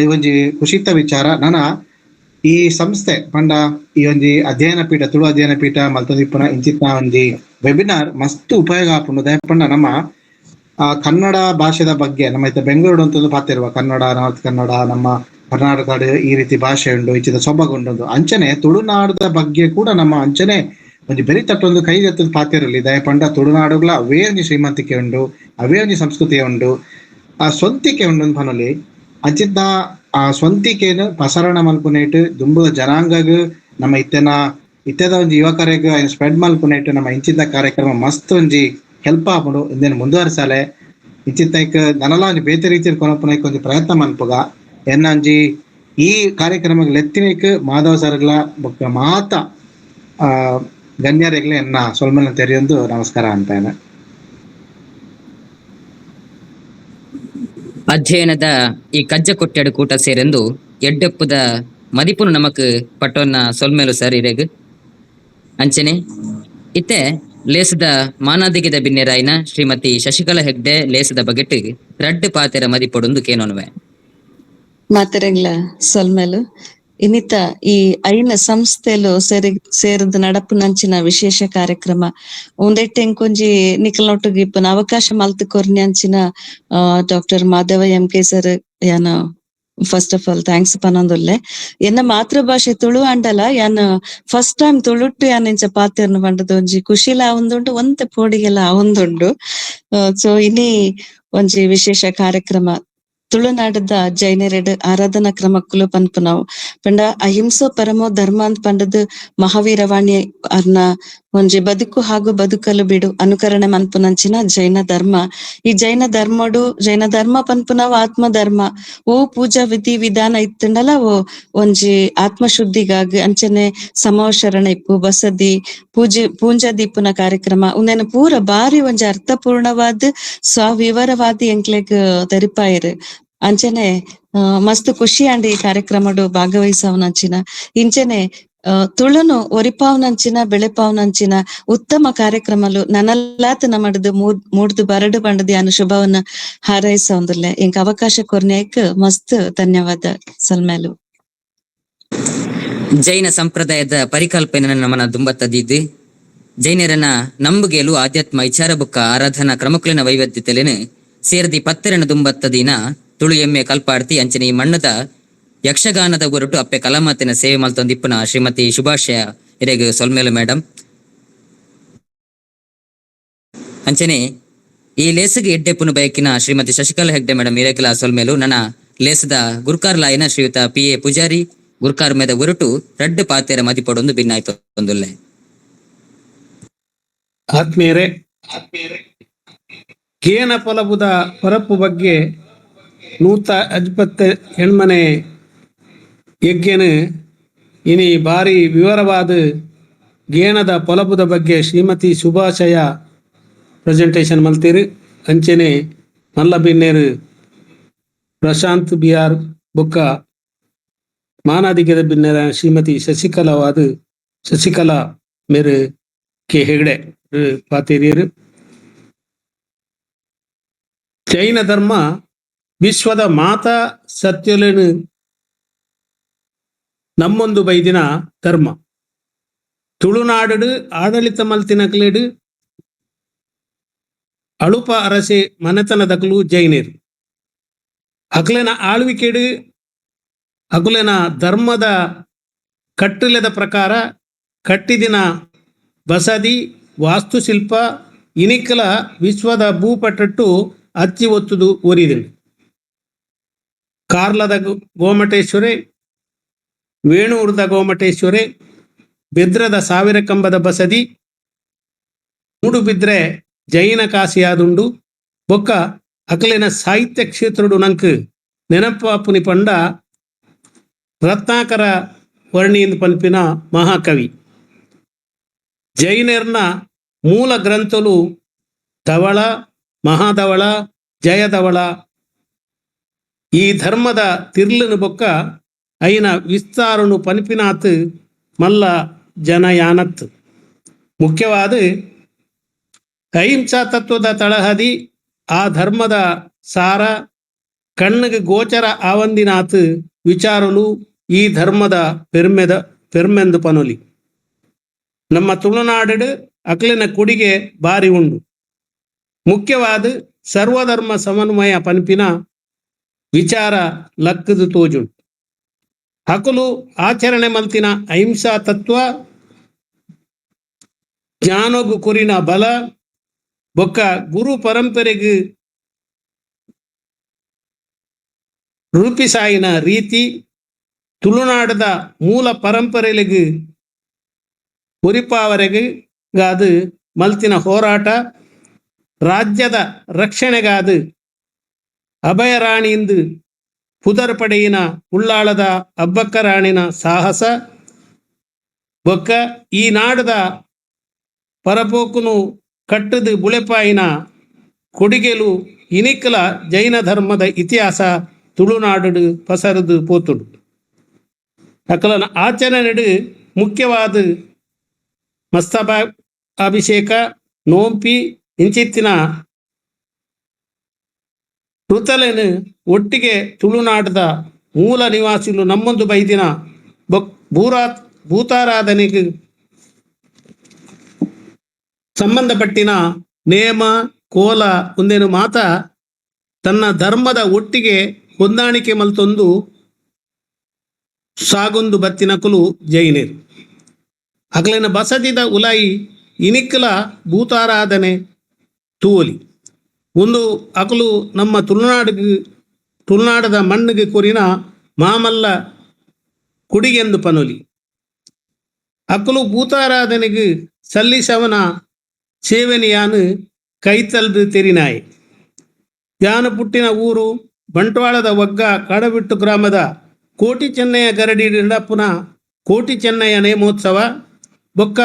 ಈ ಒಂಜಿ ಖುಷಿತ ವಿಚಾರ. ನಾನ ಈ ಸಂಸ್ಥೆ ಪಂಡ ಈ ಒಂಜಿ ಅಧ್ಯಯನ ಪೀಠ ತುಳು ಅಧ್ಯಯನ ಪೀಠ ಮಲ್ತದಿಪ್ಪುನ ಇಂಚಿತ್ನ ಒಂಜಿ ವೆಬಿನಾರ್ ಮಸ್ತ್ ಉಪಯೋಗ ಆಪುಂಡು. ದಯಪಂಡ ನಮ್ಮ ಕನ್ನಡ ಭಾಷೆದ ಬಗ್ಗೆ ನಮ್ಮ ಇತ್ತ ಬೆಂಗಳೂರು ಅಂತಂದು ಪಾತಿರುವ ಕನ್ನಡ ನಾರ್ತ್ ಕನ್ನಡ ನಮ್ಮ ಕರ್ನಾಟಕ ಈ ರೀತಿ ಭಾಷೆ ಉಂಡು ಇಂಚಿದ ಸೊಬಗುಂಡು ಅಂಚನೆ ತುಳುನಾಡದ ಬಗ್ಗೆ ಕೂಡ ನಮ್ಮ ಅಂಚನೆ ಒಂಜಿ ಬೆರಿ ತಟ್ಟೊಂದು ಕೈ ಎತ್ತದ ಪಾತಿರಲಿ. ದಯಪಂಡ ತುಳುನಾಡುಗಳ ಅವೇ ಒಂಜಿ ಶ್ರೀಮಂತಿಕೆ ಉಂಡು, ಅವೇ ಒಂಜಿ ಸಂಸ್ಕೃತಿ ಉಂಡು, ಆ ಸ್ವಂತಿಕೆ ಉಂಡು ಪನೊಲಿ. ಅಂಚಿನ ಆ ಸ್ವಂತಿಕೆನು ಪ್ರಸರಣ ಮಲ್ಪುನೇಟ್ ದುಂಬುದ ಜನಾಂಗಗ್ ನಮ್ಮ ಇತ್ತೆದ ಒಂಜಿ ಯುವಕರಿಗೆ ಸ್ಪ್ರೆಡ್ ಮಲ್ಪುನೇಟ್ ನಮ್ಮ ಇಂಚಿನ ಕಾರ್ಯಕ್ರಮ ಮಸ್ತ್ ಒಂಜಿ ಹೆಲ್ಪ್ ಆಪುಂಡು. ಇಂದೇನು ಮುಂದುವರಿಸಾಲೆ ಇಂಚಿತ್ತೈಕ್ ನನಲ ಒಂಜಿ ಬೇತೆ ರೀತಿಯಲ್ಲಿ ಕೊನಪುನೈಕ್ ಒಂಜಿ ಪ್ರಯತ್ನ ಮನ್ಪುಗ. ಎನ್ನಂಜಿ ಈ ಕಾರ್ಯಕ್ರಮಕ್ಕೆ ಲೆತ್ತಿನೇಕ್ ಮಾಧವ ಸರ್ಗಳ ಬೊಕ್ಕ ಮಾತ ಗಣ್ಯರೆಗ್ಲೆ ಎನ್ನ ಸೊಲ್ಮನ ತೆರೆಯೊಂದು ನಮಸ್ಕಾರ ಅಂತ. ಅಧ್ಯಯನದ ಈ ಕಜ್ಜ ಕೊಟ್ಟೆಡು ಕೂಟ ಸೇರೆಂದು ಎಡ್ಡೆಪ್ಪುದ ಮದಿಪುನು ನಮಕ್ ಪಟ್ಟೊನ್ನ ಸೊಲ್ಮೇಲು ಸರ್ ಇರೆಗ್ ಅಂಚನೆ ಇತ್ತೆ ಲೇಸದ ಮಾನಾದಿಗೆದ ಬಿನ್ನೆರಾಯ್ನ ಶ್ರೀಮತಿ ಶಶಿಕಲಾ ಹೆಗ್ಡೆ ಲೇಸದ ಬಗೆಟ್ ರಡ್ಡು ಪಾತೆರ ಮದಿಪೊಡುಂದು ಕೇನೋನುವೆ. ಮಾತೆರೆಗ್ಲ ಸೊಲ್ಮೇಲು. ಇನ್ನಿತ ಈ ಐನ ಸಂಸ್ಥೆಲು ಸೇರಿದ ನಡಪುನಂಚಿನ ವಿಶೇಷ ಕಾರ್ಯಕ್ರಮ ಒಂದೆಟ್ಟೆ ಇಂಕೊಂಜಿ ನಿಕಲ್ನೊಟ್ಟುಗು ಇಪ್ಪುನ ಅವಕಾಶ ಮಲ್ತ್ ಕೊರ್ನಿ ಅಂಚಿನ doctor Madhava M K sir ಯಾನ first of all thanks ಪನೊಂದುಲ್ಲೆ. ಎನ್ನ ಮಾತೃಭಾಷೆ ತುಳು ಅಂಡಲ ಯಾನ್ ಫಸ್ಟ್ ಟೈಮ್ ತುಳುಟ್ಟು ಯಾನ್ ಇಂಚ ಪಾತೆರ್ನ ಪಂಡದ ಒಂಜಿ ಖುಷಿಲ ಆವೊಂದುಂಡು, ಒಂತೆ ಪೋಡಿಗೆಲ ಆವೊಂದುಂಡು. ಸೊ ಇನಿ ಒಂಜಿ ವಿಶೇಷ ಕಾರ್ಯಕ್ರಮ ತುಳುನಾಡದ ಜೈನರೆಡ್ ಆರಾಧನಾ ಕ್ರಮಕ್ಕುಲು ಪನ್ಪುನವು ಪಂಡ ಅಹಿಂಸೋ ಪರಮೋ ಧರ್ಮ ಅಂತ ಪಂಡದ್ ಮಹಾವೀರವಾಣಿ ಅರ್ನ ಒಂಜಿ ಬದುಕು ಹಾಗೂ ಬದುಕಲು ಬಿಡು ಅನುಕರಣೆ ಮನ್ಪುನಂಚಿನ ಜೈನ ಧರ್ಮ. ಈ ಜೈನ ಧರ್ಮಡು ಜೈನ ಧರ್ಮ ಪನ್ಪುನವು ಆತ್ಮ ಧರ್ಮ. ಓ ಪೂಜಾ ವಿಧಿ ವಿಧಾನ ಇತ್ತುಂಡಲ ಓ ಒಂಜಿ ಆತ್ಮಶುದ್ಧಿಗಾಗಿ ಅಂಚನೆ ಸಮವಶರಣ ಇಪ್ಪು ಬಸದಿ ಪೂಜೆ ಪೂಂಜಾ ದೀಪುನ ಕಾರ್ಯಕ್ರಮ ಉಂದೆನ ಪೂರ ಬಾರಿ ಒಂಜಿ ಅರ್ಥಪೂರ್ಣವಾದ ಸ್ವವಿವರವಾದ ಎಂಕ್ಲೆಗ್ ತೆರಿಪಾಯರು. ಅಂಚನೆ ಮಸ್ತ್ ಖುಷಿ ಅಂಡ್ ಈ ಕಾರ್ಯಕ್ರಮಡು ಭಾಗವಹಿಸವನಂಚಿನ ಇಂಚನೆ ತುಳುನು ಒರಿಪಾವನಂಚಿನ ಬೆಳೆಪಾವನಂಚಿನ ಉತ್ತಮ ಕಾರ್ಯಕ್ರಮಲು ನನಲಾತ್ ನಮ್ಮಡದು ಮೂಡ್ದು ಬರಡು ಬಂಡದಿ ಅನು ಶುಭವನ್ನ ಹಾರೈಸೊಂದುಲ್ಲೆ. ಇಂಕ ಅವಕಾಶ ಕೊರ್ನ್ಯಾಕ್ ಮಸ್ತ್ ಧನ್ಯವಾದ ಸಲ್ಮೇಲು. ಜೈನ ಸಂಪ್ರದಾಯದ ಪರಿಕಲ್ಪನೆ ನಮನ ದುಂಬತ್ತದಿದ್ದು ಜೈನರನ ನಂಬುಗೆಲು ಆಧ್ಯಾತ್ಮ ವಿಚಾರ ಬುಕ್ಕ ಆರಾಧನಾ ಕ್ರಮಕುಲಿನ ವೈವಿಧ್ಯತೆಲೇನು ಸೇರ್ದಿ ಪತ್ತೆರನ ದುಂಬತ್ತದಿನ ತುಳು ಎಮ್ಮೆ ಕಲ್ಪಾಡ್ತಿ ಅಂಚನೆ ಈ ಮಣ್ಣದ ಯಕ್ಷಗಾನದ ಹೊರಟು ಅಪ್ಪೆ ಕಲಮಾತಿನ ಸೇವೆ ಮಲ್ತೊಂದಿಪ್ಪುನ ಶ್ರೀಮತಿ ಶುಭಾಶಯ ಇರೆಗ್ ಸೊಲ್ಮೇಲು ಮೇಡಮ್. ಅಂಚನೆ ಈ ಲೇಸಿಗೆ ಎಡ್ಡೆಪ್ಪುನು ಬಯಕಿನ ಶ್ರೀಮತಿ ಶಶಿಕಲಾ ಹೆಗ್ಡೆ ಮೇಡಮ್ ಇರೆಗ್ಲ ಸೊಲ್ಮೇಲು. ನನ್ನ ಲೇಸದ ಗುರ್ಕಾರ್ ಲಾಯನ ಶ್ರೀಯುತ ಪಿ ಎ ಪೂಜಾರಿ ಗುರ್ಕಾರ್ ಮೇದ ಹೊರಟು ರಡ್ಡು ಪಾತೆರ ಮದಿಪೊಡೊಂದು ಭಿನ್ನಾಯ್ತು ಒಂದುಲ್ಲೆ. ಆತ್ಮೀಯರೇ, ಗೇನ ಪೊಲಬುದ ಪರಪ್ಪು ಬಗ್ಗೆ 158 ಯಜ್ಞನು ಇನಿ ಬಾರಿ ವಿವರವಾದ ಗೇಣದ ಪೊಲಬುದ ಬಗ್ಗೆ ಶ್ರೀಮತಿ ಶುಭಾಶಯ ಪ್ರೆಸೆಂಟೇಷನ್ ಮಲ್ತೀರು. ಅಂಚೆನೆ ಮಲ್ಲ ಬಿನ್ನೇರು ಪ್ರಶಾಂತ್ ಬಿ ಆರ್ ಬೊಕ್ಕ ಮಾನಾದಿಗೆದ ಬಿನ್ನೇರ ಶ್ರೀಮತಿ ಶಶಿಕಲಾವಾದ ಶಶಿಕಲಾ ಮೇರು ಕೆ ಹೆಗಡೆ ಪಾತೇರಿಯರು. ಜೈನ ಧರ್ಮ ವಿಶ್ವದ ಮಾತಾ ಸತ್ಯಲೇನು ನಮ್ಮೊಂದು ಬೈದಿನ ಧರ್ಮ. ತುಳುನಾಡು ಆಡಳಿತ ಮಲ್ತಿನಕ್ಲೇಡು ಅಳುಪ ಅರಸೆ ಮನೆತನದಕಲು ಜೈನರು. ಅಕ್ಲೆನ ಆಳ್ವಿಕೆಡು ಅಕುಲೆನ ಧರ್ಮದ ಕಟ್ಟಲೆದ ಪ್ರಕಾರ ಕಟ್ಟಿದಿನ ಬಸದಿ ವಾಸ್ತುಶಿಲ್ಪ ಇನಿಕಲ ವಿಶ್ವದ ಭೂಪಟಟ್ಟು ಅಚ್ಚಿ ಒತ್ತುದು ಒರಿದಿನ. ಕಾರ್ಲದ ಗೋಮಟೇಶ್ವರೆ, ವೇಣೂರದ ಗೋಮಟೇಶ್ವರೆ, ಬೆದ್ರದ ಸಾವಿರ ಕಂಬದ ಬಸದಿ, ಮೂಡುಬಿದ್ರೆ ಜೈನ ಕಾಸಿಯಾದುಂಡು. ಬೊಕ್ಕ ಅಕಲಿನ ಸಾಹಿತ್ಯ ಕ್ಷೇತ್ರಡು ನಂಕ್ ನೆನಪಾಪುನಿ ಪಂಡ ರತ್ನಾಕರ ವರ್ಣಿಯಿಂದ ಪನ್ಪಿನ ಮಹಾಕವಿ. ಜೈನರ್ನ ಮೂಲ ಗ್ರಂಥಲು ಧವಳ, ಮಹಾಧವಳ, ಜಯಧವಳ. ಈ ಧರ್ಮದ ತಿರ್ಲನು ಬೊಕ್ಕ ಐನ ವಿಸ್ತಾರನು ಪನ್ಪಿನಾತ್ ಮಲ್ಲ ಜನಯಾನತ್. ಮುಖ್ಯವಾದ ಅಹಿಂಸಾ ತತ್ವದ ತಳಹದಿ ಆ ಧರ್ಮದ ಸಾರ ಕಣ್ಣಿಗೆ ಗೋಚರ ಆವಂದಿನಾತ್ ವಿಚಾರಲು ಈ ಧರ್ಮದ ಪೆರ್ಮೆಂದು ಪನೊಲಿ. ನಮ್ಮ ತುಳುನಾಡು ಅಕ್ಲಿನ ಕೊಡಿಗೆ ಬಾರಿ ಉಂಡು. ಮುಖ್ಯವಾದ ಸರ್ವಧರ್ಮ ಸಮನ್ವಯ ಪನ್ಪಿನ ವಿಚಾರ ಲಕ್ಕದು ತೋಜುಂಡು. ಹಕಲು ಆಚರಣೆ ಮಲ್ತಿನ ಅಹಿಂಸಾ ತತ್ವ, ಜ್ಞಾನಗು ಕುರಿನ ಬಲ, ಬೊಕ್ಕ ಗುರು ಪರಂಪರೆಗೆ ರೂಪಿಸಾಯಿನ ರೀತಿ ತುಳುನಾಡದ ಮೂಲ ಪರಂಪರೆಗೆ ಉರಿಪಾವರೆಗೆ ಗಾದು ಮಲ್ತಿನ ಹೋರಾಟ, ರಾಜ್ಯದ ರಕ್ಷಣೆಗಾದು ಅಭಯರಾಣಿಂದು ಪುದರ್ ಪಡೆಯಿನ ಉಳ್ಳಾಳದ ಅಬ್ಬಕ್ಕ ರಾಣಿನ ಸಾಹಸ, ಬೊಕ್ಕ ಈ ನಾಡದ ಪರಪೋಕುನು ಕಟ್ಟದು ಬುಳೆಪಾಯಿನ ಕೊಡಿಗೆಲು ಇನಿಕಲ ಜೈನ ಧರ್ಮದ ಇತಿಹಾಸ ತುಳುನಾಡು ಪಸರದು ಪೋತುಡು. ಅಕಲನ ಆಚರಣೆಡು ಮುಖ್ಯವಾದ ಮಸ್ತಬ ಅಭಿಷೇಕ, ನೋಂಪಿ ಇಂಚಿತ್ತಿನ ಋತಲೆನು ಒಟ್ಟಿಗೆ ತುಳುನಾಡದ ಮೂಲ ನಿವಾಸಿಲು ನಮ್ಮೊಂದು ಬೈದಿನ ಭೂತಾರಾಧನೆಗೆ ಸಂಬಂಧಪಟ್ಟಿನ ನೇಮ ಕೋಲ ಒಂದೇನು ಮಾತ ತನ್ನ ಧರ್ಮದ ಒಟ್ಟಿಗೆ ಹೊಂದಾಣಿಕೆ ಮಲ್ತೊಂದು ಸಾಗೊಂದು ಬತ್ತಿನಕುಲು ಜೈನರು. ಅಗಲಿನ ಬಸದಿದ ಉಲಾಯಿ ಇನಿಕ್ಕಲ ಭೂತಾರಾಧನೆ ತೂವಲಿ. ಒಂದು ಅಕಲು ನಮ್ಮ ತುಳುನಾಡದ ಮಣ್ಣಿಗೆ ಕೊರಿನ ಮಾಮಲ್ಲ ಕುಡಿಗೆಂದು ಪನೊಲಿ. ಅಕಲು ಭೂತಾರಾಧನೆಗೆ ಸಲ್ಲಿಸವನ ಸೇವನೆಯಾನು ಕೈತಲ್ದು ತೆರಿನಾಯಿ. ಯಾನು ಪುಟ್ಟಿನ ಊರು ಬಂಟ್ವಾಳದ ಒಗ್ಗ ಕಾಡಬಿಟ್ಟು ಗ್ರಾಮದ ಕೋಟಿ ಚೆನ್ನಯ್ಯ ಗರಡಿ ನಡಪುನ ಕೋಟಿ ಚೆನ್ನಯ್ಯ ನೇಮೋತ್ಸವ ಬೊಕ್ಕ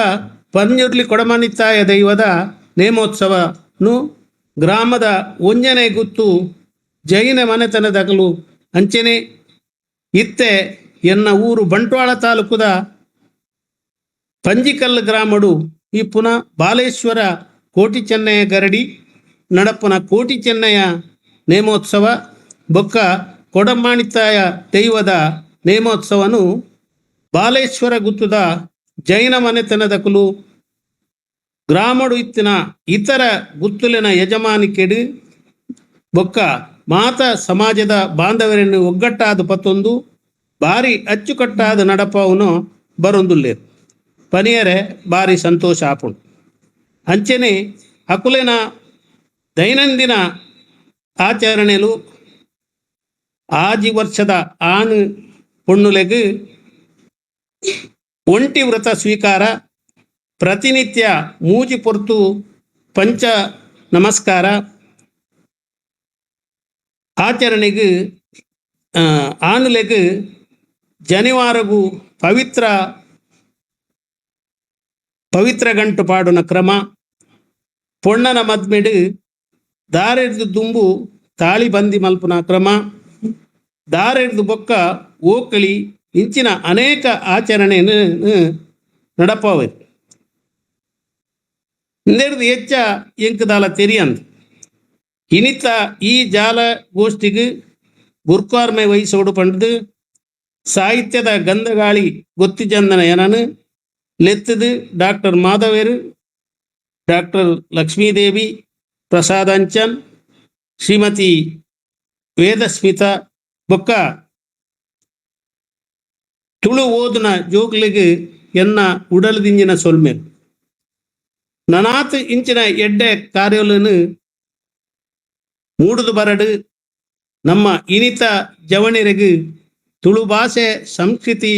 ಪಂಜುರ್ಲಿ ಕೊಡಮನಿತ್ತಾಯ ದೈವದ ನೇಮೋತ್ಸವನು ಗ್ರಾಮದ ಒಂಜನೆ ಗುತ್ತು ಜೈನ ಮನೆತನದಕಲು ಅಂಚನೆ ಇತ್ತೆ ಎನ್ನ ಊರು ಬಂಟ್ವಾಳ ತಾಲೂಕುದ ಪಂಜಿಕಲ್ ಗ್ರಾಮಡು ಈ ಪುನಃ ಬಾಲೇಶ್ವರ ಕೋಟಿ ಚೆನ್ನಯ್ಯ ಗರಡಿ ನಡಪುನ ಕೋಟಿ ಚೆನ್ನಯ್ಯ ನೇಮೋತ್ಸವ ಬೊಕ್ಕ ಕೊಡಮಾಣಿತಾಯ ದೈವದ ನೇಮೋತ್ಸವನು ಬಾಲೇಶ್ವರ ಗುತ್ತದ ಜೈನ ಮನೆತನದಕುಲು ಗ್ರಾಮಡು ಇತ್ತಿನ ಇತರ ಗುತ್ತುಲಿನ ಯಜಮಾನಿಕೆಡು ಬೊಕ್ಕ ಮಾತ ಸಮಾಜದ ಬಾಂಧವರನ್ನು ಒಗ್ಗಟ್ಟಾದ ಪತ್ತೊಂದು ಬಾರಿ ಅಚ್ಚುಕಟ್ಟಾದ ನಡಪವನು ಬರೊಂದುಲ್ಲೇರು ಪನಿಯರೆ ಬಾರಿ ಸಂತೋಷ ಆಪುಂಡು. ಅಂಚನೆ ಅಕುಲಿನ ದೈನಂದಿನ ಆಚರಣೆಲು ಆಜಿ ವರ್ಷದ ಆಣು ಪೊಣ್ಣುಲೆಗ್ ಒಂಟಿ ವ್ರತ ಸ್ವೀಕಾರ, ಪ್ರತಿನಿತ್ಯ ಮೂಜಿ ಪೊರ್ತು ಪಂಚ ನಮಸ್ಕಾರ ಆಚರಣೆಗೆ ಆಣುಲೆಗ್ ಜನಿವಾರಗು ಪವಿತ್ರ ಪವಿತ್ರ ಗಂಟು ಪಾಡುನ ಕ್ರಮ, ಪೊಣ್ಣನ ಮದ್ಮೆಡು ದಾರೆಡ್ದು ದುಂಬು ತಾಳಿ ಬಂದಿ ಮಲ್ಪುನ ಕ್ರಮ, ದಾರೆಡ್ದು ಬೊಕ್ಕ ಓಕಳಿ ಇಂಚಿನ ಅನೇಕ ಆಚರಣೆಯನ್ನು ನಡಪಾವೆ. ಇಂದೆಡ್ದು ಹೆಚ್ಚ ಎಂಕದಾಲ ತೆರಿಯಂದು ಇನಿತ ಈ ಜಾಲ ಗೋಷ್ಠಿಗೆ ಗುರ್ಕಾರ್ಮೆ ವಹಿಸೋಡು ಪಂಡ್ದು ಸಾಹಿತ್ಯದ ಗಂಧಗಾಳಿ ಗೊತ್ತಿಜಂದನ ಏನನು ಲೆತ್ತದು ಡಾಕ್ಟರ್ ಮಾಧವೇರು, ಡಾಕ್ಟರ್ ಲಕ್ಷ್ಮೀದೇವಿ, ಪ್ರಸಾದ್ ಅಂಚನ್, ಶ್ರೀಮತಿ ವೇದಸ್ಮಿತಾ ಬೊಕ್ಕ ತುಳು ಓದುನ ಜೋಗ್ಲಿಗೆ ಎನ್ನ ಉಡಲದಿಂಜಿನ ಸೊಲ್ಮೆಲ್. ನನಾತ್ ಇಂಚಿನ ಎಡ್ಡೆ ಕಾರ್ಯಗಳನ್ನು ಮೂಡುದು ಬರಡು ನಮ್ಮ ಇನಿತ ಜವಣಿರೆಗು ತುಳು ಭಾಷೆ ಸಂಸ್ಕೃತಿ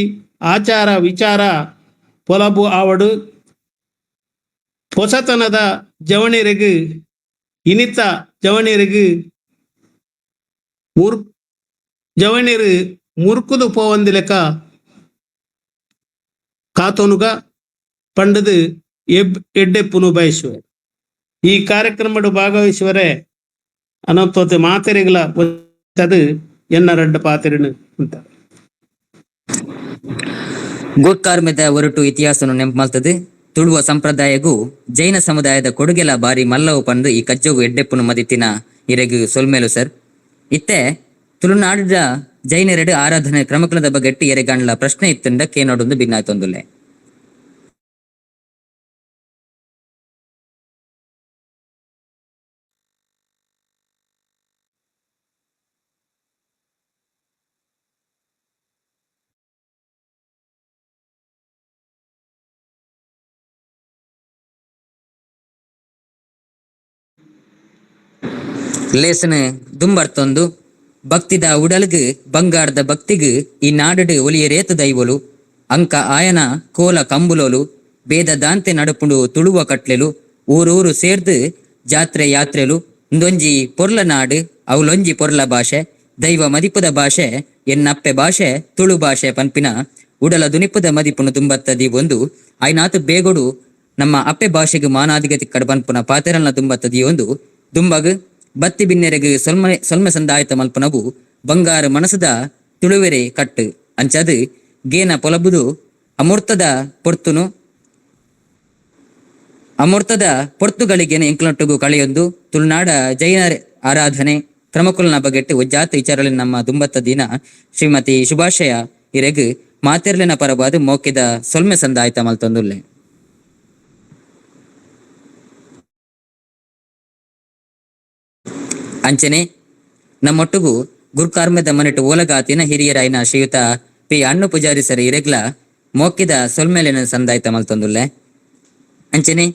ಆಚಾರ ವಿಚಾರ ಪೊಲಬು ಆವಡು ಹೊಸತನದ ಜವಣಿರೆಗು ಇನಿತ ಜವಣಿರೆಗು ಜವಣಿರು ಮುರ್ಕುದು ಪೋವಂದಿಲೆಕ ಕಾತೋನುಗ ಪಂಡದು ಎಡ್ಡೆಪ್ಪುನು ಬಯಸುವೆ. ಈ ಕಾರ್ಯಕ್ರಮಡು ಭಾಗವಹಿಸುವರೆ ಅನಂತೋತೆ ಮಾತೆರೆಗಳ ಅದು ಎನ್ನ ರಡ್ಡ ಪಾತೆರನು ಅಂತ. ಗೋಟ್ಕಾರ್ಮೆದ ಒರಟು ಇತಿಹಾಸನು ನೆಂಪು ಮಲ್ತದೆ. ತುಳುವ ಸಂಪ್ರದಾಯಗೂ ಜೈನ ಸಮುದಾಯದ ಕೊಡುಗೆಲ ಬಾರಿ ಮಲ್ಲವು ಪಂದು ಈ ಕಜ್ಜೋಗು ಎಡ್ಡೆಪ್ಪುನು ಮದಿತಿನ ಇರೆಗು ಸೊಲ್ಮೇಲು ಸರ್. ಇತ್ತೆ ತುಳುನಾಡಿದ ಜೈನರೆಡು ಆರಾಧನೆ ಕ್ರಮಕುಲದ ಬಗೆಟ್ಟು ಎರೆಗಂಡ್ಲ ಪ್ರಶ್ನೆ ಇತ್ತಂಡ ಕೇನೋಡೊಂದು ಭಿನ್ನಾಯ್ತೊಂದುಲ್ಲೆ. ಲೇಸನ ದುಂಬರ್ತೊಂದು ಭಕ್ತಿದ ಉಡಲ್ಗ್ ಬಂಗಾರದ ಭಕ್ತಿಗ್ ಈ ನಾಡುಡು ಒಲಿಯರೇತ ದೈವಲು ಅಂಕ ಆಯನ ಕೋಲ ಕಂಬುಲೋಲು ಬೇದ ದಾಂತೆ ನಡುಪುಂಡು ತುಳುವ ಕಟ್ಲೆಲು ಊರೂರು ಸೇರ್ದು ಜಾತ್ರೆ ಯಾತ್ರೆಲು ಇಂದೊಂಜಿ ಪೊರ್ಲ ನಾಡು ಅವಲೊಂಜಿ ಪೊರ್ಲ ಭಾಷೆ ದೈವ ಮದಿಪುದ ಭಾಷೆ ಎನ್ನಪ್ಪೆ ಭಾಷೆ ತುಳು ಭಾಷೆ ಪನ್ಪಿನ ಉಡಲ ದುನಿಪುದ ಮದಿಪುನು ತುಂಬತ್ತದಿ ಒಂದು ಆಯ್ನಾತು ಬೇಗೊಡು ನಮ್ಮ ಅಪ್ಪೆ ಭಾಷೆಗೆ ಮಾನಾದಿಗತಿ ಕಡಬನ್ಪುನ ಪಾತೆರಲ್ನ ತುಂಬತ್ತದಿ ಒಂದು ದುಂಬಗ್ ಬತ್ತಿ ಬಿನ್ನೆರೆಗ್ ಸೊಲ್ಮೆ ಸೊಲ್ಮೆ ಸಂದಾಯತ ಮಲ್ಪನವು ಬಂಗಾರ ಮನಸದ ತುಳುವೆರೆ ಕಟ್ಟು ಅಂಚದು ಗೇನ ಪೊಲಬುದು ಅಮೂರ್ತದ ಪೊರ್ತುನು ಅಮೂರ್ತದ ಪೊರ್ತುಗಳಿಗೇನೆ ಎಂಕ್ಲೊಟ್ಟುಗು ಕಳೆಯೊಂದು ತುಳುನಾಡ ಜೈನ ಆರಾಧನೆ ಕ್ರಮಕುಲನ ಬಗೆಟ್ಟು ಒಜ್ಜಾತ ವಿಚಾರದಲ್ಲಿ ನಮ್ಮ ದುಂಬತ್ತ ದಿನ ಶ್ರೀಮತಿ ಶುಭಾಶಯ ಇರೆಗ್ ಮಾತೆರ್ಲಿನ ಪರವಾದ ಮೋಕಿದ ಸೊಲ್ಮೆ ಸಂದಾಯತ ಮಲ್ತೊಂದುಲ್ಲೆ. ಅಂಚನೆ ನಮ್ಮೊಟ್ಟುಗು ಗುರುಕಾರ್ಮದ ಮನೆಟು ಓಲಗಾತಿನ ಹಿರಿಯರಾಯಿನ ಶ್ರೀಯುತ ಪಿ ಅಣ್ಣು ಪೂಜಾರಿ ಸರ್ ಇರೆಗ್ಲ ಮೋಕಿದ ಸೊಲ್ಮೇಲಿನ ಸಂದಾಯ್ತ ಮಲ್ತೊಂದುಲ್ಲೆ. ಅಂಚನೆ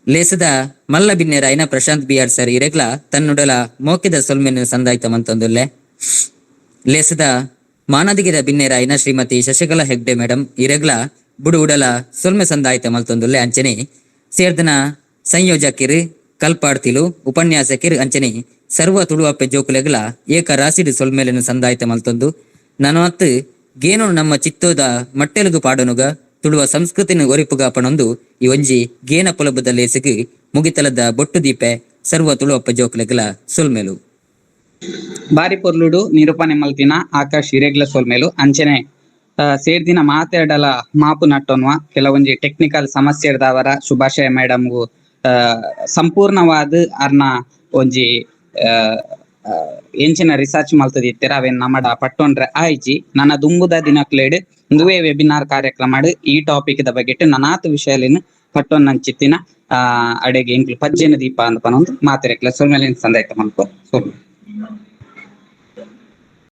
ಲೇಸದ ಮಲ್ಲ ಬಿನ್ನೆರಾಯಿನ ಪ್ರಶಾಂತ್ B R sir ಇರೆಗ್ಲ ತನ್ನುಡಲ ಮೋಕಿದ ಸೊಲ್ಮೇಲಿನ ಸಂದಾಯ್ತ ಮಲ್ತೊಂದುಲ್ಲೆ. ಲೇಸದ ಮಾನದಿಗಿದ ಬಿನ್ನೆರಾಯಿನ ಶ್ರೀಮತಿ ಶಶಿಕಲಾ ಹೆಗ್ಡೆ ಮೇಡಮ್ ಇರೆಗ್ಲ ಬುಡು ಉಡಲ ಸೊಲ್ಮೆ ಸಂದಾಯ್ತ ಮಲ್ತೊಂದುಲ್ಲೆ. ಅಂಚನೆ ಸೇರ್ದನ ಸಂಯೋಜಕಿರು ಕಲ್ಪಾಡ್ತಿಲು ಉಪನ್ಯಾಸಕಿರು ಅಂಚನೆ ಸರ್ವ ತುಳುವಪ್ಪೆ ಜೋಕುಲೆಗ್ಲ ಏಕ ರಾಸಿಡು ಸೊಲ್ಮೇಲಿನ ಸಂದಾಯ್ತ ಮಲ್ತೊಂದು ನನತ್ತು ಗೇನು ನಮ್ಮ ಚಿತ್ತೋದ ಮಟ್ಟೆಲುಗು ಪಾಡನುಗ ತುಳುವ ಸಂಸ್ಕೃತಿನ ಒರಿಪುಗ ಪಣೊಂದು ಈ ಒಂಜಿ ಗೇನ ಪೊಲಬುದ ಲೇಸಿಗೆ ಮುಗಿತಲದ ಬೊಟ್ಟು ದೀಪೆ ಸರ್ವ ತುಳುವಪ್ಪ ಜೋಕುಲೆಗ್ಲ ಸೊಲ್ಮೇಲು. ಬಾರಿ ಪೊರ್ಲುಡು ನಿರೂಪಣೆ ಮಲ್ತಿನ ಆಕಾಶ್ ಇರೆಗ್ಲ ಸೊಲ್ಮೆಲು. ಅಂಚನೆ ಸೇರ್ದಿನ ಮಾತೆರ್ಡಲ ಮಾಪು ನಟ್ಟೊನ್ವ. ಕೆಲವೊಂಜಿ ಟೆಕ್ನಿಕಲ್ ಸಮಸ್ಯೆರ್ದಾವರ ಶುಭಾಶಯ ಮೇಡಮ್ಗು ಸಂಪೂರ್ಣವಾದ್ ಅರ್ನ ಒಂಜಿ ಎಂಚಿನ ರಿಸರ್ಚ್ ಮಲ್ತದಿತ್ತೆರ್ ಅವೆನ್ ನಮಡ ಪಟ್ಟೊಂಡ್ರೆ ಆಯ್ಜಿ. ನನ ದುಂಬುದ ದಿನಕ್ಲೆಡ್ ಉಂದುವೇ ವೆಬಿನಾರ್ ಕಾರ್ಯಕ್ರಮಡ್ ಈ ಟಾಪಿಕ್ ದ ಬಗೆಟ್ ನನಾತ್ ವಿಷಯಲೆನ್ ಪಟ್ಟೊನ್ನಂಚಿತ್ತಿನ ಅಡೆಗೆ ಎಂಕ್ಲು ಪಜ್ಜೆನ ದೀಪ ಅಂದ್ ಪನೊಂದು ಮಾತೆರೆಗ್ಲ ಸೊಲ್ಮೆಲೆನ್ ಸಂದಾಯ್ತ ಮಲ್ಪುವ. ಸೊಲ್ಮೆಲು.